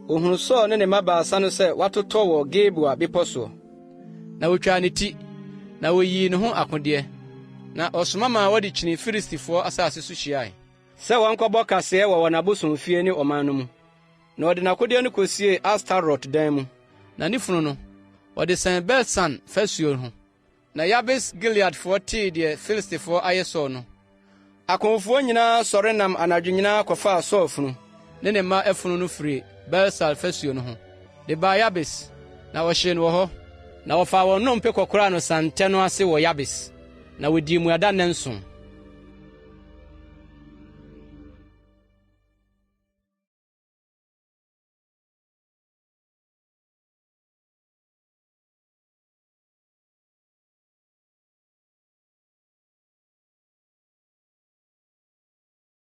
wɔhunuu Saul ne ne mma baasa no sɛ wɔatotɔ wɔ Gilboa bepɔ soɔ. Na wɔtwaa ne ti, na wɔyii ne ho akodeɛ, na ɔsoma maa wɔde kyinii Filistifoɔ asase so hyiae. Sɛ wɔnkɔbɔ kaseɛ wɔ wɔn abosomfie ne ɔman no mu. Na ɔde n'akodeɛ no kɔsiee Astarot dan mu. Na ne funu no, wɔde sɛn Bet-San fasuo ho. Na Yabes Gileadfoɔ tee deɛ Filistifoɔ ayɛ Saul no, akofoɔ nyinaa sɔre nam anadwo nyinaa kɔfaa Saul funu ne ne mma afunu no firii Belsar fasuo no ho de baa Yabes, na wɔhyee no wɔ hɔ. Na wɔfaa wɔn nnompe kɔkoraa no santɛ no ase wɔ Yabes, na wɔdii mmuada nnanson.